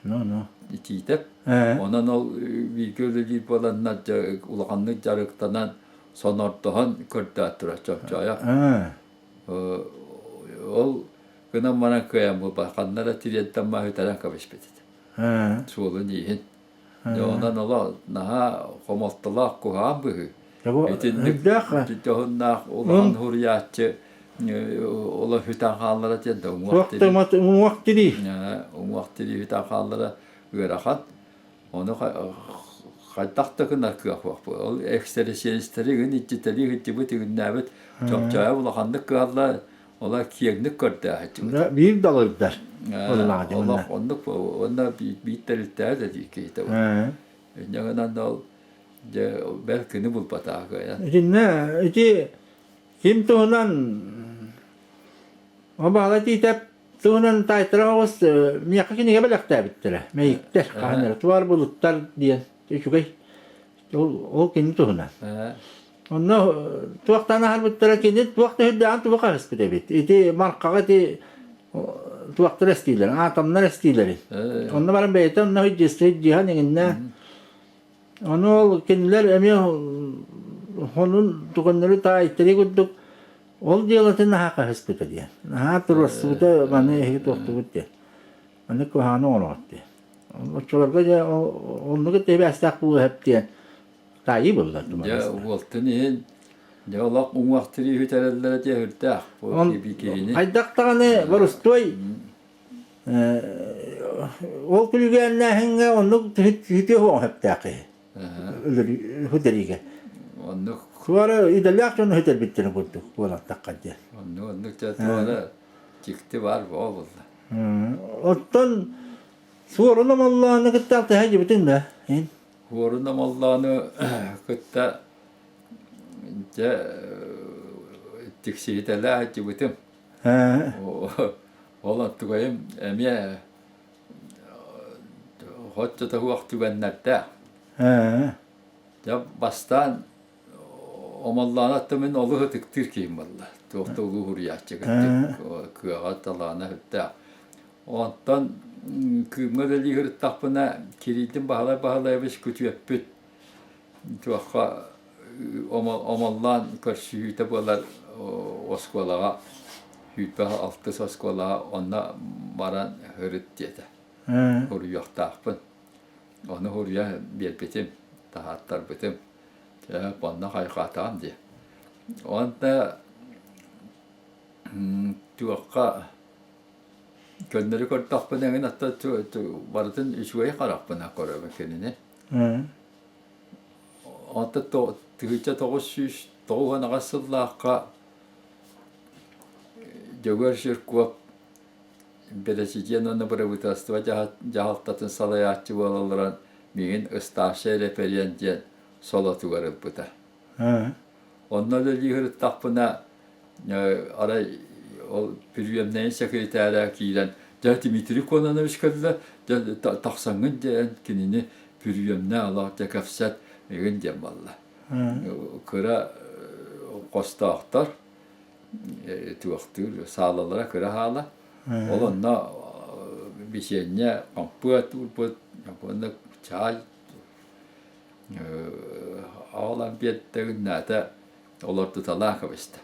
Итиитэп. Онон ол бииргэ үлэлиир буоланнар дьэ улаханнык дьарыктанан, сонордоһон көрдөөн турар Чомчоойоп. Ол гынан баран кыайан булбат. Ханна эрэ тириэнтэн маһы үтэрэн кэбиспит этэ. Суолун-ииһин. Дьэ онон олох наһаа хомолтолоох куһаҕан быһыы. Итинник дьоһуннаах улахан суруйааччы олох үтэн хааллара диэн да уҥуох тирии. Уҥуох тирии. Уҥуох тирии үтэн хааллара ыарахан. Ону хайдах да гынар кыах суох. Ол экстрасенстэри гын иччитэлии сылдьыбыт игиннээбит Чопчоойо улаханнык кыһалла Ола киэҥник көрдөөһүччүбүт. Биир далырдар. Олох оннук уонна биир тэрилтэҕэ да дии киһитэ. Инньэ гынан ол дьэ бэл күнү булбатаҕа кыайан. Итиннэ ити ким туһунан Баһылай Тиитэп туһунан таайтара оҕус миэхэ кинигэ бэлэхтээбиттэрэ. Мэйиктэр хаһан эрэ туар булуттар диэн үчүгэй Ол, ол кини туһунан. Онно туохтан аһарбыттара кини туох да үрдээҕин тугу хаһыспыт эбит. Ити маркаҕа ити туохтар эстиилэр, атомнар эстиилэрин. Онно баран бэйэтэ онно сыдьыһан иҥиннэ. Ону ол кинилэр эмиэ хонун тугуннары таайтары курдук ол дьыалатын наһаа хаһыспыта диэн. Наһаа туруорсубута маны эһиги туохтубут диэн. Аны куһаҕаны оҥороҕут диэн. Оччолорго дьэ оннук тэбээстээх буолуо диэн таайыы буолла. Дьэ уолтун иһин дьэ олох уҥуох тирии бүтэрэллэрэ диэ сүрдээх киһини. Хайдах даҕаны борустуой ол күлүгээннээһиҥҥэ оннук үтүө суоҕа сөптөөх киһи хүтэриигэ. Оннук. Туора идэлээх дьону хүтэрбиттэрин курдук буолан тахха диэн. Оннук оннук дьэ туора дьикти баар буолла. Оттон Суорун Омоллоону кытта алтыһа дьибитиҥ да ин? Суорун Омоллоону кытта дьэ тиксиһитэлээх дьибитим. Ол оттугайым эмиэ хоччото суох түгэннэрдээх. Дьэ бастаан Омоллоону оттон мин олус ытыктыыр киһим буолла. Туох да улуу суруйааччы кырдьык кыаҕа, талаана сүрдээх. Онтон Кыымҥа үлэлии сырыттахпына Кириллин Баһылай Баһылаевич күтүөппүт туохха Омоллоон көрсүһүүтэ буолар оскуолаҕа 26 оскуолаҕа онно баран сырыт диэтэ. Суруйуохтаахпын. Ону суруйа биэрбитим, таһааттарбытым. Дьэ, онно хайҕаатаҕым дии. Уонна туохха көннөрү көрдөхпүнэ эҥин оттон барытын үчүгэй харахпынан көрөбүн кинини. Онтон 1998 сыллаахха Дьөгүөр Жирков бэрэсидьиэн уонна бырабыыталыстыба дьаһалтатын салайааччы буола олорон миигин ыстаарсай эрэпэриэн диэн солотугар ылбыта. Онно үлэлии сырыттахпына арай ол бүрүөмнэйин сэкиритээрэ киирэн дьэ Дмитрий Кононович кэллэ дьэ тахсаҥҥын диэн кинини бүрүөмнэ олох дьэ кэпсэт игин диэн буолла. Кыра хостоохтор туохтуур саалалара кыра хаала. Ол онно бичиэнньэ хомпуот уурбут уонна чаай аҕалан биэрдэгиннээтэ олордуталаан кэбистэ.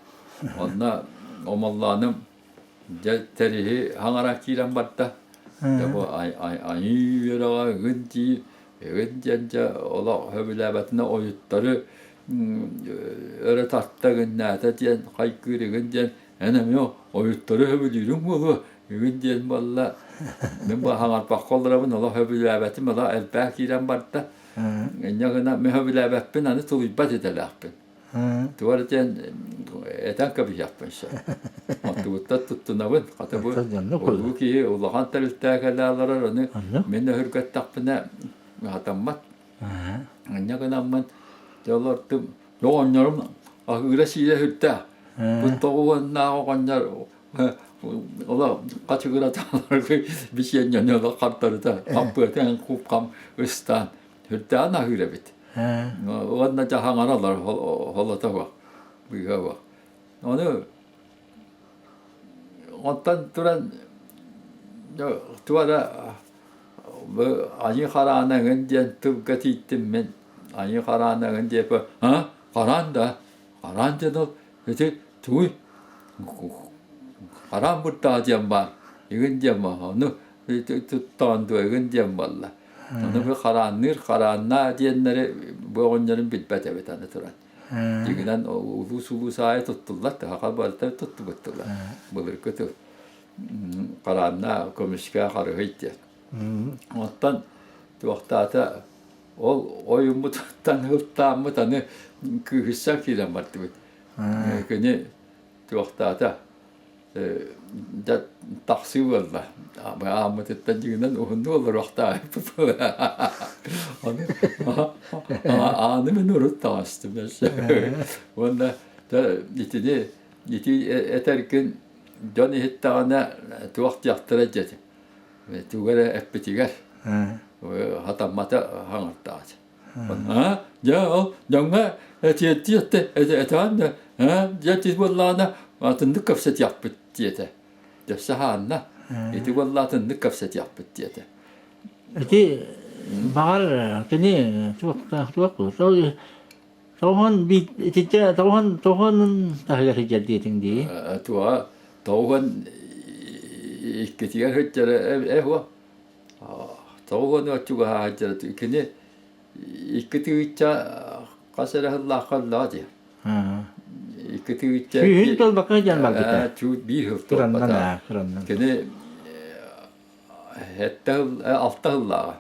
Онно омоллооном дьэ тэриһи хаҥара киирэн барда. Дьэ бу айыы үөрэҕэ ыгын дии, ыгын диэн дьэ олох сөбүлээбэтинэ ойуттары өрө тарта гыннаата диэн хайгыыр ыгын диэн эн эмиэ ойуттары сөбүлүүрүҥ буолуо ыгын диэн буолла. Мин бу хаҥарбакка олоробун олох сөбүлээбэтим олох элбээх киирэн барда. Инньэ гынан мин сөбүлээбэппин аны тулуйбат идэлээхпин. Тугу эрэ диэн этэн кэбиһиэхпин сөп. Онтубуттан туттунабын. Хата бу улуу киһи улахан тэрилтэҕэ кэлэ олорор, ону мин өһүргэттэхпинэ хатаммат. Инньэ гынаммын дьэ олортум. Оҕонньорум аһыыра-сиирэ сүрдээх. Бу тоҕуоннаах оҕонньор олох хачыгыраталарга бичиэнньэни олох хардарыта хаппыатын купкам ыстаан сүрдээҕин аһыыр эбит. Уонна дьаһаҥаралар холото суох, быыһа суох. Ону онтон туран туора айыы хараана эҥин диэн тылга тииттим мин. Айыы хараана эҥин диэпэ, а хараан да, хараан диэн ол ити тугуй хараан быртаа диэн баар, игин диэн баар, ону туттаҕын дуо игин диэн буолла. Ону бу хараанныыр, харааннаа диэннэри бу оҕонньорун билбэт эбит аны туран. Дьиҥинэн улуус-улуус аайы туттуллар, саха барыта туттубут тыла. Былыргы тыл. Харааннаа, көмүскээ, харыһый диэн. Оттон туохтаата ол ойуммутуттан ылтааммыт аны кыыһырсан киирэн бардыбыт. Кини туохтаата дьэ тахсыы буолла. Ааммытыттан дьиҥинэн уһуннук олоруохтаахпыт. Аны ааны мин урут таҕыстым өссө. Уонна итини ити этэргин дьон иһиттэҕинэ туох диэхтэрэ диэтим. Тугу эрэ эппитигэр хатаммата хаҥыртаҕа. Дьэ ол дьоҥҥо этиэттии этэҕин да дьэ ити буоллаҕына атыннык кэпсэтиэхпит диэтэ. Дьэ хаанна ити буолла атыннык кэпсэтиэхпит диэтэ. Ити баҕар кини туохтаах туох тоҕуһун итиччэ тоҕуһун тоҕуһун таһыгар сылдьар диэтиҥ дии. Туоҕа тоҕуһун иккитигэр сылдьара э Тоҕо чугаһаан кини икки тыһыынча хас эрэ сыллаахха ыллаҕа дии. Икки тыһыынча Сүүһүн туолбакка диэн барбыта. Биир сыл туолбата. Кини сэттэ сыл алта сыллааҕа.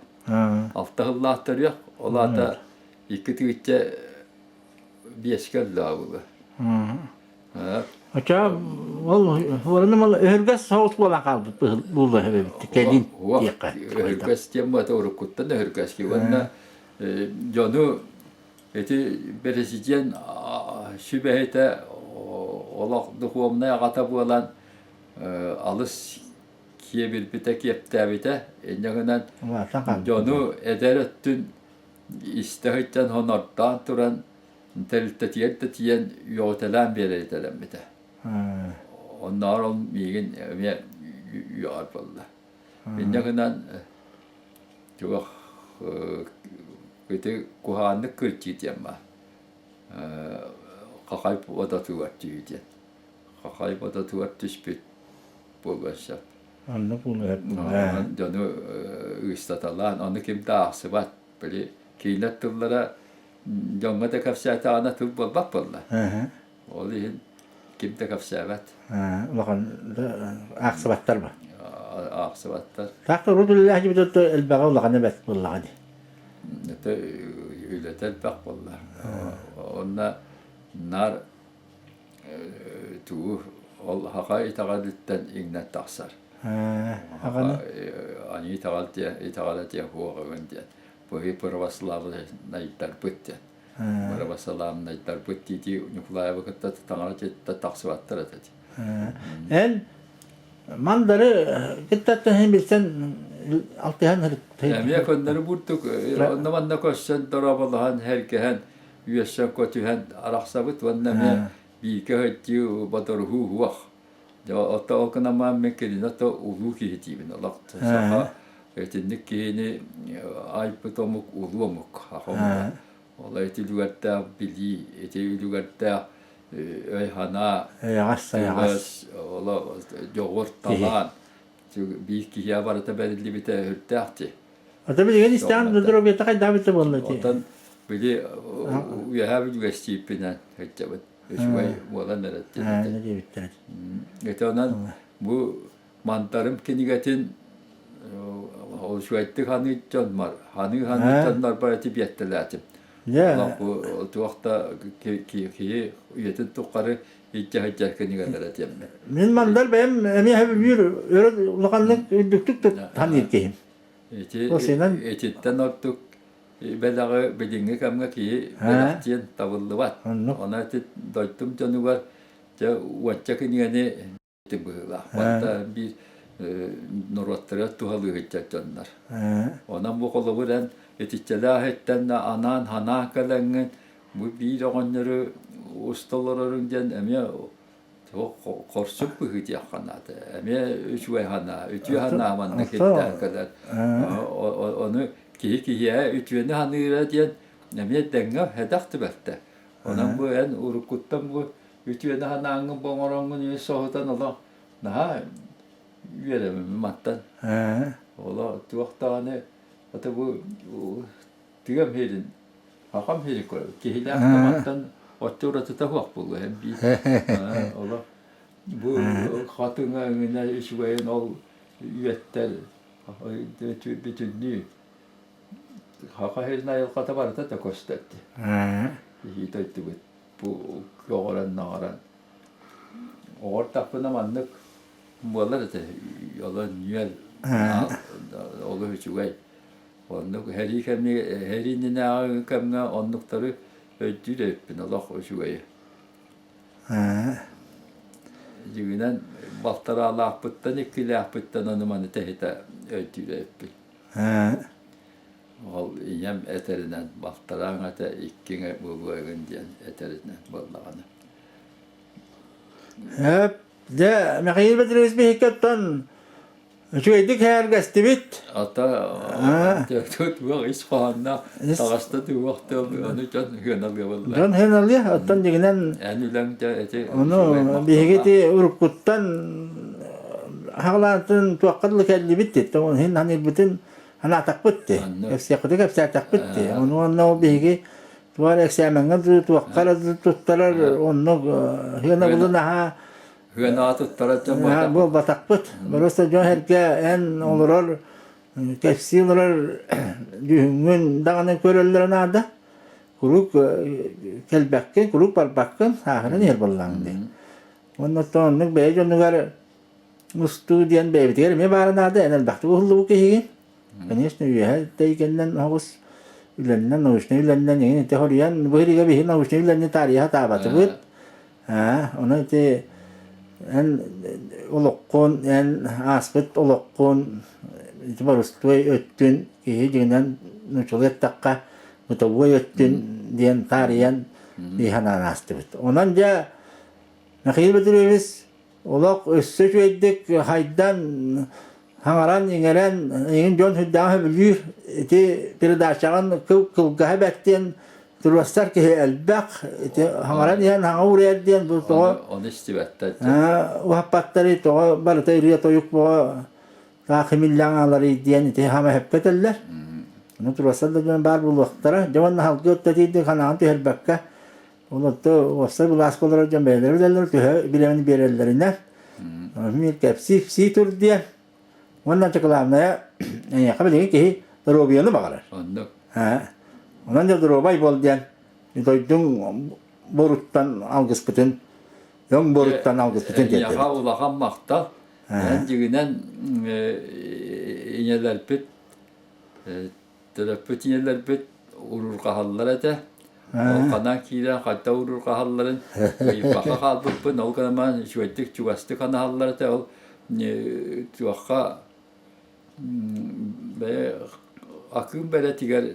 Алта сыллаах төрүөх, ол аата икки тыһыынча биэскэ ыллаҕа буолуо. Оччоҕо ол уоруном ол өһүргэс соҕус буолан хаалбыт буолуо эбит кэлин диэххэ. Өһүргэс диэн бата уруккуттан өһүргэс уонна дьону ити бэрэсидьиэн сүбэһитэ олох духуобунай аҕата буолан алыс киэбирбитэ киэптээбитэ инньэ гынан дьону эдэр өттүн истэ сылдьан хонордоон туран тэрилтэтигэр да тиийэн үөҕүтэлээн биэрэритэлэммитэ. Оннооҕор ол миигин эмиэ үөҕэр буолла. Инньэ гынан туох ити куһаҕаннык кырдьыы диэн баар. Хахай бодотугар түһүү диэн. Хахай бодотугар түспүт буолуон сөп. Оннук буолуо. Дьону ыыстаталаан, ону ким да аахсыбат. Били киинэ тыллара дьоҥҥо да кэпсээтэҕинэ тыл буолбат буолла. Ол иһин ким да кэпсээбэт. Улахан аахсыбаттар ба? Аахсыбаттар. Так урут үлэлээх дьибит элбэҕэ улахан эбэт буоллаҕа дии. Это үлэтэ элбэх буолла. Онно наар тугу ол хаха итэҕэлиттэн иҥнэн тахсар. Аҕаны Они итэҕэл диэн итэҕэлэ диэн суоҕугун диэн. Быһыы православнайдарбыт диэн. Православнайдарбыт дии Ньукулаевы кытта таҥара дьиэттэн тахсыбаттар этэ дии. Эн Мандары кытта билсэн алтыһан Эмиэ көннөрү бурдук онно манна көрсөн дорооболоһон һэргэһэн үөссэн көтүһэн арахсабыт уонна эмиэ бииргэ сылдьыы бодоруһуу уох. Дьэ ото ол гынан мин кинини ото улуу киһи диибин олох саха итинник киһини айбыт омук улуу омук саха омуга. Ол ити үлүгэрдээх билии, ити үлүгэрдээх өй-санаа, Эйэҕэс сайаҕас оло дьоҕур талаан биир киһиэхэ барыта бэриллибитэ сүрдээх дии. Ата билигин истэҕин доруобуйата хайдаабыта буолла дии. Оттон били үөһээ бүлүгэстииппинэн сылдьабыт. Үчүгэй буолан эрэр диэбиттэр. Ити онон бу Мантарым кинигэтин үчүгэйдик ханыыр дьоннор, ханыы-ханыы дьоннор бар ити биэртэлээтим. Бу туох да киһи үйэтин тухары илдьэ сылдьар кинигэлэрэ диэммин. Мин мандар бэйэм эмиэ бүлүүр өрө улаханнык үрдүктүк таныыр киһим. Ити ититтэн ордук бэлэҕи билиҥҥи кэмҥэ киһи бэлэхтиэн табыллыбат. Онон ити дойдум дьонугар дьэ уонча кинигэни быһыылаах. Барыта биир норуоттарыгар туһалыы сылдьар дьоннор. Онон бу холобур эн итиччэлээх иһиттэн анаан ханаан кэлэҥҥин бу биир оҕонньору уста олороруҥ диэн эмиэ хорсун быһыы диэххэ наада. Эмиэ үчүгэй санаа, үтүө санаа манна киттээн кэлэр. Ону киһи киһиэхэ үтүөнү саныыра диэн эмиэ дэҥҥэ сэдэх түбэлтэ. Онон бу эн уруккуттан бу үтүөнү санааҥҥын оҥороҥҥун үс соһутан олох наһаа үөрэбин мантан. Олох туох даҕаны ата бу тыам сирин хахам сири киһилээх да мантан оччо уратыта суох буолуо эн биир олох бу хатыҥа өҥүнэ үчүгэйин ол үөттэр бүтүннүү хаха сирин айылҕата барыта да көстөр дии киһи дойдубут бу көҕөрөн-наҕаран оҕортахпына маннык буолар этэ олон нүөл олус үчүгэй оннук сэрии кэми сэрии иннинээҕи кэмҥэ оннуктары өйдүүр эбиппин олох үчүгэйи дьиҥинэн балтараалаахпыттан иккилээхпиттэн ону маны тэһитэ өйдүүр эбиппин Ол ийэм этэринэн балтарааҥ этэ иккиҥ буолуо диэн этэринэн буоллаҕына. Эп, дьэ, Михаил Петрович биһиккэттэн үчүгэйдик һээргэстибит. Ата туох ис хоһоонноох таҕаста туох ону дьон хыаналыа буолла. Дьон хыаналыа, оттон дьиҥинэн эн үлэҥ дьэ ити ону биһиги ити уруккуттан хаҕалаантын туохха дылы кэллибит дии, тоҕо иһин ханыырбытын Анаатахпыт дии, кэпсиэхпитин кэпсээтэхпит дии. Ону уонна ол биһиги туох эрэ эксээмэҥҥэ дуу, туохха эрэ дуу туттарар оннук сыанабылы наһаа Сыанаҕа туттарар дьон буолбатахпыт. Просто дьон сэргэ эн олорор, кэпсии олорор дьүһүҥҥүн даҕаны көрөллөрө наада. Куруук кэлбэккин, куруук барбаккын, сааһыран иһэр буоллаҕыҥ дии. Уонна оттон оннук бэйэ дьонугар Устуу диэн бэйэбитигэр эмиэ баара наада, эн элбэхтик уһуллубут киһигин. Конечно, үөһэ тэйгэннэн оҕус үлэннэн, научнай үлэннэн эҥин ити хоруйан, бу иһигэ биһи научнай үлэни таарыйа сатаабатыбыт. Аа, онон ити эн олоххун, эн ааспыт олоххун, ити боростуой өттүн киһи дьиҥинэн нууччалыы эттэххэ, бытовой өттүн диэн таарыйан дии санаан аастыбыт. Онон дьэ, Михаил Петрович Олох өссө үчүгэйдик хайдан, хаҥаран-иҥэрэн, эйигин дьон сүрдээҕин сөбүлүүр. Ити передачаҕын кылгаһа бэрт диэн туруорсар киһи элбэх. Ити хаҥаран иһэн хаҥа уурайар диэн бу тоҕо Ону истибэттэр. уһаппаттарый, тоҕо барыта ырыа-тойук боҕо таах химиллээн ааларый диэн ити хаама сөпкө этэллэр. Ону туруорсар да дьон баар буолуохтара. Дьэ уонна халгы отто тиийдик ханаҕын түһэрбэккэ Ол отто уопсай былааска олорор дьон бэйэлэрэ билэллэр, төһө билэмин биэрэллэринэн. Мин кэпсии сии тур диэн. Уонна главное, эйиэхэ билигин киһи доруобуйаны баҕарар. Оннук. Онон дьэ доруобай буол диэн дойдуҥ боруттан алгыспытын, өҥ боруттан алгыспытын тиэрдэбит. Эйиэхэ улахан махтал. Эн дьиҥинэн ийэлэрбит төрөппүт ийэлэрбит уруурҕаһаллар этэ. Ол ханан киирэн хайдах уруурҕаһалларын ыйыппакка хаалбыппын. Ол гынан баран үчүгэйдик чугастык анаһаллар этэ. Ол туохха бэйэ акыым бэрэтигэр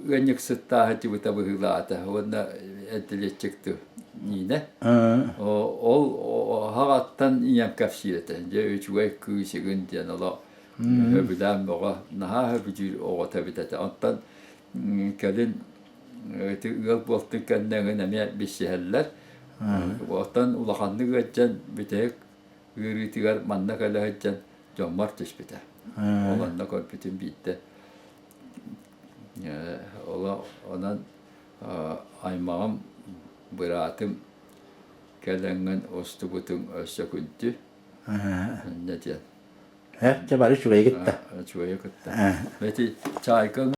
ыанньыксыттааһытыбыта быһыылаата уонна эрдэлиэччикту Нина. Ол аһаҕаттан ийэм кэпсиир этэ. Дьэ үчүгэй кыыс игин диэн олох сөбүлээн бөҕө, наһаа сөбүлүүр оҕото эбит этэ. Оттон кэлин ити ыал буолтун кэннэ эҥин эмиэ билсиһэллэр. Оттон улаханнык ыалдьан бүтэһик ыарыытыгар манна кэлэ сылдьан дьоммор түспүтэ. Ол онно көрбүтүм биирдэ. Онон аймаҕым, быраатым кэлэҥҥин устубутуҥ өссө күндү. Инньэ диэн. Э, чэ бары үчүгэйи кытта. Үчүгэйи кытта. Бэти чайка.